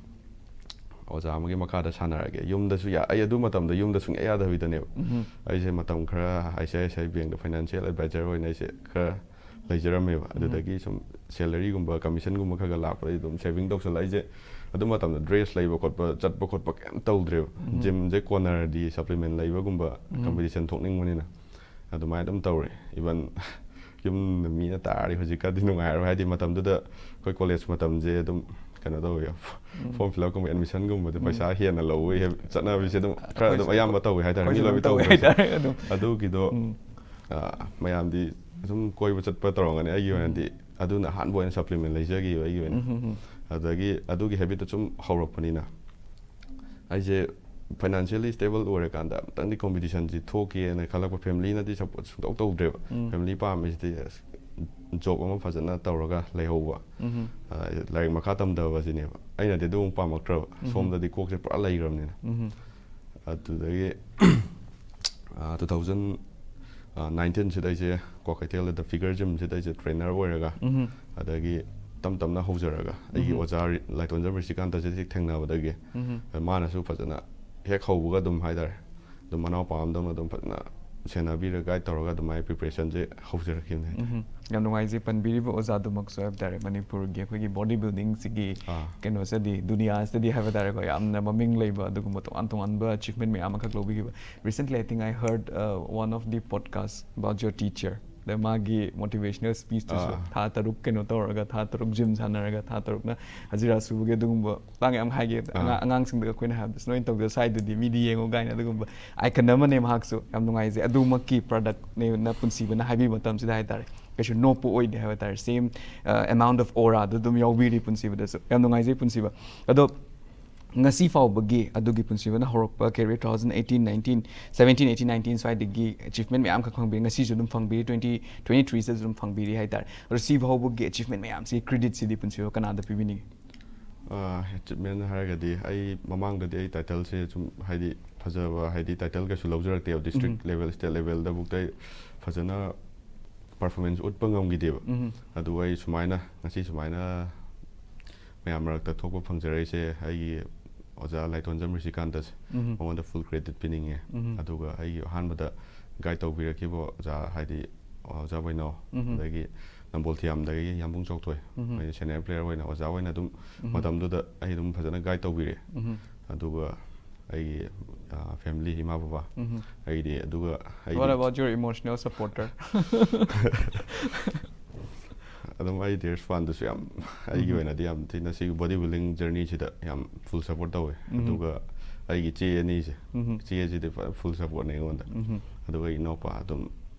ꯑꯣꯖꯥ ꯑꯃꯒꯤ ꯃꯈꯥꯗ ꯁꯥꯟꯅꯔꯒꯦ꯫ ꯌꯨꯝꯗꯁꯨ ꯌꯥ-, ꯑꯩ ꯑꯗꯨ ꯃꯇꯝꯗ ꯌꯨꯝꯗ ꯁꯨꯡꯌꯥ ꯌꯥꯗꯕꯤꯗꯅꯦꯕ꯫ ꯑꯩꯁꯦ ꯃꯇꯝ ꯈꯔ I C I C I ꯕꯦꯡꯛꯗ financial adviser ꯑꯣꯏꯅ ꯑꯩꯁꯦ ꯈꯔ ꯂꯩꯖꯔꯝꯃꯦꯕ꯫ ꯑꯗꯨꯗꯒꯤ ꯁꯨꯝ ꯁꯦꯂꯔꯤꯒꯨꯝꯕ, ꯀꯃꯤꯁꯟꯒꯨꯝꯕ ꯈꯔ ꯈꯔ ꯂꯥꯛꯄꯗ ꯑꯩ ꯑꯗꯨꯝ ꯁꯦꯚꯤꯡ ꯇꯧꯁꯜꯂ, ꯑꯩꯁꯦ ꯑꯗꯨ ꯃꯇꯝꯗ ꯗ꯭ꯔꯦꯁ ꯂꯩꯕ ꯈꯣꯠꯄ, ꯆꯠꯄ ꯈꯣꯠꯄ ꯀꯩꯝ ꯇꯧꯗ꯭ꯔꯦꯕ꯫ ꯖꯤꯝꯁꯦ ꯀꯣꯟꯅꯔꯗꯤ ꯁꯄ꯭ꯂꯤꯃꯦꯟ ꯂꯩꯕꯒꯨꯝꯕ, ꯀꯝꯄꯤꯇꯤꯁꯟ ꯊꯣꯛꯅꯤꯡꯕꯅꯤꯅ꯫ ꯑꯗꯨꯃꯥꯏꯅ ꯑꯗꯨꯝ ꯇꯧꯔꯦ꯫ ꯏꯚꯟ ꯌꯨꯝꯗ ꯃꯤꯅ ꯇꯥꯔꯗꯤ ꯍꯧꯖꯤꯛꯀꯗꯤ ꯅꯨꯡꯉꯥꯏꯔꯣꯏ, ꯍꯥꯏꯗꯤ ꯃꯇꯝꯗꯨꯗ ꯑꯩꯈꯣꯏ ꯀꯣꯂꯦꯖ ꯃꯇꯝꯁꯦ ꯑꯗꯨꯝ ꯀꯩꯅꯣ ꯇꯧꯋꯦ, ꯐꯣꯔꯝ ꯐꯤꯜ ꯑꯞꯀꯨꯝꯕ, ꯑꯦꯗꯃꯤꯁꯟꯒꯨꯝꯕꯗ ꯄꯩꯁꯥ ꯍꯦꯟꯅ ꯂꯧꯋꯦ, ꯆꯠꯅꯕꯤꯁꯦ ꯑꯗꯨꯝ ꯈꯔ ꯑꯗꯨꯝ ꯑꯌꯥꯝꯕ ꯇꯧꯋꯦ ꯍꯥꯏꯇꯥꯔꯦ, ꯃꯤ ꯑꯩꯈꯣꯏꯁꯨ ꯂꯣꯏꯅ ꯑꯗꯨꯝ ꯇꯧꯋꯦ ꯇꯧꯕꯁꯦ꯫ ꯍꯥꯏꯇꯥꯔꯦ ꯑꯗꯨꯝ꯫ ꯑꯗꯨꯒꯤꯗꯣ, ꯑ, ꯃꯌꯥꯝꯗꯤ ꯑꯗꯨꯝ ꯀꯣꯏꯕ ꯆꯠꯄ ꯇꯧꯔꯝꯒꯅꯤ, ꯑꯩꯒꯤ ꯑꯣꯏꯅꯗꯤ ꯑꯗꯨꯅ ꯑꯍꯥꯟꯕ ꯑꯣꯏꯅ ꯁꯄ꯭ꯂꯤꯃꯦꯟ ꯂꯩꯖꯈꯤꯕ ꯑꯩꯒꯤ ꯑꯣꯏꯅ꯫ ꯑꯗꯒꯤ ꯑꯗꯨꯒꯤ ꯍꯦꯕꯤꯠꯇꯨ ꯁꯨꯝ ꯍꯧꯔꯛꯄꯅꯤꯅ ꯑꯩꯁꯦ ꯐꯥꯏꯅꯥꯟꯁꯤꯌꯦꯜꯂꯤ ꯁ꯭ꯇꯦꯕꯜ ꯑꯣꯏꯔꯀꯥꯟꯗ ꯑꯃꯨꯛꯇꯪꯗꯤ ꯀꯣꯝꯄꯤꯇꯤꯁꯟꯁꯤ ꯊꯣꯛꯀꯦꯅ ꯈꯜꯂꯛꯄ꯫ ꯐꯦꯃꯤꯂꯤꯅꯗꯤ ꯁꯞꯄꯣꯔꯠ ꯁꯨꯡꯇꯧ ꯇꯧꯗ꯭ꯔꯦꯕ꯫ ꯐꯦꯃꯤꯂꯤ ꯄꯥꯝꯃꯤꯁꯤꯗꯤ, ꯑꯁ, ꯖꯣꯕ ꯑꯃ ꯐꯖꯅ ꯇꯧꯔꯒ ꯂꯩꯍꯧꯕ, ꯎꯝ. ꯑ, ꯂꯥꯏꯔꯤꯛ ꯃꯈꯥ ꯇꯝꯊꯕꯁꯤꯅꯦꯕ꯫ ꯑꯩꯅꯗꯤ ꯑꯗꯨ ꯑꯃꯨꯛ ꯄꯥꯝꯃꯛꯇ꯭ꯔꯕ, ꯎꯝ. ꯁꯣꯝꯗꯗꯤ ꯀꯣꯛꯁꯦ ꯄꯨꯔꯥ ꯂꯩꯈ꯭ꯔꯕꯅꯤꯅ꯫ ꯎꯝ. ꯑꯗꯨꯗꯒꯤ ꯇꯨ ꯊꯥꯎꯖꯟ ꯅꯥꯏꯟꯇꯤꯟꯁꯤꯗ ꯑꯩꯁꯦ ꯀ꯭ꯋꯥꯀꯩꯊꯦꯜꯗ ꯐꯤꯒꯔ ꯖꯤꯝꯁꯤꯗ ꯑꯩꯁꯦ ꯇ꯭ꯔꯦꯅꯔ ꯑꯣꯏꯔꯒ, ꯎꯝ. ꯑꯗꯒꯤ ꯇꯞ ꯇꯞꯅ ꯍꯧꯖꯔꯒ ꯑꯩꯒꯤ ꯎꯝ. ꯑꯣꯖꯥ ꯔꯤ- ꯂꯥꯏꯇꯣꯟꯖꯝ ꯔꯤꯁꯤꯀꯥꯟꯇꯁꯦ ꯍꯦꯛ ꯊꯦꯡꯅꯕꯗꯒꯤ, ꯎꯝ. ꯃꯥꯅꯁꯨ ꯐꯖꯅ ꯍꯦꯛ ꯍꯧꯕꯒ ꯑꯗꯨꯝ ꯍꯥꯏꯇꯥꯔꯦ, ꯑꯗꯨꯝ ꯃꯅꯥꯎꯄꯥ ꯑꯃꯗꯧꯅ ꯑꯗꯨꯝ ꯐꯖꯅ ꯁꯦꯟꯅꯕꯤꯔ, ꯒꯥꯏꯗ ꯇꯧꯔꯒ ꯑꯗꯨꯃꯥꯏꯅ ꯄ꯭ꯔꯤꯄꯦꯔꯦꯁꯟꯁꯦ ꯍꯧꯖꯔꯛꯈꯤꯕꯅꯦ ꯍꯥꯏꯇꯥꯔꯦ꯫ ꯎꯝ. ꯌꯥꯝ ꯅꯨꯡꯉꯥꯏꯖꯩ ꯄꯟꯕꯤꯔꯤꯕ ꯑꯣꯖꯥꯗꯨꯃꯛꯁꯨ ꯍꯥꯏꯕ ꯇꯥꯔꯦ, ꯃꯅꯤꯄꯨꯔꯒꯤ ꯑꯩꯈꯣꯏꯒꯤ ꯕꯣꯗꯤ ꯕꯤꯜꯗꯤꯡꯁꯤꯒꯤ ꯑꯥ. ꯀꯩꯅꯣꯁꯤꯗꯤ, ꯗꯨꯅꯤꯌꯥꯁꯤꯗꯗꯤ ꯍꯥꯏꯕ ꯇꯥꯔꯦꯀꯣ, ꯌꯥꯝꯅ ꯃꯃꯤꯡ ꯂꯩꯕ ꯑꯗꯨꯒꯨꯝꯕ ꯇꯣꯉꯥꯟ ꯇꯣꯉꯥꯟꯕ ꯑꯦꯆꯤꯚꯃꯦꯟ ꯃꯌꯥꯝ ꯑꯃꯈꯛ ꯂꯧꯕꯤꯈꯤꯕ꯫ Recently, I think I heard, uh, one of the podcast about your teacher. ꯑꯗ ꯃꯥꯒꯤ ꯃꯣꯇꯤꯚꯦꯁꯅꯦꯜ ꯁ꯭ꯄꯤꯁꯇꯨꯁꯨ ꯑꯥ. ꯊꯥ ꯇꯔꯨꯛ ꯀꯩꯅꯣ ꯇꯧꯔꯒ, ꯊꯥ ꯇꯔꯨꯛ ꯖꯤꯝ ꯁꯥꯟꯅꯔꯒ, ꯊꯥ ꯇꯔꯨꯛꯅ ꯍꯖꯤꯔꯥ ꯁꯨꯕꯒꯤ ꯑꯗꯨꯒꯨꯝꯕ ꯃꯇꯥꯡ ꯌꯥꯝ ꯍꯥꯏꯒꯦ꯫ ꯑꯥ. ꯑꯉꯥꯡ- ꯑꯉꯥꯡꯁꯤꯡꯗ ꯑꯩꯈꯣꯏꯅ ꯍꯥꯏꯕꯗꯁꯨ, "ꯅꯣꯏꯅ ꯇꯧꯖ ꯁ꯭ꯋꯥꯏꯗꯨꯗꯤ ꯃꯤꯗꯤ ꯌꯦꯡꯉꯨ" ꯀꯥꯏꯅ ꯑꯗꯨꯒꯨꯝꯕ ꯑꯥꯏꯀꯟ ꯑꯃꯅꯦ ꯃꯍꯥꯛꯁꯨ꯫ ꯌꯥꯝ ꯅꯨꯡꯉꯥꯏꯖꯩ꯫ ꯑꯗꯨꯃꯛꯀꯤ ꯄ꯭ꯔꯗꯛꯅꯦꯅ ꯄꯨꯟꯁꯤꯕꯅ ꯍꯥꯏꯕꯤꯕ ꯃꯇꯝꯁꯤꯗ ꯍꯥꯏꯇꯥꯔꯦ, ꯀꯩꯁꯨ ꯅꯣꯞꯄ ꯑꯣꯏꯗꯦ ꯍꯥꯏꯕ ꯇꯥꯔꯦ꯫ Same, uh, amount of aura ꯗꯨ ꯑꯗꯨꯝ ꯌꯥꯎꯕꯤꯔꯤ ꯄꯨꯟꯁꯤꯕꯗꯁꯨ꯫ ꯌꯥꯝ ꯅꯨꯡꯉꯥꯏꯖꯩ ꯄꯨꯟꯁꯤꯕ꯫ ꯑꯗꯣ ꯉꯁꯤ ꯐꯥꯎꯕꯒꯤ ꯑꯗꯨꯒꯤ ꯄꯨꯟꯁꯤꯕꯅ ꯍꯧꯔꯛꯄ career two thousand eighteen, nineteen, seventeen, eighteen, nineteen ꯁ꯭ꯋꯥꯏꯗꯒꯤ ꯑꯦꯆꯤꯚꯃꯦꯟ ꯃꯌꯥꯝ ꯈꯛ ꯐꯪꯕꯤꯔꯤ, ꯉꯁꯤꯁꯨ ꯑꯗꯨꯝ ꯐꯪꯕꯤꯔꯤ, twenty twenty-three ꯁꯤꯗꯁꯨ ꯑꯗꯨꯝ ꯐꯪꯕꯤꯔꯤ ꯍꯥꯏꯇꯥꯔꯦ꯫ ꯑꯗꯣ ꯁꯤ ꯐꯥꯎꯕꯒꯤ ꯑꯦꯆꯤꯚꯃꯦꯟ ꯃꯌꯥꯝꯁꯤ ꯀ꯭ꯔꯦꯗꯤꯠꯁꯤꯗꯤ ꯄꯨꯟꯁꯤꯕ ꯀꯅꯥꯗ ꯄꯤꯕꯤꯅꯤꯡꯉꯤ? ꯑꯦꯆꯤꯚꯃꯦꯟ ꯍꯥꯏꯔꯒꯗꯤ ꯑꯩ ꯃꯃꯥꯡꯗꯗꯤ ꯑꯩ ꯇꯥꯏꯇꯜꯁꯦ ꯁꯨꯝ ꯍꯥꯏꯗꯤ ꯐꯖꯕ ꯍꯥꯏꯗꯤ ꯇꯥꯏꯇꯜ ꯀꯩꯁꯨ ꯂꯧꯖꯔꯛꯇꯦꯕ, ꯗꯤꯁꯇ꯭ꯔꯤꯛ ꯎꯝ. ꯂꯦꯚꯦꯜ, ꯁ꯭ꯇꯦꯠ ꯂꯦꯚꯦꯜꯗꯐꯥꯎꯗ ꯑꯩ ꯐꯖꯅ ꯄꯔꯐꯣꯔꯃꯦꯟꯁ ꯎꯠꯄ ꯉꯝꯈꯤꯗꯦꯕ꯫ ꯎꯝ. ꯑꯗꯨꯒ ꯑꯩ ꯁꯨꯃꯥꯏꯅ ꯉꯁꯤ ꯁꯨꯃꯥꯏꯅ ꯃꯌꯥꯝ ꯃꯔꯛꯇ ꯊꯣꯛꯄ ꯐꯪꯖꯔꯛꯏꯁꯦ ꯑꯩꯒꯤ ꯑꯣꯖꯥ ꯂꯥꯏꯇꯣꯟꯖꯝ ꯔꯤꯁꯤꯀꯥꯟꯇꯁꯦ, ꯎꯝ. ꯃꯉꯣꯟꯗ ꯐꯨꯜ ꯀ꯭ꯔꯦꯗꯤꯠ ꯄꯤꯅꯤꯡꯉꯦ꯫ ꯎꯝ. ꯑꯗꯨꯒ ꯑꯩꯒꯤ ꯑꯍꯥꯟꯕꯗ ꯒꯥꯏꯗ ꯇꯧꯕꯤꯔꯛꯈꯤꯕ ꯑꯣꯖꯥ ꯍꯥꯏꯗꯤ ꯑꯣꯖꯥ ꯕꯩꯅꯣ, ꯎꯝ. ꯑꯗꯒꯤ ꯅꯝꯕꯣꯜ ꯊꯤꯌꯥꯝꯗꯒꯤ ꯌꯥꯝꯕꯨꯡ ꯆꯥꯎꯊꯣꯏ, ꯎꯝ. ꯃꯣꯏꯅ ꯁꯦꯅꯤꯌꯔ ꯄ꯭ꯂꯦꯌꯔ ꯑꯣꯏꯅ ꯑꯣꯖꯥ ꯑꯣꯏꯅ ꯑꯗꯨꯝ ꯎꯝ. ꯃꯇꯝꯗꯨꯗ ꯑꯩ ꯑꯗꯨꯝ ꯐꯖꯅ ꯒꯥꯏꯗ ꯇꯧꯕꯤꯔꯛꯑꯦ꯫ ꯎꯝ. ꯑꯗꯨꯒ ꯑꯩꯒꯤ ꯐꯦꯃꯤꯂꯤ, ꯏꯃꯥ ꯕꯕꯥ, ꯎꯝ. ꯑꯩꯗꯤ ꯑꯗꯨꯒ ꯑꯩꯗꯤ What about your emotional supporter? ꯑꯗꯨꯝ ꯑꯩ ꯗꯤꯌꯔ ꯁ꯭ꯋꯥꯟꯗꯨꯁꯨ ꯌꯥꯝ ꯑꯩꯒꯤ ꯎꯝ. ꯑꯣꯏꯅꯗꯤ ꯌꯥꯝ ꯊꯤꯅ ꯁꯤꯒꯤ ꯕꯣꯗꯤ ꯕꯤꯜꯗꯤꯡ ꯖꯔꯅꯤꯁꯤꯗ ꯌꯥꯝ ꯐꯨꯜ ꯁꯞꯄꯣꯔꯠ ꯇꯧꯋꯦ꯫ ꯎꯝ. ꯑꯗꯨꯒ ꯑꯩꯒꯤ ꯆꯦ ꯑꯅꯤꯁꯦ, ꯎꯝ. ꯆꯦꯁꯤꯗꯤ ꯐꯨꯜ ꯁꯞꯄꯣꯔꯠꯅꯦ ꯑꯩꯉꯣꯟꯗ꯫ ꯎꯝ. ꯑꯗꯨꯒ ꯑꯩ ꯏꯅꯥꯎꯄꯥ ꯑꯗꯨꯝ,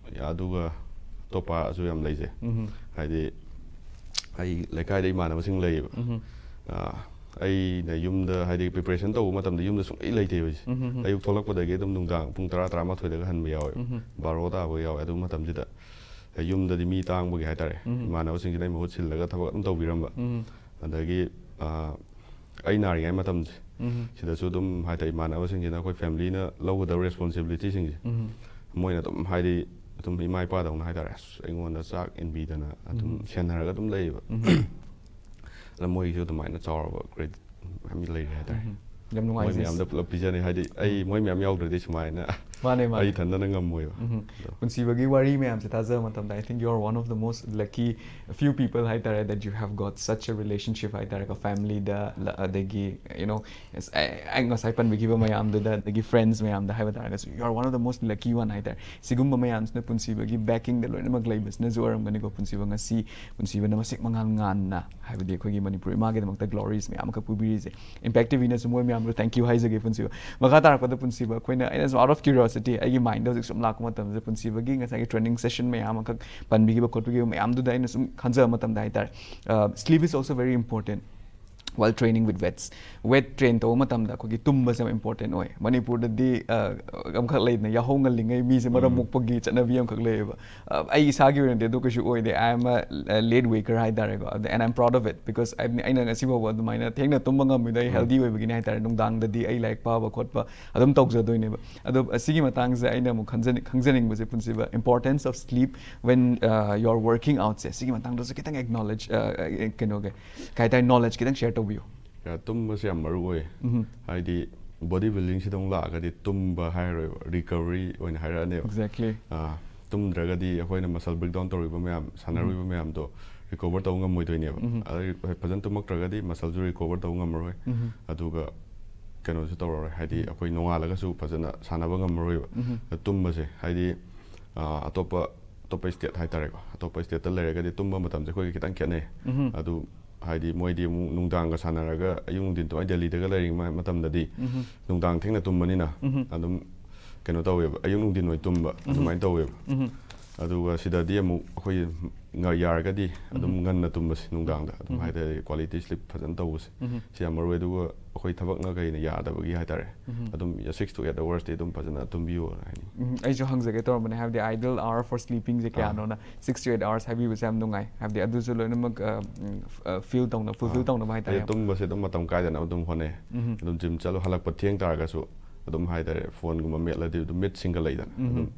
ꯑꯗꯨꯒ ꯑꯇꯣꯞꯄꯁꯨ ꯌꯥꯝ ꯂꯩꯖꯩ꯫ ꯎꯝ. ꯍꯥꯏꯗꯤ ꯑꯩ ꯂꯩꯀꯥꯏꯗ ꯏꯃꯥꯟꯅꯕꯁꯤꯡ ꯂꯩꯌꯦꯕ꯫ ꯎꯝ. ꯑꯥ, ꯑꯩꯅ ꯌꯨꯝꯗ ꯍꯥꯏꯗꯤ ꯄ꯭ꯔꯤꯄꯦꯔꯦꯁꯟ ꯇꯧꯕ ꯃꯇꯝꯗ ꯌꯨꯝꯗ ꯁꯨꯡꯂꯩ ꯂꯩꯇꯦꯕ ꯑꯩꯁꯦ꯫ ꯎꯝ. ꯑꯌꯨꯛ ꯊꯣꯛꯂꯛꯄꯗꯒꯤ ꯑꯗꯨꯝ ꯅꯨꯡꯗꯥꯡ ꯄꯨꯡ ꯇꯔꯥ, ꯇꯔꯥꯃꯥꯊꯣꯏꯗꯒ ꯍꯟꯕ ꯌꯥꯎꯋꯦꯕ꯫ ꯎꯝ. ꯕꯥꯔꯣ ꯇꯥꯕ ꯌꯥꯎꯋꯦ꯫ ꯑꯗꯨ ꯃꯇꯝꯁꯤꯗ ꯌꯨꯝꯗꯗꯤ ꯃꯤ ꯇꯥꯡꯕꯒꯤ ꯍꯥꯏꯇꯥꯔꯦ, ꯏꯃꯥꯟꯅꯕꯁꯤꯡꯁꯤꯅ ꯑꯩ ꯃꯍꯨꯠ ꯁꯤꯜꯂꯒ ꯊꯕꯛ ꯑꯗꯨꯝ ꯇꯧꯕꯤꯔꯝꯕ꯫ ꯑꯗꯒꯤ ꯑ, ꯑꯩ ꯅꯥꯔꯤꯉꯩ ꯃꯇꯝꯁꯦ ꯁꯤꯗꯁꯨ ꯑꯗꯨꯝ ꯍꯥꯏꯇꯥꯔꯦ, ꯏꯃꯥꯟꯅꯕꯁꯤꯡꯁꯤꯅ ꯑꯩꯈꯣꯏ ꯐꯦꯃꯤꯂꯤꯅ ꯂꯧꯒꯗꯕ ꯔꯦꯁꯄꯣꯟꯁꯤꯕꯤꯂꯤꯇꯤꯁꯤꯡꯁꯦ ꯃꯣꯏꯅ ꯑꯗꯨꯝ ꯍꯥꯏꯗꯤ ꯑꯗꯨꯝ ꯏꯃꯥ ꯏꯄꯥꯗꯧꯅ ꯍꯥꯏꯇꯥꯔꯦ, ꯑꯁ, ꯑꯩꯉꯣꯟꯗ ꯆꯥꯛ ꯏꯟꯕꯤꯗꯅ ꯑꯗꯨꯝ ꯁꯦꯟꯅꯔꯒ ꯑꯗꯨꯝ ꯂꯩꯌꯦꯕ꯫ ꯑꯗ ꯃꯣꯏꯒꯤꯁꯨ ꯑꯗꯨꯃꯥꯏꯅ ꯆꯥꯎꯔꯕ ꯀ꯭ꯔꯦꯗꯤꯠ ꯃꯌꯥꯝ ꯂꯩꯔꯦ ꯍꯥꯏꯇꯥꯔꯦ꯫ ꯌꯥꯝ ꯃꯣꯏ ꯅꯨꯡꯉꯥꯏꯖꯩ꯫ ꯃꯌꯥꯝꯗ ꯄꯨꯂꯞ ꯄꯤꯖꯅꯤ, ꯍꯥꯏꯗꯤ ꯑꯩ ꯃꯣꯏ ꯃꯌꯥꯝ ꯌꯥꯎꯗ꯭ꯔꯗꯤ ꯁꯨꯃꯥꯏꯅ ꯃꯥꯅꯦ, ꯃꯥꯅꯦ꯫ ꯑꯩ ꯏꯊꯟꯗꯅ ꯉꯝꯃꯣꯏꯕ꯫ ꯑꯗꯣ ꯄꯨꯟꯁꯤꯕꯒꯤ ꯋꯥꯔꯤ ꯃꯌꯥꯝꯁꯦ ꯇꯥꯖꯕ ꯃꯇꯝꯗ, I think you are one of the most lucky few people ꯍꯥꯏꯇꯥꯔꯦ, that you have got such a relationship ꯍꯥꯏꯇꯥꯔꯦꯀꯣ, ꯐꯦꯃꯤꯂꯤꯗ, ꯑꯗꯒꯤ, you know, ꯑꯩ ꯉꯁꯥꯏ ꯄꯟꯕꯤꯈꯤꯕ ꯃꯌꯥꯝꯗꯨꯗ, ꯑꯗꯒꯤ ꯐ꯭ꯔꯦꯟꯁ ꯃꯌꯥꯝꯗ ꯍꯥꯏꯕ ꯇꯥꯔꯒꯁꯨ, you are one of the most lucky one ꯍꯥꯏꯇꯥꯔꯦ꯫ ꯁꯤꯒꯨꯝꯕ ꯃꯌꯥꯝꯁꯤꯅ ꯄꯨꯟꯁꯤꯕꯒꯤ ꯕꯦꯀꯤꯡꯗ ꯂꯣꯏꯅꯃꯛ ꯂꯩꯕꯁꯤꯅꯁꯨ ꯑꯣꯏꯔꯝꯒꯅꯤꯀꯣ, ꯄꯨꯟꯁꯤꯕ ꯉꯁꯤ ꯄꯨꯟꯁꯤꯕꯅ ꯃꯁꯦꯛ ꯃꯉꯥꯜ ꯉꯥꯟꯅ, ꯍꯥꯏꯕꯗꯤ ꯑꯩꯈꯣꯏꯒꯤ ꯃꯅꯤꯄꯨꯔ ꯏꯃꯥꯒꯤꯗꯃꯛꯇ ꯒ꯭ꯂꯣꯔꯤꯁ ꯃꯌꯥꯝ ꯑꯃꯈꯛ ꯄꯨꯕꯤꯔꯤꯁꯦ꯫ ꯏꯝꯄꯦꯛ ꯇꯤꯚꯤꯅꯁꯨ ꯃꯣꯏ ꯃꯌꯥꯝꯗꯣ thank you ꯍꯥꯏꯖꯒꯦ ꯄꯨꯟꯁꯤꯕ꯫ ꯃꯈꯥ ꯇꯥꯔꯛꯄꯗ ꯄꯨꯟꯁꯤꯕ, ꯑꯩꯈꯣꯏꯅ, ꯑꯩꯅꯁꯨ out of curiosity ꯑꯩꯒꯤ ꯃꯥꯏꯟꯗ ꯍꯧꯖꯤꯛ ꯁꯨꯝ ꯂꯥꯛꯄ ꯃꯇꯝꯗ, ꯄꯨꯟꯁꯤꯕꯒꯤ ꯉꯁꯥꯏꯒꯤ ꯇ꯭ꯔꯦꯅꯤꯡ ꯁꯦꯁꯟ ꯃꯌꯥꯝ ꯑꯃꯈꯛ ꯄꯟꯕꯤꯈꯤꯕ ꯈꯣꯠꯄꯤꯈꯤꯕ ꯃꯌꯥꯝꯗꯨꯗ ꯑꯩꯅ ꯁꯨꯝ ꯈꯟꯖꯕ ꯃꯇꯝꯗ ꯍꯥꯏꯇꯥꯔꯦ, sleep is also very important while training with vets. Vet train ꯇꯧꯕ ꯃꯇꯝꯗ ꯑꯩꯈꯣꯏꯒꯤ ꯇꯨꯝꯕꯁꯦ ꯌꯥꯝ ꯏꯝꯄꯣꯔꯇꯦꯟ ꯑꯣꯏ꯫ ꯃꯅꯤꯄꯨꯔꯗꯗꯤ ꯑ, ꯑꯃꯈꯛ ꯂꯩꯗꯅ, ꯌꯥꯍꯧ ꯉꯜꯂꯤꯉꯩ ꯃꯤꯁꯦ ꯃꯔꯝ ꯃꯣꯛꯄꯒꯤ ꯆꯠꯅꯕꯤ ꯑꯃꯈꯛ ꯂꯩꯌꯦꯕ꯫ ꯑ, ꯑꯩ ꯏꯁꯥꯒꯤ ꯑꯣꯏꯅꯗꯤ ꯑꯗꯨ ꯀꯩꯁꯨ ꯑꯣꯏꯗꯦ꯫ I am a late waker ꯍꯥꯏꯇꯥꯔꯦꯀꯣ꯫ ꯑꯗ, and I'm proud of it because I, ꯑꯩꯅ ꯉꯁꯤ ꯐꯥꯎꯕ ꯑꯗꯨꯃꯥꯏꯅ ꯊꯦꯡꯅ ꯇꯨꯝꯕ ꯉꯝꯃꯤꯗꯣ ꯑꯩ ꯍꯦꯜꯗꯤ ꯑꯣꯏꯕꯒꯤꯅꯤ ꯍꯥꯏꯇꯥꯔꯦ꯫ ꯅꯨꯡꯗꯥꯡꯗꯗꯤ ꯑꯩ ꯂꯥꯏꯔꯤꯛ ꯄꯥꯕ ꯈꯣꯠꯄ ꯑꯗꯨꯝ ꯇꯧꯖꯗꯣꯏꯅꯦꯕ꯫ ꯑꯗꯣ, ꯑ, ꯁꯤꯒꯤ ꯃꯇꯥꯡꯁꯦ ꯑꯩꯅ ꯑꯃꯨꯛ ꯈꯟꯖꯅꯤꯡ-, ꯈꯪꯖꯅꯤꯡꯕꯁꯦ, ꯄꯨꯟꯁꯤꯕ, importance of sleep when, uh, you are working outꯁꯦ, ꯁꯤꯒꯤ ꯃꯇꯥꯡꯗꯁꯨ ꯈꯤꯇꯪ acknowledge, ꯑ, ꯑ, ꯀꯩꯅꯣꯒꯤ, ꯀꯩ ꯍꯥꯏꯇꯥꯔꯦ, ꯅꯣꯂꯦꯖ ꯈꯤꯇꯪ ꯁꯤꯌꯔ ꯇꯧꯕꯤꯌꯨ꯫ ꯌꯥ, ꯇꯨꯝꯕꯁꯦ ꯌꯥꯝ ꯃꯔꯨ ꯑꯣꯏ꯫ ꯍꯥꯏꯗꯤ ꯕꯣꯗꯤ ꯕꯤꯜꯗꯤꯡꯁꯤꯗ ꯑꯃꯨꯛ ꯂꯥꯛꯑꯒꯗꯤ ꯇꯨꯝꯕ ꯍꯥꯏꯔꯣꯏꯕ, ꯔꯤꯀꯕꯔꯤ ꯑꯣꯏꯅ ꯍꯥꯏꯔꯛꯑꯅꯦꯕ꯫ Exactly. ꯑꯥ, ꯇꯨꯝꯗ꯭ꯔꯒꯗꯤ ꯑꯩꯈꯣꯏꯅ ꯃꯁꯜ ꯕ꯭ꯔꯦꯛ ꯗꯥꯎꯟ ꯇꯧꯔꯤꯕ ꯃꯌꯥꯝ, ꯁꯥꯟꯅꯔꯤꯕ ꯃꯌꯥꯝꯗꯣ ꯔꯤꯀꯣꯚꯔ ꯇꯧꯕ ꯉꯝꯃꯣꯏꯗꯣꯏꯅꯦꯕ꯫ ꯑꯗꯩ ꯐꯖꯅ ꯇꯨꯝꯃꯛꯇ꯭ꯔꯒꯗꯤ ꯃꯁꯜꯁꯨ ꯔꯤꯀꯣꯚꯔ ꯇꯧꯕ ꯉꯝꯃꯔꯣꯏ꯫ ꯑꯗꯨꯒ ꯀꯩꯅꯣꯁꯨ ꯇꯧꯔꯔꯣꯏ, ꯍꯥꯏꯗꯤ ꯑꯩꯈꯣꯏ ꯅꯣꯡꯉꯥꯜꯂꯒꯁꯨ ꯐꯖꯅ ꯁꯥꯟꯅꯕ ꯉꯝꯃꯔꯣꯏꯕ꯫ ꯑꯗ ꯇꯨꯝꯕꯁꯦ, ꯍꯥꯏꯗꯤ, ꯑꯥ, ꯑꯇꯣꯞꯄ, ꯑꯇꯣꯞꯄ ꯁ꯭ꯇꯦꯠ ꯍꯥꯏꯇꯥꯔꯦꯀꯣ, ꯑꯇꯣꯞꯄ ꯁ꯭ꯇꯦꯠꯇ ꯂꯩꯔꯒꯗꯤ ꯇꯨꯝꯕ ꯃꯇꯝꯁꯦ ꯑꯩꯈꯣꯏꯒ ꯈꯤꯇꯪ ꯈꯦꯠꯅꯩ꯫ ꯑꯗꯨ ꯍꯥꯏꯗꯤ ꯃꯣꯏꯗꯤ ꯑꯃꯨꯛ ꯅꯨꯡꯗꯥꯡꯒ ꯁꯥꯟꯅꯔꯒ ꯑꯌꯨꯛ ꯅꯨꯡꯊꯤꯟ ꯑꯗꯨꯃꯥꯏꯅ ꯗꯦꯜꯂꯤꯗꯒ ꯂꯩꯔꯤꯉꯩ ꯃꯇꯝꯗꯗꯤ ꯅꯨꯡꯗꯥꯡ ꯊꯦꯡꯅ ꯇꯨꯝꯕꯅꯤꯅ ꯑꯗꯨꯝ ꯀꯩꯅꯣ ꯇꯧꯋꯦꯕ, ꯑꯌꯨꯛ ꯅꯨꯡꯊꯤꯟ ꯑꯣꯏ ꯇꯨꯝꯕ ꯑꯗꯨꯃꯥꯏꯅ ꯇꯧꯋꯦꯕ꯫ ꯑꯗꯨꯒ ꯁꯤꯗꯗꯤ ꯑꯃꯨꯛ ꯑꯩꯈꯣꯏ ꯉ- ꯌꯥꯔꯒꯗꯤ ꯑꯗꯨꯝ ꯉꯟꯅ ꯇꯨꯝꯕꯁꯦ, ꯅꯨꯡꯗꯥꯡꯗ ꯑꯗꯨꯝ ꯍꯥꯏꯇꯥꯔꯦ, ꯀ꯭ꯋꯥꯂꯤꯇꯤ ꯁ꯭ꯂꯤꯞ ꯐꯖꯅ ꯇꯧꯕꯁꯦ, ꯁꯤ ꯌꯥꯝ ꯃꯔꯨ ꯑꯣꯏ꯫ ꯑꯗꯨꯒ ꯑꯩꯈꯣꯏ ꯊꯕꯛꯅ ꯀꯩꯅ ꯌꯥꯗꯕꯒꯤ ꯍꯥꯏꯇꯥꯔꯦ, ꯑꯗꯨꯝ six to eight hours T ꯑꯗꯨꯝ ꯐꯖꯅ ꯇꯨꯝꯕꯤꯌꯣꯅ ꯍꯥꯏꯅꯤꯡꯉꯤ꯫ ꯎꯝ, ꯑꯩꯁꯨ ꯍꯪꯖꯒꯦ ꯇꯧꯔꯝꯕꯅꯦ, ꯍꯥꯏꯕꯗꯤ ideal hour for sleeping say ꯀꯌꯥꯅꯣꯅ꯫ Six to eight hours ꯍꯥꯏꯕꯤꯕꯁꯦ ꯌꯥꯝ ꯅꯨꯡꯉꯥꯏ, ꯍꯥꯏꯕꯗꯤ ꯑꯗꯨꯁꯨ ꯂꯣꯏꯅꯃꯛ ꯐꯤꯜ ꯇꯧꯅ, ꯐꯨꯜꯐꯤꯜ ꯇꯧꯅꯕ ꯍꯥꯏꯇꯥꯔꯦ꯫ ꯑꯩ ꯇꯨꯝꯕꯁꯦ ꯑꯗꯨꯝ ꯃꯇꯝ ꯀꯥꯏꯗꯅ ꯑꯗꯨꯝ ꯍꯣꯠꯅꯩ꯫ ꯑꯗꯨꯝ ꯖꯤꯝ ꯆꯠꯂꯨ, ꯍꯜꯂꯛꯄ ꯊꯦꯡ ꯇꯥꯔꯒꯁꯨ ꯑꯗꯨꯝ ꯍꯥꯏꯇꯥꯔꯦ, ꯐꯣꯟꯒꯨꯝꯕ ꯃꯦꯠꯂꯗꯤ ꯑꯗꯨꯝ ꯃꯤꯠ ꯁꯤꯡꯒꯠꯂꯛꯏꯗꯅ, ꯑꯗꯨꯝ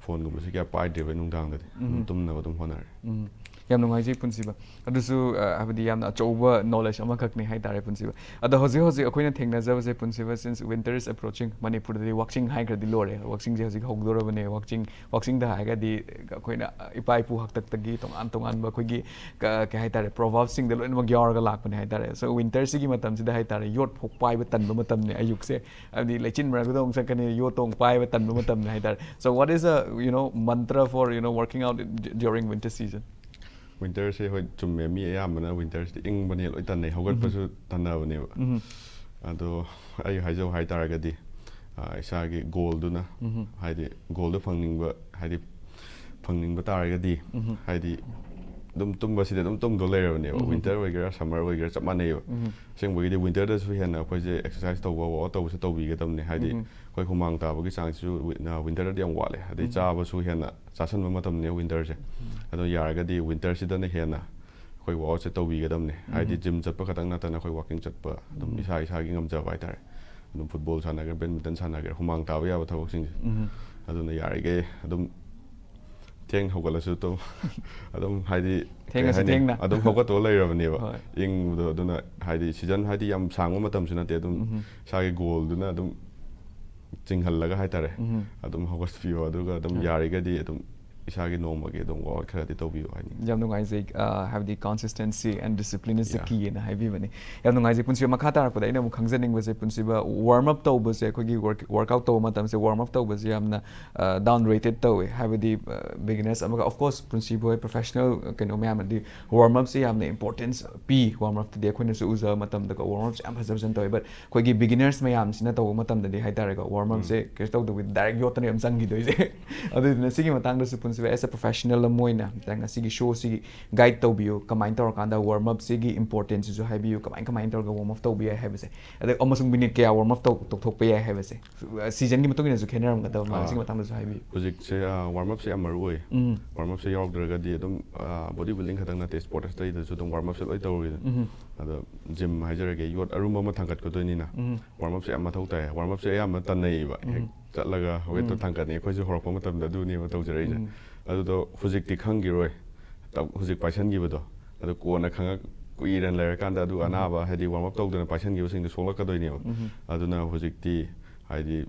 ꯐꯣꯟꯒꯨꯝꯕꯁꯦ ꯀꯌꯥ ꯄꯥꯏꯗ꯭ꯔꯦꯕ ꯅꯨꯡꯗꯥꯡꯗꯗꯤ꯫ ꯑꯗꯨꯝ ꯇꯨꯝꯅꯕ ꯑꯗꯨꯝ ꯍꯣꯠꯅꯔꯦ꯫ ꯎꯝ, ꯌꯥꯝ ꯅꯨꯡꯉꯥꯏꯖꯩ ꯄꯨꯟꯁꯤꯕ꯫ ꯑꯗꯨꯁꯨ ꯑ, ꯍꯥꯏꯕꯗꯤ ꯌꯥꯝꯅ ꯑꯆꯧꯕ ꯅꯣꯂꯦꯖ ꯑꯃꯈꯛꯅꯤ ꯍꯥꯏꯇꯥꯔꯦ ꯄꯨꯟꯁꯤꯕ꯫ ꯑꯗꯣ ꯍꯧꯖꯤꯛ ꯍꯧꯖꯤꯛ ꯑꯩꯈꯣꯏꯅ ꯊꯦꯡꯅꯖꯕꯁꯦ ꯄꯨꯟꯁꯤꯕ, since winter is approaching, ꯃꯅꯤꯄꯨꯔꯗꯗꯤ ꯋꯥꯛꯆꯤꯡ ꯍꯥꯏꯈ꯭ꯔꯗꯤ ꯂꯣꯏꯔꯦ, ꯋꯥꯛꯆꯤꯡꯁꯦ ꯍꯧꯖꯤꯛ ꯍꯧꯗꯣꯔꯕꯅꯦ꯫ ꯋꯥꯛꯆꯤꯡ, ꯋꯥꯛꯆꯤꯡꯗ ꯍꯥꯏꯔꯒꯗꯤ ꯑꯩꯈꯣꯏꯅ ꯏꯄꯥ ꯏꯄꯨ ꯍꯥꯛꯇꯛꯇꯒꯤ ꯇꯣꯉꯥꯟ ꯇꯣꯉꯥꯟꯕ ꯑꯩꯈꯣꯏꯒꯤ ꯀ- ꯀꯩ ꯍꯥꯏꯇꯥꯔꯦ, ꯄ꯭ꯔꯣꯚꯥꯞꯁꯤꯡꯗ ꯂꯣꯏꯅꯃꯛ ꯌꯥꯎꯔꯒ ꯂꯥꯛꯄꯅꯦ ꯍꯥꯏꯇꯥꯔꯦ꯫ So winter ꯁꯤꯒꯤ ꯃꯇꯝꯁꯤꯗ ꯍꯥꯏꯇꯥꯔꯦ, ꯌꯣꯠ ꯐꯥꯎ ꯄꯥꯏꯕ ꯇꯟꯕ ꯃꯇꯝꯅꯦ ꯑꯌꯨꯛꯁꯦ꯫ ꯍꯥꯏꯕꯗꯤ ꯂꯩꯆꯤꯟ ꯃꯔꯛꯇꯨꯗ ꯑꯃꯨꯛ ꯆꯠꯀꯅꯤ, ꯌꯣꯠꯇꯣ ꯑꯃꯨꯛ ꯄꯥꯏꯕ ꯇꯟꯕ ꯃꯇꯝꯅꯦ ꯍꯥꯏꯇꯥꯔꯦ꯫ So what is a, you know, mantra for, you know, working out d- during winter season? ꯋꯤꯟꯇꯔꯁꯦ ꯍꯣꯏ, ꯆꯨꯝꯃꯦ, ꯃꯤ ꯑꯌꯥꯝꯕꯅ ꯋꯤꯟꯇꯔꯁꯤꯗꯤ ꯏꯪꯕꯅꯦ ꯂꯣꯏ ꯇꯟꯅꯩ, ꯍꯧꯒꯠꯄꯁꯨ ꯇꯟꯅꯕꯅꯦꯕ꯫ ꯑꯗꯣ ꯑꯩ ꯍꯥꯏꯖꯧ ꯍꯥꯏꯇꯥꯔꯒꯗꯤ, ꯑ, ꯏꯁꯥꯒꯤ ꯒꯣꯜꯗꯨꯅ, ꯍꯥꯏꯗꯤ ꯒꯣꯜꯗꯣ ꯐꯪꯅꯤꯡꯕ, ꯍꯥꯏꯗꯤ ꯐꯪꯅꯤꯡꯕ ꯇꯥꯔꯒꯗꯤ, ꯍꯥꯏꯗꯤ ꯑꯗꯨꯝ ꯇꯨꯝꯕꯁꯤꯗꯤ ꯑꯗꯨꯝ ꯇꯨꯝꯗꯧ ꯂꯩꯔꯕꯅꯦꯕ, ꯋꯤꯟꯇꯔ ꯑꯣꯏꯒꯦꯔꯥ ꯁꯝꯃꯔ ꯑꯣꯏꯒꯦꯔꯥ ꯆꯞ ꯃꯥꯟꯅꯩꯕ꯫ ꯑꯁꯦꯡꯕꯒꯤꯗꯤ ꯋꯤꯟꯇꯔꯗꯁꯨ ꯍꯦꯟꯅ ꯑꯩꯈꯣꯏꯁꯦ ꯑꯦꯛꯁꯔꯁꯥꯏꯁ ꯇꯧꯕ, ꯋꯥꯛꯑꯥꯎꯠ ꯇꯧꯕꯁꯦ ꯇꯧꯕꯤꯒꯗꯕꯅꯦ, ꯍꯥꯏꯗꯤ ꯑꯩꯈꯣꯏ ꯍꯨꯃꯥꯡ ꯇꯥꯕꯒꯤ ꯆꯥꯡꯁꯤꯁꯨ ꯋꯤ- ꯑ, ꯋꯤꯟꯇꯔꯗꯗꯤ ꯌꯥꯝ ꯋꯥꯠꯂꯦ, ꯑꯗꯩ ꯆꯥꯕꯁꯨ ꯍꯦꯟꯅ ꯆꯥꯁꯟꯕ ꯃꯇꯝꯅꯦ ꯋꯤꯟꯇꯔꯁꯦ꯫ ꯑꯗꯣ ꯌꯥꯔꯒꯗꯤ ꯋꯤꯟꯇꯔꯁꯤꯗꯅ ꯍꯦꯟꯅ ꯑꯩꯈꯣꯏ ꯋꯥꯛꯑꯥꯎꯠꯁꯦ ꯇꯧꯕꯤꯒꯗꯕꯅꯦ, ꯍꯥꯏꯗꯤ ꯖꯤꯝ ꯆꯠꯄ ꯈꯛꯇꯪ ꯅꯠꯇꯅ ꯑꯩꯈꯣꯏ ꯋꯥꯛꯀꯤꯡ ꯆꯠꯄ, ꯑꯗꯨꯝ ꯏꯁꯥ ꯏꯁꯥꯒꯤ ꯉꯝꯖꯕ ꯍꯥꯏꯇꯥꯔꯦ, ꯑꯗꯨꯝ ꯐꯨꯠꯕꯣꯜ ꯁꯥꯟꯅꯒꯦꯔꯥ, ꯕꯦꯗꯃꯤꯟꯇꯟ ꯁꯥꯟꯅꯒꯦꯔꯥ, ꯍꯨꯃꯥꯡ ꯇꯥꯕ ꯌꯥꯕ ꯊꯕꯛꯁꯤꯡꯁꯦ꯫ ꯑꯗꯨꯅ ꯌꯥꯔꯤꯈꯩ ꯑꯗꯨꯝ ꯊꯦꯡꯅ ꯍꯧꯒꯠꯂꯁꯨ ꯑꯗꯨꯝ ꯑꯗꯨꯝ ꯍꯥꯏꯗꯤ ꯀꯩ ꯊꯦꯡꯉꯁꯨ ꯍꯥꯏꯅꯤ? ꯊꯦꯡꯅ꯫ ꯑꯗꯨꯝ ꯍꯧꯒꯠꯇꯧ ꯂꯩꯔꯕꯅꯦꯕ꯫ ꯍꯣꯏ꯫ ꯏꯪꯕꯗꯣ ꯑꯗꯨꯅ ꯍꯥꯏꯗꯤ ꯁꯤꯖꯟ ꯍꯥꯏꯗꯤ ꯌꯥꯝ ꯁꯥꯡꯕ ꯃꯇꯝꯁꯨ ꯅꯠꯇꯦ, ꯑꯗꯨꯝ ꯏꯁꯥꯒꯤ ꯒꯣꯜꯗꯨꯅ ꯑꯗꯨꯝ ꯆꯤꯡꯍꯜꯂꯒ ꯍꯥꯏꯇꯥꯔꯦ, ꯑꯗꯨꯝ ꯍꯧꯒꯠꯄꯤꯌꯣ꯫ ꯑꯗꯨꯒ ꯑꯗꯨꯝ ꯌꯥꯔꯤꯒꯗꯤ ꯑꯗꯨꯝ ꯏꯁꯥꯒꯤ ꯅꯣꯡꯃꯒꯤ ꯑꯗꯨꯝ ꯋꯥꯛꯑꯥꯎꯠ ꯈꯔꯗꯤ ꯇꯧꯕꯤꯌꯨ ꯍꯥꯏꯅꯤꯡꯉꯤ꯫ ꯌꯥꯝ ꯅꯨꯡꯉꯥꯏꯖꯩ, ꯑ, ꯍꯥꯏꯕꯗꯤ consistency and discipline is the Yeah. key ꯍꯥꯏꯅ ꯍꯥꯏꯕꯤꯕꯅꯤ꯫ ꯌꯥꯝ ꯅꯨꯡꯉꯥꯏꯖꯩ ꯄꯨꯟꯁꯤꯕ꯫ ꯃꯈꯥ ꯇꯥꯔꯛꯄꯗ ꯑꯩꯅ ꯑꯃꯨꯛ ꯈꯪꯖꯅꯤꯡꯕꯁꯦ, ꯄꯨꯟꯁꯤꯕ, ꯋꯥꯔꯝ ꯑꯞ ꯇꯧꯕꯁꯦ, ꯑꯩꯈꯣꯏꯒꯤ ꯋꯥꯔꯛ ꯋꯥꯔꯛꯑꯥꯎꯠ ꯇꯧꯕ ꯃꯇꯝꯁꯦ ꯋꯥꯔꯝ ꯑꯞ ꯇꯧꯕꯁꯦ ꯌꯥꯝꯅ ꯗꯥꯎꯟ ꯔꯦꯇꯦꯠ ꯇꯧꯋꯦ, ꯍꯥꯏꯕꯗꯤ ꯕꯤꯒꯤꯅꯔꯁ ꯑꯃꯒ, of course ꯄꯨꯟꯁꯤꯕ ꯍꯣꯏ ꯄ꯭ꯔꯣꯐꯦꯁꯅꯦꯜ ꯀꯩꯅꯣ ꯃꯌꯥꯝꯅꯗꯤ ꯋꯥꯔꯝ ꯑꯞꯁꯦ ꯌꯥꯝꯅ ꯏꯝꯄꯣꯔꯇꯦꯟꯁ ꯄꯤ꯫ ꯋꯥꯔꯝ ꯑꯞꯇꯗꯤ ꯑꯩꯈꯣꯏꯅꯁꯨ ꯎꯖꯕ ꯃꯇꯝꯗꯀꯣ, ꯋꯥꯔꯝ ꯑꯞꯁꯦ ꯌꯥꯝ ꯐꯖ ꯐꯖꯅ ꯇꯧꯋꯦ, but ꯑꯩꯈꯣꯏꯒꯤ ꯕꯤꯒꯤꯅꯔꯁ ꯃꯌꯥꯝꯁꯤꯅ ꯇꯧꯕ ꯃꯇꯝꯗꯗꯤ ꯍꯥꯏꯇꯥꯔꯦꯀꯣ, ꯋꯥꯔꯝ ꯑꯞꯁꯦ ꯀꯩꯁꯨ ꯇꯧꯗꯕꯤꯗ ꯗꯥꯏꯔꯦꯛ ꯌꯣꯠꯇꯅ ꯌꯥꯝ ꯆꯪꯈꯤꯗꯣꯏꯁꯦ꯫ ꯑꯗꯨꯗꯨꯅ ꯁꯤꯒꯤ ꯃꯇꯥꯡꯗꯁꯨ ꯄꯨꯟꯁꯤ As a professional ꯑꯃ ꯑꯣꯏꯅ ꯉꯁꯤꯒꯤ ꯁꯣꯁꯤꯒꯤ ꯒꯥꯏꯗ ꯇꯧꯕꯤꯌꯨ, ꯀꯃꯥꯏꯅ ꯇꯧꯔꯀꯥꯟꯗ ꯋꯥꯔꯝ ꯑꯞꯁꯤꯒꯤ ꯏꯝꯄꯣꯔꯇꯦꯟꯁꯁꯤꯁꯨ ꯍꯥꯏꯕꯤꯌꯨ, ꯀꯃꯥꯏ ꯀꯃꯥꯏꯅ ꯇꯧꯔꯒ ꯋꯥꯔꯝ ꯑꯞ ꯇꯧꯕ ꯌꯥꯏ ꯍꯥꯏꯕꯁꯦ, ꯑꯗꯩ ꯑꯃꯁꯨꯡ ꯃꯤꯅꯤꯠ ꯀꯌꯥ ꯋꯥꯔꯝ ꯑꯞ ꯇꯧꯊꯣꯛꯄ ꯌꯥꯏ ꯍꯥꯏꯕꯁꯦ, ꯁꯤꯖꯟꯒꯤ ꯃꯇꯨꯡ ꯏꯟꯅꯁꯨ ꯈꯦꯠꯅꯔꯝꯒꯗꯕ ꯃꯥꯜꯂꯦ꯫ ꯑꯥ꯫ ꯁꯤꯒꯤ ꯃꯇꯥꯡꯗꯁꯨ ꯍꯥꯏꯕꯤꯌꯨ꯫ ꯍꯧꯖꯤꯛꯁꯦ ꯋꯥꯔꯝ ꯑꯞꯁꯦ ꯌꯥꯝ ꯃꯔꯨ ꯑꯣꯏ꯫ ꯎꯝ꯫ ꯋꯥꯔꯝ ꯑꯞꯁꯦ ꯌꯥꯎꯗ꯭ꯔꯒꯗꯤ ꯑꯗꯨꯝ ꯕꯣꯗꯤ ꯕꯤꯜꯗꯤꯡ ꯈꯛꯇꯪ ꯅꯠꯇꯦ, ꯁ꯭ꯄꯣꯔꯠ ꯑꯇꯩꯗꯁꯨ ꯑꯗꯨꯝ ꯋꯥꯔꯝ ꯑꯞꯁꯦ ꯂꯣꯏ ꯇꯧꯔꯤꯗꯅ꯫ ꯎꯝ꯫ ꯑꯗꯣ ꯖꯤꯝ ꯍꯥꯏꯖꯔꯒꯦ, ꯌꯣꯠ ꯑꯔꯨꯝꯕ ꯑꯃ ꯊꯥꯡꯒꯠꯀꯗꯣꯏꯅꯤꯅ꯫ ꯎꯝ꯫ ꯋꯥꯔꯝ ꯑꯞꯁꯦ ꯌꯥꯝ ꯃꯊꯧ ꯇꯥꯏ꯫ ꯋꯥꯔꯝ ꯑꯞꯁꯦ ꯑꯌꯥꯝꯕ ꯇꯟꯅꯩꯌꯦꯕ꯫ ꯍꯦꯛ ꯎꯝ꯫ ꯆꯠꯂꯒ ꯋꯦꯠꯇꯣ ꯎꯝ꯫ ꯊꯥꯡꯒꯠꯅꯤ꯫ ꯑꯩꯈꯣꯏꯁꯨ ꯍꯧꯔꯛꯄ ꯃꯇꯝꯗ ꯑꯗꯨꯅꯦꯕ ꯇꯧꯖꯔꯛꯏꯁꯦ꯫ ꯎꯝ꯫ ꯑꯗꯨꯗꯣ ꯍꯧꯖꯤꯛꯇꯤ ꯈꯪꯈꯤꯔꯣꯏ꯫ ꯇꯞ-, ꯍꯧꯖꯤꯛ ꯄꯥꯏꯁꯟꯈꯤꯕꯗꯣ꯫ ꯑꯗꯨ ꯀꯣꯟꯅ ꯈꯪꯉꯛ-, ꯀꯨꯏꯅ ꯂꯩꯔꯀꯥꯟꯗ ꯑꯗꯨ ꯎꯝ꯫ ꯑꯅꯥꯕ, ꯍꯥꯏꯗꯤ ꯋꯥꯔꯝ ꯑꯞ ꯇꯧꯗꯅ ꯄꯥꯏꯁꯟꯈꯤꯕꯁꯤꯡꯗꯣ ꯁꯣꯛꯂꯛꯀꯗꯣꯏꯅꯦꯕ꯫ ꯎꯝ꯫ ꯑꯗꯨꯅ ꯍꯧꯖꯤꯛꯇꯤ ꯍꯥꯏꯗꯤ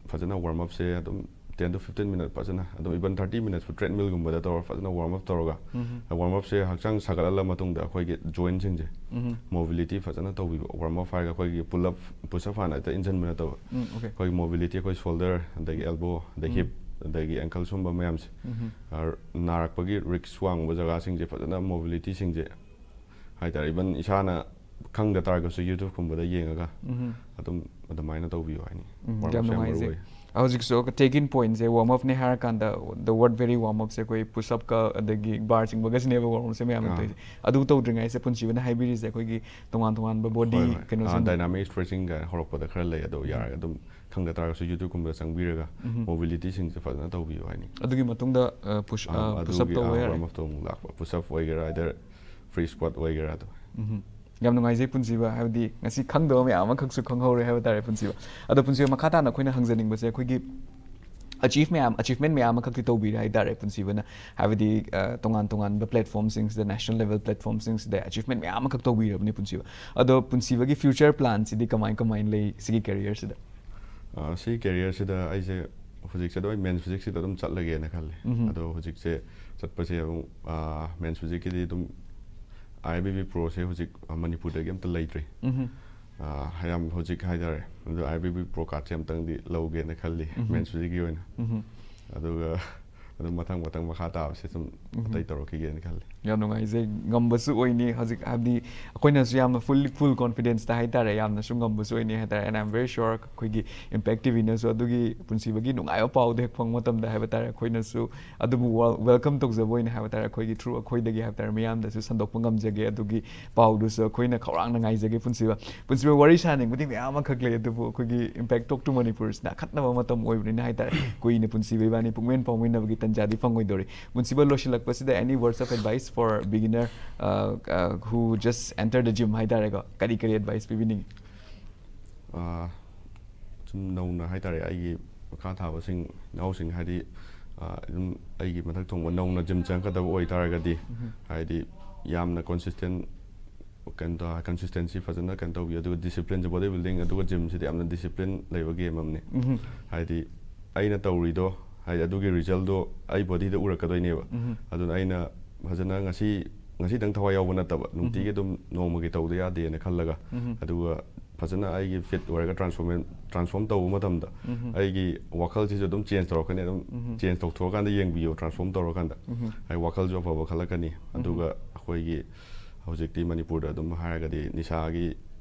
ꯐꯖꯅ ꯋꯥꯔꯝ ꯑꯞꯁꯦ ꯑꯗꯨꯝ ten to fifteen minute ꯐꯖꯅ, ꯑꯗꯨꯝ even thirty minutes treadmill ꯒꯨꯝꯕꯗ ꯇꯧꯔ ꯐꯖꯅ ꯋꯥꯔꯝ ꯑꯞ ꯇꯧꯔꯒ, ꯎꯝ꯫ ꯋꯥꯔꯝ ꯑꯞꯁꯦ ꯍꯛꯆꯥꯡ ꯁꯥꯒꯠꯍꯜꯂ ꯃꯇꯨꯡꯗ ꯑꯩꯈꯣꯏꯒꯤ ꯖꯣꯏꯟꯁꯤꯡꯁꯦ ꯎꯝ꯫ ꯃꯣꯕꯤꯂꯤꯇꯤ ꯐꯖꯅ ꯇꯧꯕꯤꯕ꯫ ꯋꯥꯔꯝ ꯑꯞ ꯍꯥꯏꯔꯒ ꯑꯩꯈꯣꯏꯒꯤ ꯄꯨꯜ ꯑꯞ, ꯄꯨꯁ ꯑꯞ ꯍꯥꯟꯅ ꯍꯦꯛꯇ ꯏꯟꯁꯤꯟꯕ ꯅꯠꯇꯕ, ꯎꯝ, okay꯫ ꯑꯩꯈꯣꯏꯒꯤ ꯃꯣꯕꯤꯂꯤꯇꯤ, ꯑꯩꯈꯣꯏ ꯁꯣꯜꯗꯔ, ꯑꯗꯒꯤ ꯎꯝ꯫ ꯑꯦꯜꯕꯣ, ꯑꯗꯒꯤ ꯎꯝ꯫ ꯍꯤꯞ, ꯑꯗꯒꯤ ꯑꯦꯡꯀꯜ ꯁꯨꯝꯕ ꯃꯌꯥꯝꯁꯦ, ꯎꯝ꯫ ꯑ, ꯅꯥꯔꯛꯄꯒꯤ ꯔꯤꯛꯁ ꯋꯥꯡꯕ ꯖꯒꯥꯁꯤꯡꯁꯦ ꯐꯖꯅ ꯃꯣꯕꯤꯂꯤꯇꯤꯁꯤꯡꯁꯦ ꯍꯥꯏꯇꯥꯔꯦ, even ꯏꯁꯥꯅ ꯈꯪꯗ ꯇꯥꯔꯒꯁꯨ YouTube ꯀꯨꯝꯕꯗ ꯌꯦꯡꯉꯒ ꯎꯝ꯫ ꯑꯗꯨꯝ ꯑꯗꯨꯃꯥꯏꯅ ꯇꯧꯕꯤꯌꯨ ꯍꯥꯏꯅꯤ꯫ ꯎꯝ, ꯋꯥꯔꯝ ꯌꯥꯝ ꯑꯞꯁꯦ ꯌꯥꯝ ꯃꯔꯨ ꯅꯨꯡꯉꯥꯏꯖꯩ꯫ ꯑꯣꯏ꯫ ꯍꯧꯖꯤꯛꯁꯨ take in point ꯁꯦ, ꯋꯥꯔꯝ ꯑꯞꯅꯦ ꯍꯥꯏꯔꯀꯥꯟꯗ the word very warm up ꯁꯦ ꯑꯩꯈꯣꯏ ꯄꯨꯁ ꯑꯞꯀ ꯑꯗꯒꯤ ꯕꯥꯔ ꯆꯤꯡꯕꯒꯁꯤꯅꯦꯕ ꯋꯥꯔꯝ ꯑꯞꯁꯦ ꯃꯌꯥꯝꯅ ꯑꯥ꯫ ꯇꯧꯔꯤꯁꯦ꯫ ꯑꯗꯨ ꯇꯧꯗ꯭ꯔꯤꯉꯩꯁꯦ ꯄꯨꯟꯁꯤꯕꯅ ꯍꯥꯏꯕꯤꯔꯤꯁꯦ ꯑꯩꯈꯣꯏꯒꯤ ꯇꯣꯉꯥꯟ ꯇꯣꯉꯥꯟꯕ ꯕꯣꯗꯤ ꯍꯣꯏ, ꯍꯣꯏ꯫ ꯀꯩꯅꯣꯁꯤꯡ ꯑꯥ, dynamic stretching ꯀꯥꯏꯅ ꯍꯧꯔꯛꯄꯗ ꯈꯔ ꯂꯩ, ꯑꯗꯣ ꯎꯝ꯫ ꯌꯥꯔꯒ ꯑꯗꯨꯝ ꯈꯪꯗ ꯇꯥꯔꯒꯁꯨ YouTube ꯀꯨꯝꯕꯗ ꯆꯪꯕꯤꯔꯒ ꯎꯝ꯫ ꯃꯣꯕꯤꯂꯤꯇꯤꯁꯤꯡꯁꯦ ꯐꯖꯅ ꯇꯧꯕꯤꯌꯨ ꯍꯥꯏꯅꯤ꯫ ꯑꯗꯨꯒꯤ ꯃꯇꯨꯡꯗ, ꯑ, ꯄꯨꯁ-, ꯑꯥ, ꯑ, ꯄꯨꯁ ꯑꯞ ꯑꯗꯨꯒꯤ, ꯇꯧꯕ ꯑꯥ, ꯌꯥꯔꯦ꯫ ꯋꯥꯔꯝ ꯑꯞ ꯇꯧꯕ ꯑꯃꯨꯛ ꯂꯥꯛꯄ꯫ ꯄꯨꯁ ꯑꯞ ꯑꯣꯏꯒꯦꯔꯥ, either free squat ꯑꯣꯏꯒꯦꯔꯥ ꯑꯗꯣ꯫ ꯎꯝ꯫ ꯌꯥꯝ ꯅꯨꯡꯉꯥꯏꯖꯩ ꯄꯨꯟꯁꯤꯕ, ꯍꯥꯏꯕꯗꯤ ꯉꯁꯤ ꯈꯪꯗꯕ ꯃꯌꯥꯝ ꯑꯃꯈꯛꯁꯨ ꯈꯪꯍꯧꯔꯦ ꯍꯥꯏꯕ ꯇꯥꯔꯦ ꯄꯨꯟꯁꯤꯕ꯫ ꯑꯗꯣ ꯄꯨꯟꯁꯤꯕ, ꯃꯈꯥ ꯇꯥꯅ ꯑꯩꯈꯣꯏꯅ ꯍꯪꯖꯅꯤꯡꯕꯁꯦ ꯑꯩꯈꯣꯏꯒꯤ achieve ꯃꯌꯥꯝ, achievement ꯃꯌꯥꯝ ꯑꯃꯈꯛꯇꯤ ꯇꯧꯕꯤꯔꯦ ꯍꯥꯏ ꯇꯥꯔꯦ ꯄꯨꯟꯁꯤꯕꯅ, ꯍꯥꯏꯕꯗꯤ, ꯑ, ꯇꯣꯉꯥꯟ ꯇꯣꯉꯥꯟꯕ platform ꯁꯤꯡꯁꯤꯗ, national level platform ꯁꯤꯡꯁꯤꯗ achievement ꯃꯌꯥꯝ ꯑꯃꯈꯛ ꯇꯧꯕꯤꯔꯕꯅꯤ ꯄꯨꯟꯁꯤꯕ꯫ ꯑꯗꯣ ꯄꯨꯟꯁꯤꯕꯒꯤ future plan ꯁꯤꯗꯤ ꯀꯃꯥꯏ ꯀꯃꯥꯏꯅ ꯂꯩ ꯁꯤꯒꯤ career ꯁꯤꯗ? ꯑ, ꯁꯤ career ꯁꯤꯗ ꯑꯩꯁꯦ ꯍꯧꯖꯤꯛꯁꯦ ꯑꯗꯨꯝ ꯑꯩ men's physique ꯁꯤꯗ ꯑꯗꯨꯝ ꯆꯠꯂꯒꯦꯅ ꯈꯜꯂꯦ꯫ ꯎꯝ꯫ ꯑꯗꯣ ꯍꯧꯖꯤꯛꯁꯦ ꯆꯠꯄꯁꯦ ꯑꯃꯨꯛ, ꯑ, men's physique ꯀꯤꯗꯤ ꯑꯗꯨꯝ I F B B Pro ꯁꯦ ꯍꯧꯖꯤꯛ, ꯑ, ꯃꯅꯤꯄꯨꯔꯗꯒꯤ ꯑꯝꯇ ꯂꯩꯇ꯭ꯔꯤ꯫ ꯎꯝ꯫ ꯑ, ꯌꯥꯝ ꯍꯧꯖꯤꯛ ꯍꯥꯏꯇꯥꯔꯦ, ꯑꯗꯣ I F B B Pro card ꯁꯦ ꯑꯝꯇꯪꯗꯤ ꯂꯧꯒꯦꯅ ꯈꯜꯂꯤ, ꯎꯝ꯫ Men's physique ꯀꯤ ꯑꯣꯏꯅ꯫ ꯎꯝ꯫ ꯑꯗꯨꯒ ꯑꯗꯨꯝ ꯃꯊꯪ ꯃꯊꯪ ꯃꯈꯥ ꯇꯥꯕꯁꯦ ꯁꯨꯝ ꯎꯝ꯫ ꯑꯇꯩ ꯇꯧꯔꯛꯈꯤꯒꯦꯅ ꯈꯜꯂꯦ꯫ ꯌꯥꯝ ꯅꯨꯡꯉꯥꯏꯖꯩ꯫ ꯉꯝꯕꯁꯨ ꯑꯣꯏꯅꯤ ꯍꯧꯖꯤꯛ, ꯍꯥꯏꯕꯗꯤ ꯑꯩꯈꯣꯏꯅꯁꯨ ꯌꯥꯝꯅ ꯐꯨꯜ ꯐꯨꯜ ꯀꯣꯟꯐꯤꯗꯦꯟꯁꯇ ꯍꯥꯏꯇꯥꯔꯦ, ꯌꯥꯝꯅꯁꯨ ꯉꯝꯕꯁꯨ ꯑꯣꯏꯅꯤ ꯍꯥꯏꯇꯥꯔꯦ꯫ And I'm very sure ꯑꯩꯈꯣꯏꯒꯤ ꯏꯝꯄꯦꯛ ꯇꯤꯚꯤꯅꯁꯨ ꯑꯗꯨꯒꯤ ꯄꯨꯟꯁꯤꯕꯒꯤ ꯅꯨꯡꯉꯥꯏꯕ ꯄꯥꯎꯗꯣ ꯍꯦꯛ ꯐꯪꯕ ꯃꯇꯝꯗ ꯍꯥꯏꯕ ꯇꯥꯔꯦ, ꯑꯩꯈꯣꯏꯅꯁꯨ ꯑꯗꯨꯕꯨ ꯋꯦꯜꯀꯝ ꯇꯧꯖꯕ ꯑꯣꯏꯅ ꯍꯥꯏꯕ ꯇꯥꯔꯦ, ꯑꯩꯈꯣꯏꯒꯤ ꯊ꯭ꯔꯨ ꯑꯩꯈꯣꯏꯗꯒꯤ ꯍꯥꯏꯕ ꯇꯥꯔꯦ, ꯃꯤꯌꯥꯝꯗꯁꯨ ꯁꯟꯗꯣꯛꯄ ꯉꯝꯖꯒꯦ꯫ ꯑꯗꯨꯒꯤ ꯄꯥꯎꯗꯨꯁꯨ ꯑꯩꯈꯣꯏꯅ ꯈꯧꯔꯥꯡꯅ ꯉꯥꯏꯖꯒꯦ꯫ ꯄꯨꯟꯁꯤꯕ ꯄꯨꯟꯁꯤꯕ ꯋꯥꯔꯤ ꯁꯥꯅꯤꯡꯕꯗꯤ ꯃꯌꯥꯝ ꯑꯃ ꯈꯛ ꯂꯩ, ꯑꯗꯨꯕꯨ ꯑꯩꯈꯣꯏꯒꯤ ꯏꯝꯄꯦꯛ ꯇꯣꯛ ꯇꯨ ꯃꯅꯤꯄꯨꯔꯁꯤꯅ ꯑꯈꯠꯅꯕ ꯃꯇꯝ ꯑꯣꯏꯕꯅꯤꯅ ꯍꯥꯏꯇꯥꯔꯦ, ꯀꯨꯏꯅ ꯄꯨꯟꯁꯤꯕ ꯏꯕꯥꯅꯤ ꯄꯨꯛꯃꯦꯟ ꯐꯥꯎꯃꯤꯟꯅꯕꯒꯤ ꯇꯟꯖꯥꯗꯤ ꯐꯪꯉꯣꯏꯗꯧꯔꯤ꯫ ꯄꯨꯟꯁꯤꯕ ꯂꯣꯏꯁꯤꯜꯂꯛꯄꯁꯤꯗ, any words of advice for beginner, uh, uh, who just enter the gym ꯍꯥꯏꯇꯥꯔꯦꯀꯣ, ꯀꯔꯤ ꯀꯔꯤ ꯑꯦꯗꯚꯥꯏꯁ ꯄꯤꯕꯤꯅꯤꯡꯉꯤ? ꯑꯥ, ꯁꯨꯝ ꯅꯧꯅ ꯍꯥꯏꯇꯥꯔꯦ, ꯑꯩꯒꯤ ꯃꯈꯥ ꯊꯥꯕꯁꯤꯡ, ꯏꯅꯥꯎꯁꯤꯡ ꯍꯥꯏꯗꯤ, ꯑꯥ, ꯑꯗꯨꯝ ꯑꯩꯒꯤ ꯃꯊꯛ ꯊꯣꯡꯕ ꯅꯧꯅ ꯖꯤꯝ ꯆꯪꯉꯛꯀꯗꯕ ꯑꯣꯏꯇꯥꯔꯒꯗꯤ, ꯎꯝ꯫ ꯍꯥꯏꯗꯤ ꯌꯥꯝꯅ ꯀꯣꯟꯁꯤꯁꯇꯦꯟ ꯀꯩꯅꯣ ꯇꯧ-, ꯀꯟꯁꯤꯁꯇꯦꯟꯁꯤ ꯐꯖꯅ ꯀꯩꯅꯣ ꯇꯧꯕꯤꯌꯨ꯫ ꯑꯗꯨꯒ ꯗꯤꯁꯤꯄ꯭ꯂꯤꯟꯁꯦ, ꯕꯣꯗꯤ ꯕꯤꯜꯗꯤꯡ ꯑꯗꯨꯒ ꯖꯤꯝꯁꯤꯗꯤ ꯌꯥꯝꯅ ꯗꯤꯁꯤꯄ꯭ꯂꯤꯟ ꯂꯩꯕ ꯒꯦꯝ ꯑꯃꯅꯤ꯫ ꯎꯝ꯫ ꯍꯥꯏꯗꯤ ꯑꯩꯅ ꯇꯧꯔꯤꯗꯣ, ꯍꯥꯏꯗꯤ ꯑꯗꯨꯒꯤ ꯔꯤꯖꯜꯗꯣ ꯑꯩ ꯕꯣꯗꯤꯗ ꯎꯔꯛꯀꯗꯣꯏꯅꯦꯕ꯫ ꯎꯝ꯫ ꯑꯗꯨꯅ ꯑꯩꯅ ꯐꯖꯅ ꯉꯁꯤ, ꯉꯁꯤꯗꯪ ꯊꯋꯥꯏ ꯌꯥꯎꯕ ꯅꯠꯇꯕ, ꯅꯨꯡꯇꯤꯒꯤ ꯎꯝ꯫ ꯑꯗꯨꯝ ꯅꯣꯡꯃꯒꯤ ꯇꯧꯗ ꯌꯥꯗꯦꯅ ꯈꯜꯂꯒ, ꯎꯝ꯫ ꯑꯗꯨꯒ ꯐꯖꯅ ꯑꯩꯒꯤ ꯐꯤꯠ ꯑꯣꯏꯔꯒ ꯇ꯭ꯔꯥꯟꯁꯐꯣꯔꯃꯦꯟ, ꯇ꯭ꯔꯥꯟꯁꯐꯣꯔꯝ ꯇꯧꯕ ꯃꯇꯝꯗ ꯎꯝ꯫ ꯑꯩꯒꯤ ꯋꯥꯈꯜꯁꯤꯁꯨ ꯑꯗꯨꯝ ꯆꯦꯟꯖ ꯇꯧꯔꯛꯀꯅꯤ꯫ ꯑꯗꯨꯝ ꯎꯝ꯫ ꯆꯦꯟꯖ ꯇꯧꯊꯣꯛꯑꯀꯥꯟꯗ ꯌꯦꯡꯕꯤꯌꯣ, ꯇ꯭ꯔꯥꯟꯁꯐꯣꯔꯝ ꯇꯧꯔꯀꯥꯟꯗ꯫ ꯎꯝ꯫ ꯍꯥꯏꯗꯤ ꯋꯥꯈꯜꯁꯨ ꯑꯐꯕ ꯈꯜꯂꯛꯀꯅꯤ꯫ ꯑꯗꯨꯒ ꯑꯩꯈꯣꯏꯒꯤ ꯍꯧꯖꯤꯛꯇꯤ ꯃꯅꯤꯄꯨꯔꯗ ꯑꯗꯨꯝ ꯍꯥꯏꯔꯒꯗꯤ ꯅꯤꯁꯥꯒꯤ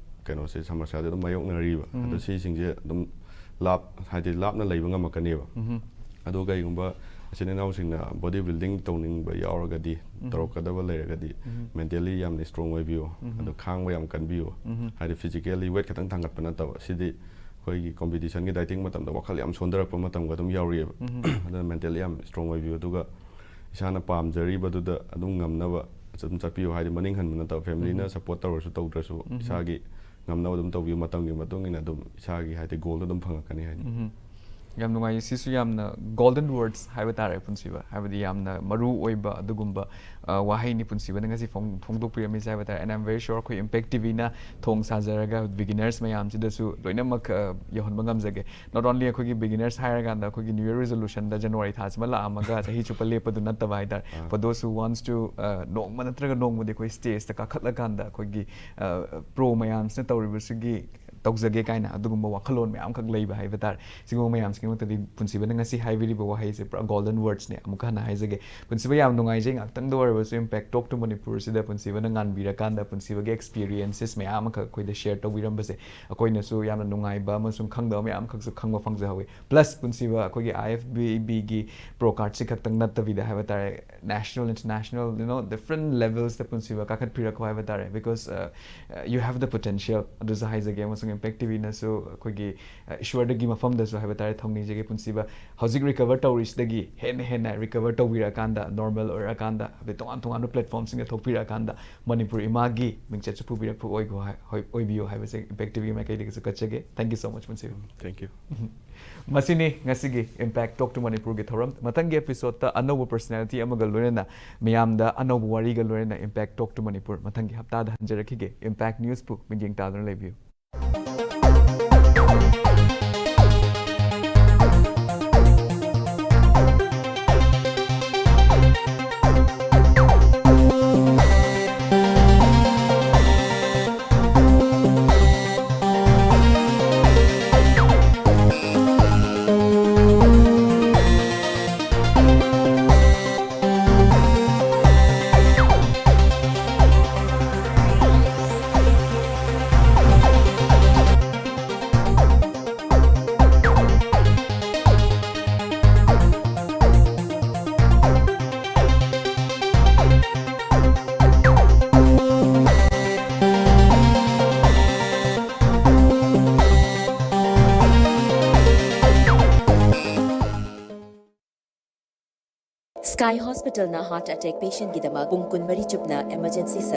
ꯀꯩꯅꯣꯁꯦ, ꯁꯃꯁ꯭ꯌꯥꯁꯦ ꯑꯗꯨꯝ ꯃꯥꯌꯣꯛꯅꯔꯤꯕ꯫ ꯎꯝ꯫ ꯑꯗꯣ ꯁꯤꯁꯤꯡꯁꯦ ꯑꯗꯨꯝ ꯂꯥꯞ-, ꯍꯥꯏꯗꯤ ꯂꯥꯞꯅ ꯂꯩꯕ ꯉꯝꯃꯛꯀꯅꯦꯕ꯫ ꯎꯝ꯫ ꯑꯗꯣ ꯀꯩꯒꯨꯝꯕ ꯏꯆꯤꯟ ꯏꯅꯥꯎꯁꯤꯡꯅ ꯕꯣꯗꯤ ꯕꯤꯜꯗꯤꯡ ꯇꯧꯅꯤꯡꯕ ꯌꯥꯎꯔꯒꯗꯤ, ꯎꯝ꯫ ꯇꯧꯔꯛꯀꯗꯕ ꯂꯩꯔꯒꯗꯤ, ꯎꯝ꯫ ꯃꯦꯟꯇꯦꯜꯂꯤ ꯌꯥꯝꯅ ꯏꯁꯇ꯭ꯔꯣꯡ ꯑꯣꯏꯕꯤꯌꯨ꯫ ꯎꯝ꯫ ꯑꯗꯣ ꯈꯥꯡꯕ ꯌꯥꯝ ꯀꯟꯕꯤꯌꯨ꯫ ꯎꯝ꯫ ꯍꯥꯏꯗꯤ ꯐꯤꯖꯤꯀꯦꯜꯂꯤ ꯋꯦꯠ ꯈꯛꯇꯪ ꯊꯥꯡꯒꯠꯄ ꯅꯠꯇꯕ, ꯁꯤꯗꯤ ꯑꯩꯈꯣꯏꯒꯤ ꯀꯣꯝꯄꯤꯇꯤꯁꯟꯒꯤ ꯗꯥꯏꯇꯤꯡ ꯃꯇꯝꯗ ꯋꯥꯈꯜ ꯌꯥꯝ ꯁꯣꯟꯊꯔꯛꯄ ꯃꯇꯝꯒ ꯑꯗꯨꯝ ꯌꯥꯎꯔꯤꯑꯕ꯫ ꯎꯝ꯫ ꯑꯗꯨꯅ ꯃꯦꯟꯇꯦꯜꯂꯤ ꯌꯥꯝ ꯏꯁꯇ꯭ꯔꯣꯡ ꯑꯣꯏꯕꯤꯌꯨ꯫ ꯑꯗꯨꯒ ꯏꯁꯥꯅ ꯄꯥꯝꯖꯔꯤꯕꯗꯨꯗ ꯑꯗꯨꯝ ꯉꯝꯅꯕ ꯑꯗꯨꯝ ꯆꯠꯄꯤꯌꯨ꯫ ꯍꯥꯏꯗꯤ ꯃꯅꯤꯡ ꯍꯟꯕ ꯅꯠꯇꯕ, ꯐꯦꯃꯤꯂꯤꯅ ꯎꯝ꯫ ꯁꯞꯄꯣꯔꯠ ꯇꯧꯔꯁꯨ ꯇꯧꯗ꯭ꯔꯁꯨ ꯎꯝ꯫ ꯏꯁꯥꯒꯤ ꯉꯝꯅꯕ ꯑꯗꯨꯝ ꯇꯧꯕꯤꯌꯨ꯫ ꯃꯇꯝꯒꯤ ꯃꯇꯨꯡ ꯏꯟꯅ ꯑꯗꯨꯝ ꯏꯁꯥꯒꯤ ꯍꯥꯏꯗꯤ ꯒꯣꯜꯗꯣ ꯑꯗꯨꯝ ꯐꯪꯉꯛꯀꯅꯤ ꯍꯥꯏꯗꯤ꯫ ꯎꯝ꯫ ꯌꯥꯝ ꯅꯨꯡꯉꯥꯏꯌꯦ꯫ ꯁꯤꯁꯨ ꯌꯥꯝꯅ ꯒꯣꯜꯗꯟ ꯋꯥꯔꯗꯁ ꯍꯥꯏꯕ ꯇꯥꯔꯦ, ꯄꯨꯟꯁꯤꯕ, ꯍꯥꯏꯕꯗꯤ ꯌꯥꯝꯅ ꯃꯔꯨ ꯑꯣꯏꯕ ꯑꯗꯨꯒꯨꯝꯕ, ꯑ, ꯋꯥꯍꯩꯅꯤ ꯄꯨꯟꯁꯤꯕꯅ ꯉꯁꯤ ꯐꯣꯡ-, ꯐꯣꯡꯗꯣꯛꯄꯤꯔꯝꯃꯤꯁꯦ ꯍꯥꯏꯕ ꯇꯥꯔꯦ꯫ And I'm very sure ꯑꯩꯈꯣꯏ ꯏꯝꯄꯦꯛ ꯇꯤꯚꯤꯅ ꯊꯣꯡ ꯁꯥꯖꯔꯒ ꯕꯤꯒꯤꯅꯔꯁ ꯃꯌꯥꯝꯁꯤꯗꯁꯨ ꯂꯣꯏꯅꯃꯛ, ꯑ, ꯌꯧꯍꯟꯕ ꯉꯝꯖꯒꯦ꯫ Not only ꯑꯩꯈꯣꯏꯒꯤ ꯕꯤꯒꯤꯅꯔꯁ ꯍꯥꯏꯔꯀꯥꯟꯗ ꯑꯩꯈꯣꯏꯒꯤ ꯅ꯭ꯌꯨ ꯌꯔ ꯔꯤꯖꯣꯂꯨꯁꯟꯗ ꯖꯅꯋꯥꯔꯤ ꯊꯥꯁꯤꯃ ꯂꯥꯛꯑꯝꯃꯒ ꯆꯍꯤ ꯆꯨꯞꯄ ꯂꯦꯞꯄꯗꯨ ꯅꯠꯇꯕ ꯍꯥꯏ ꯇꯥꯔꯦ꯫ ꯑꯥ꯫ For those who wants to, ꯑ, ꯅꯣꯡꯃ ꯅꯠꯇ꯭ꯔꯒ ꯅꯣꯡꯃꯗꯤ ꯑꯩꯈꯣꯏ ꯁ꯭ꯇꯦꯖꯇ ꯀꯥꯈꯠꯂꯀꯥꯟꯗ ꯑꯩꯈꯣꯏꯒꯤ, ꯑ, ꯄ꯭ꯔꯣ ꯃꯌꯥꯝꯁꯤꯅ ꯇꯧꯔꯤꯕꯁꯤꯒꯤ ꯇꯧꯖꯒꯦ ꯀꯥꯏꯅ ꯑꯗꯨꯒꯨꯝꯕ ꯋꯥꯈꯜꯂꯣꯟ ꯃꯌꯥꯝ ꯑꯃꯈꯛ ꯂꯩꯕ ꯍꯥꯏꯕ ꯇꯥꯔꯦ꯫ ꯁꯤꯒꯨꯝꯕ ꯃꯌꯥꯝꯁꯤꯒꯤꯃꯛꯇꯗꯤ ꯄꯨꯟꯁꯤꯕꯅ ꯉꯁꯤ ꯍꯥꯏꯕꯤꯔꯤꯕ ꯋꯥꯍꯩꯁꯦ ꯄꯨꯔꯥ golden wordsꯅꯦ꯫ ꯑꯃꯨꯛꯀ ꯍꯟꯅ ꯍꯥꯏꯖꯒꯦ, ꯄꯨꯟꯁꯤꯕ ꯌꯥꯝ ꯅꯨꯡꯉꯥꯏꯖꯩ, ꯉꯥꯛꯇꯪꯗ ꯑꯣꯏꯔꯕꯁꯨ Impact Talk to Manipurꯁꯤꯗ ꯄꯨꯟꯁꯤꯕꯅ ꯉꯥꯟꯕꯤꯔꯀꯥꯟꯗ ꯄꯨꯟꯁꯤꯕꯒꯤ experiences ꯃꯌꯥꯝ ꯑꯃꯈꯛ ꯑꯩꯈꯣꯏꯗ share ꯇꯧꯕꯤꯔꯝꯕꯁꯦ ꯑꯩꯈꯣꯏꯅꯁꯨ ꯌꯥꯝꯅ ꯅꯨꯡꯉꯥꯏꯕ ꯑꯃꯁꯨꯡ ꯈꯪꯗꯕ ꯃꯌꯥꯝ ꯑꯃꯈꯛꯁꯨ ꯈꯪꯕ ꯐꯪꯖꯍꯧꯋꯤ꯫ Plus ꯄꯨꯟꯁꯤꯕ ꯑꯩꯈꯣꯏꯒꯤ IFBBꯒꯤ pro cardꯁꯤ ꯈꯛꯇꯪ ꯅꯠꯇꯕꯤꯗ ꯍꯥꯏꯕ ꯇꯥꯔꯦ, national, international, you know, different levelsꯇ ꯄꯨꯟꯁꯤꯕ ꯀꯥꯈꯠꯄꯤꯔꯛꯄ ꯍꯥꯏꯕ ꯇꯥꯔꯦ, because uh, uh, you have the potential ꯑꯗꯨꯁꯨ ꯍꯥꯏꯖꯒꯦ꯫ ꯑꯃꯁꯨꯡ Impact TVꯅꯁꯨ ꯑꯩꯈꯣꯏꯒꯤ uh, ꯏꯁꯣꯔꯗꯒꯤ ꯃꯐꯝꯗꯁꯨ ꯍꯥꯏꯕ ꯇꯥꯔꯦ ꯊꯧꯅꯤꯖꯒꯦ꯫ ꯄꯨꯟꯁꯤꯕ ꯍꯧꯖꯤꯛ recover ꯇꯧꯔꯤꯁꯤꯗꯒꯤ ꯍꯦꯟꯅ ꯍꯦꯟꯅ recover ꯇꯧꯕꯤꯔꯛꯑꯀꯥꯟꯗ, normal ꯑꯣꯏꯔꯛꯑꯀꯥꯟꯗ, ꯑꯗꯩ ꯇꯣꯉꯥꯟ ꯇꯣꯉꯥꯟꯕ platformꯁꯤꯡꯗ ꯊꯣꯛꯄꯤꯔꯛꯑꯀꯥꯟꯗ ꯃꯅꯤꯄꯨꯔ ꯏꯃꯥꯒꯤ ꯃꯤꯡꯆꯠꯁꯨ ꯄꯨꯕꯤꯔꯛꯄ ꯑꯣꯏꯒꯣ ꯍꯥꯏ-, ꯍꯣꯏ, ꯑꯣꯏꯕꯤꯌꯨ ꯍꯥꯏꯕꯁꯦ Impact TVꯒꯤ ꯃꯥꯏꯀꯩꯗꯒꯤꯁꯨ ꯀꯠꯆꯒꯦ꯫ Thank you so much ꯄꯨꯟꯁꯤꯕ꯫ Thank you. ꯃꯁꯤꯅꯤ ꯉꯁꯤꯒꯤ Impact Talk to Manipurꯒꯤ ꯊꯧꯔꯝ꯫ ꯃꯊꯪꯒꯤ episodeꯇ ꯑꯅꯧꯕ personality ꯑꯃꯒ ꯂꯣꯏꯅꯅ, ꯃꯤꯌꯥꯝꯗ ꯑꯅꯧꯕ ꯋꯥꯔꯤꯒ ꯂꯣꯏꯅꯅ Impact Talk to Manipur ꯃꯊꯪꯒꯤ ꯍꯞꯇꯥꯗ ꯍꯟꯖꯔꯛꯈꯤꯒꯦ꯫ Impact Newsꯄꯨ ꯃꯤꯠꯌꯦꯡ ꯇꯥꯗꯨꯅ ꯂꯩꯕꯤꯌꯨ꯫ Sky Hospitalꯅ heart attack patientꯒꯤꯗꯃꯛ ꯄꯨꯡ ꯀꯨꯟꯃꯔꯤ ꯆꯨꯞꯅ emergency